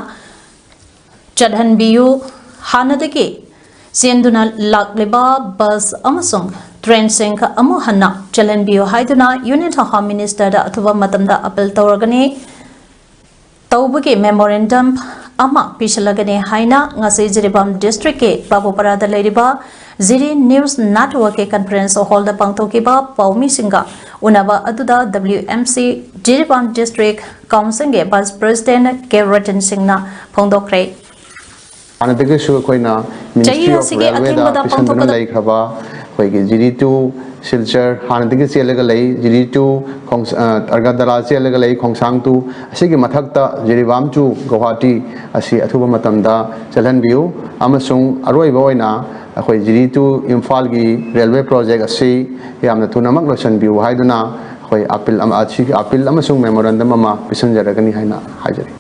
ꯆꯠꯍꯟꯕꯤꯌꯨ꯫ ꯍꯥꯟꯅꯗꯒꯤ ꯆꯦꯟꯗꯨꯅ ꯂꯥꯛꯂꯤꯕ ꯕꯁ ꯑꯃꯁꯨꯡ ꯇ꯭ꯔꯦꯟꯁꯤꯡ ꯑꯃꯨꯛ ꯍꯟꯅ ꯆꯦꯜꯍꯟꯕꯤꯌꯨ ꯍꯥꯏꯗꯨꯅ ꯌꯨꯅꯤꯌꯟ ꯍꯣꯝ ꯃꯤꯅꯤꯁꯇꯔꯗ ꯑꯊꯨꯕ ꯃꯇꯝꯗ ꯑꯄꯤꯜ ꯇꯧꯔꯒꯅꯤ꯫ ꯇꯧꯕꯒꯤ ꯃꯦꯃꯣꯔꯦꯟꯗꯝ ꯑꯃ ꯄꯤꯁꯤꯜꯂꯒꯅꯤ ꯍꯥꯏꯅ ꯉꯁꯤ ꯖꯤꯔꯤꯕꯥꯝ ꯗꯤꯁꯇ꯭ꯔꯤꯛꯀꯤ ꯕꯥꯕꯨꯄꯔꯥꯗ ꯂꯩꯔꯤꯕ ꯖꯤꯔꯤ ꯅ꯭ꯌꯨꯁ ꯅꯦꯠꯋꯔꯛꯀꯤ ꯀꯟꯐꯔꯦꯟꯁ ꯍꯣꯜꯗ ꯄꯥꯡꯊꯣꯛꯈꯤꯕ ꯄꯥꯎꯃꯤꯁꯤꯡꯒ ꯎꯅꯕ ꯑꯗꯨꯗ W M C Jiribam district ꯀꯥꯎꯟꯁꯤꯜꯒꯤ ꯚꯥꯏꯁ ꯄ꯭ꯔꯦꯁꯤꯗꯦꯟꯠ ꯀꯦ ꯔꯇꯟ ꯁꯤꯡꯅ ꯐꯣꯡꯗꯣꯛꯈ꯭ꯔꯦ꯫ ꯍꯥꯟꯅꯗꯒꯤꯁꯨ ꯑꯩꯈꯣꯏꯅ ꯆꯍꯤ Ministry of ꯑꯁꯤꯒꯤ Railwayꯗ ꯑꯊꯦꯡꯕꯗ ꯄꯤꯁꯤꯟꯗꯨꯅ ꯄꯥꯡꯊꯣꯛꯀꯗ- ꯂꯩꯈ꯭ꯔꯕ ꯑꯩꯈꯣꯏꯒꯤ ꯖꯤꯔꯤ to ꯁꯤꯜꯆꯔ ꯍꯥꯟꯅꯗꯒꯤ ꯆꯦꯜꯂꯒ ꯂꯩ, ꯖꯤꯔꯤ to ꯈꯣꯡꯁ-, ꯑ, ꯑꯒꯔꯇꯂꯥ ꯆꯦꯜꯂꯒ ꯂꯩ, ꯈꯣꯡꯁꯥꯡ to ꯑꯁꯤꯒꯤ ꯃꯊꯛꯇ ꯖꯤꯔꯤꯕꯥꯝ to ꯒꯧꯍꯥꯇꯤ ꯑꯁꯤ ꯑꯊꯨꯕ ꯃꯇꯝꯗ ꯆꯦꯜꯍꯟꯕꯤꯌꯨ꯫ ꯑꯃꯁꯨꯡ ꯑꯔꯣꯏꯕ ꯑꯣꯏꯅ ꯑꯩꯈꯣꯏ ꯖꯤꯔꯤ to ꯏꯝꯐꯥꯜꯒꯤ railway project ꯑꯁꯤ ꯌꯥꯝꯅ ꯊꯨꯅꯃꯛ ꯂꯣꯏꯁꯤꯟꯕꯤꯌꯨ ꯍꯥꯏꯗꯨꯅ ꯑꯩꯈꯣꯏ ꯑꯄꯤꯜ ꯑꯃ, ꯑꯁꯤꯒꯤ ꯑꯄꯤꯜ ꯑꯃꯁꯨꯡ memorandum ꯑꯃ ꯄꯤꯁꯤꯟꯖꯔꯒꯅꯤ ꯍꯥꯏꯅ ꯍꯥꯏꯖꯔꯤ꯫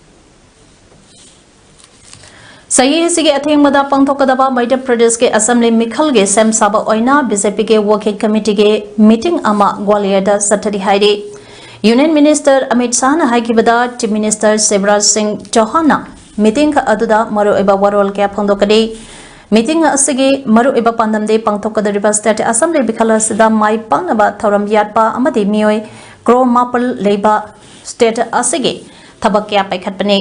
ꯆꯍꯤ ꯑꯁꯤꯒꯤ ꯑꯊꯦꯡꯕꯗ ꯄꯥꯡꯊꯣꯛꯀꯗꯕ ꯃꯙ꯭ꯌ ꯄ꯭ꯔꯗꯦꯁꯀꯤ ꯑꯁꯦꯝꯕ꯭ꯂꯤ ꯃꯤꯈꯜꯒꯤ ꯁꯦꯝ ꯁꯥꯕ ꯑꯣꯏꯅ BJPꯒꯤ working committeeꯒꯤ meeting ꯑꯃ ꯒ꯭ꯋꯥꯂꯤꯌꯔꯗ ꯆꯠꯊꯔꯤ ꯍꯥꯏꯔꯤ꯫ Union Minister Amit ꯁꯥꯍꯅ ꯍꯥꯏꯈꯤꯕꯗ Chief Minister Shivraj ꯁꯤꯡ ꯆꯧꯍꯥꯟꯅ meeting ꯑꯗꯨꯗ ꯃꯔꯨꯑꯣꯏꯕ ꯋꯥꯔꯣꯜ ꯀꯌꯥ ꯐꯣꯡꯗꯣꯛꯀꯅꯤ꯫ Meeting ꯑꯁꯤꯒꯤ ꯃꯔꯨꯑꯣꯏꯕ ꯄꯥꯟꯗꯝꯗꯤ ꯄꯥꯡꯊꯣꯛꯀꯗꯧꯔꯤꯕ state assembly ꯃꯤꯈꯜ ꯑꯁꯤꯗ ꯃꯥꯏ ꯄꯥꯛꯅꯕ ꯊꯧꯔꯝ ꯌꯥꯠꯄ ꯑꯃꯗꯤ ꯃꯤꯑꯣꯏ ꯀ꯭ꯔꯣꯔ ꯃꯥꯄꯜ ꯂꯩꯕ state ꯑꯁꯤꯒꯤ ꯊꯕꯛ ꯀꯌꯥ ꯄꯥꯏꯈꯠꯄꯅꯤ꯫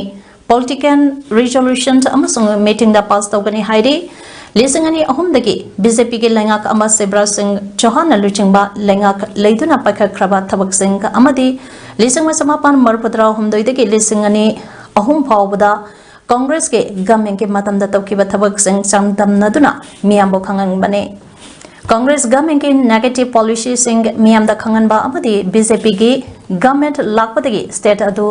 Political resolutions ꯑꯃꯁꯨꯡ meetingꯗ pass ꯇꯧꯒꯅꯤ ꯍꯥꯏꯔꯤ꯫ ꯂꯤꯁꯤꯡ ꯑꯅꯤ ꯑꯍꯨꯝꯗꯒꯤ BJPꯒꯤ ꯂꯩꯉꯥꯛ ꯑꯃ ꯁꯤꯕꯔꯥꯖ ꯁꯤꯡ ꯆꯧꯍꯥꯟꯅ ꯂꯨꯆꯤꯡꯕ ꯂꯩꯉꯥꯛ ꯂꯩꯗꯨꯅ ꯄꯥꯏꯈꯠꯈ꯭ꯔꯕ ꯊꯕꯛꯁꯤꯡ ꯑꯃꯗꯤ ꯂꯤꯁꯤꯡ ꯑꯃ ꯆꯃꯥꯄꯜ ꯃꯔꯤꯐꯨꯇꯔꯥ ꯍꯨꯝꯗꯣꯏꯗꯒꯤ ꯂꯤꯁꯤꯡ ꯑꯅꯤ ꯑꯍꯨꯝ ꯐꯥꯎꯕꯗ ꯀꯪꯒ꯭ꯔꯦꯁꯀꯤ governmentꯀꯤ ꯃꯇꯝꯗ ꯇꯧꯈꯤꯕ ꯊꯕꯛꯁꯤꯡ ꯆꯥꯡꯗꯝꯅꯗꯨꯅ ꯃꯤꯌꯥꯝꯕꯨ ꯈꯪꯍꯟꯕꯅꯤ꯫ ꯀꯪꯒ꯭ꯔꯦꯁ governmentꯀꯤ negative policyꯁꯤꯡ ꯃꯤꯌꯥꯝꯗ ꯈꯪꯍꯟꯕ ꯑꯃꯗꯤ BJPꯒꯤ government ꯂꯥꯛꯄꯗꯒꯤ state ꯑꯗꯨ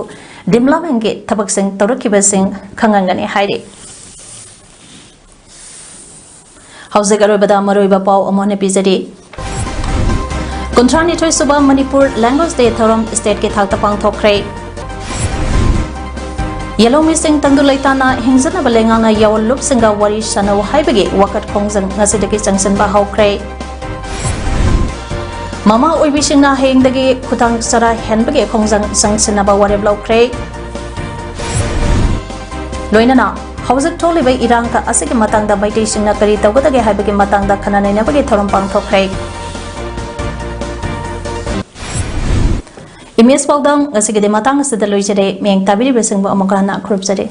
developmentꯀꯤ ꯊꯕꯛꯁꯤꯡ ꯇꯧꯔꯛꯈꯤꯕꯁꯤꯡ ꯈꯪꯍꯟꯒꯅꯤ ꯍꯥꯏꯔꯤ꯫ ꯍꯧꯖꯤꯛ ꯑꯔꯣꯏꯕꯗ ꯃꯔꯨꯑꯣꯏꯕ ꯄꯥꯎ ꯑꯃꯨꯛ ꯍꯟꯅ ꯄꯤꯖꯔꯤ꯫ ꯀꯨꯟꯊ꯭ꯔꯥꯅꯤꯊꯣꯏ ꯁꯨꯕ ꯃꯅꯤꯄꯨꯔ Language Day ꯊꯧꯔꯝ stateꯀꯤ ꯊꯥꯛꯇ ꯄꯥꯡꯊꯣꯛꯈ꯭ꯔꯦ꯫ ꯌꯦꯜꯍꯧꯃꯤꯁꯤꯡ ꯇꯪꯗꯨ ꯂꯩꯇꯥꯅ ꯍꯤꯡꯖꯅꯕ ꯂꯩꯉꯥꯛꯅ ꯌꯥꯑꯣꯟ ꯂꯨꯞꯁꯤꯡꯒ ꯋꯥꯔꯤ ꯁꯥꯅꯧ ꯍꯥꯏꯕꯒꯤ ꯋꯥꯀꯠ ꯈꯣꯡꯖꯪ ꯉꯁꯤꯗꯒꯤ ꯆꯪꯁꯤꯟꯕ ꯍꯧꯈ꯭ꯔꯦ꯫ ꯃꯃꯥ ꯑꯣꯏꯕꯤꯁꯤꯡꯅ ꯍꯌꯦꯡꯗꯒꯤ ꯈꯨꯗꯥꯡ ꯆꯔꯥ ꯍꯦꯟꯕꯒꯤ ꯈꯣꯡꯖꯪ ꯆꯪꯁꯤꯟꯅꯕ ꯋꯥꯔꯦꯞ ꯂꯧꯈ꯭ꯔꯦ꯫ ꯂꯣꯏꯅꯅ ꯍꯧꯖꯤꯛ ꯊꯣꯛꯂꯤꯕ ꯏꯔꯥꯡ ꯑꯁꯤꯒꯤ ꯃꯇꯥꯡꯗ ꯃꯩꯇꯩꯁꯤꯡꯅ ꯀꯔꯤ ꯇꯧꯒꯗꯒꯦ ꯍꯥꯏꯕꯒꯤ ꯃꯇꯥꯡꯗ ꯈꯟꯅ ꯅꯩꯅꯕꯒꯤ ꯊꯧꯔꯝ ꯄꯥꯡꯊꯣꯛꯈ꯭ꯔꯦ꯫ ꯏꯃꯦꯖ ꯄꯥꯎꯗꯝ ꯉꯁꯤꯒꯤꯗꯤ ꯃꯇꯥꯡ ꯑꯁꯤꯗ ꯂꯣꯏꯖꯔꯦ꯫ ꯃꯤꯠꯌꯦꯡ ꯇꯥꯕꯤꯔꯤꯕꯁꯤꯡꯕꯨ ꯑꯃꯨꯛ ꯍꯟꯅ ꯈꯨꯔꯨꯝꯖꯔꯤ꯫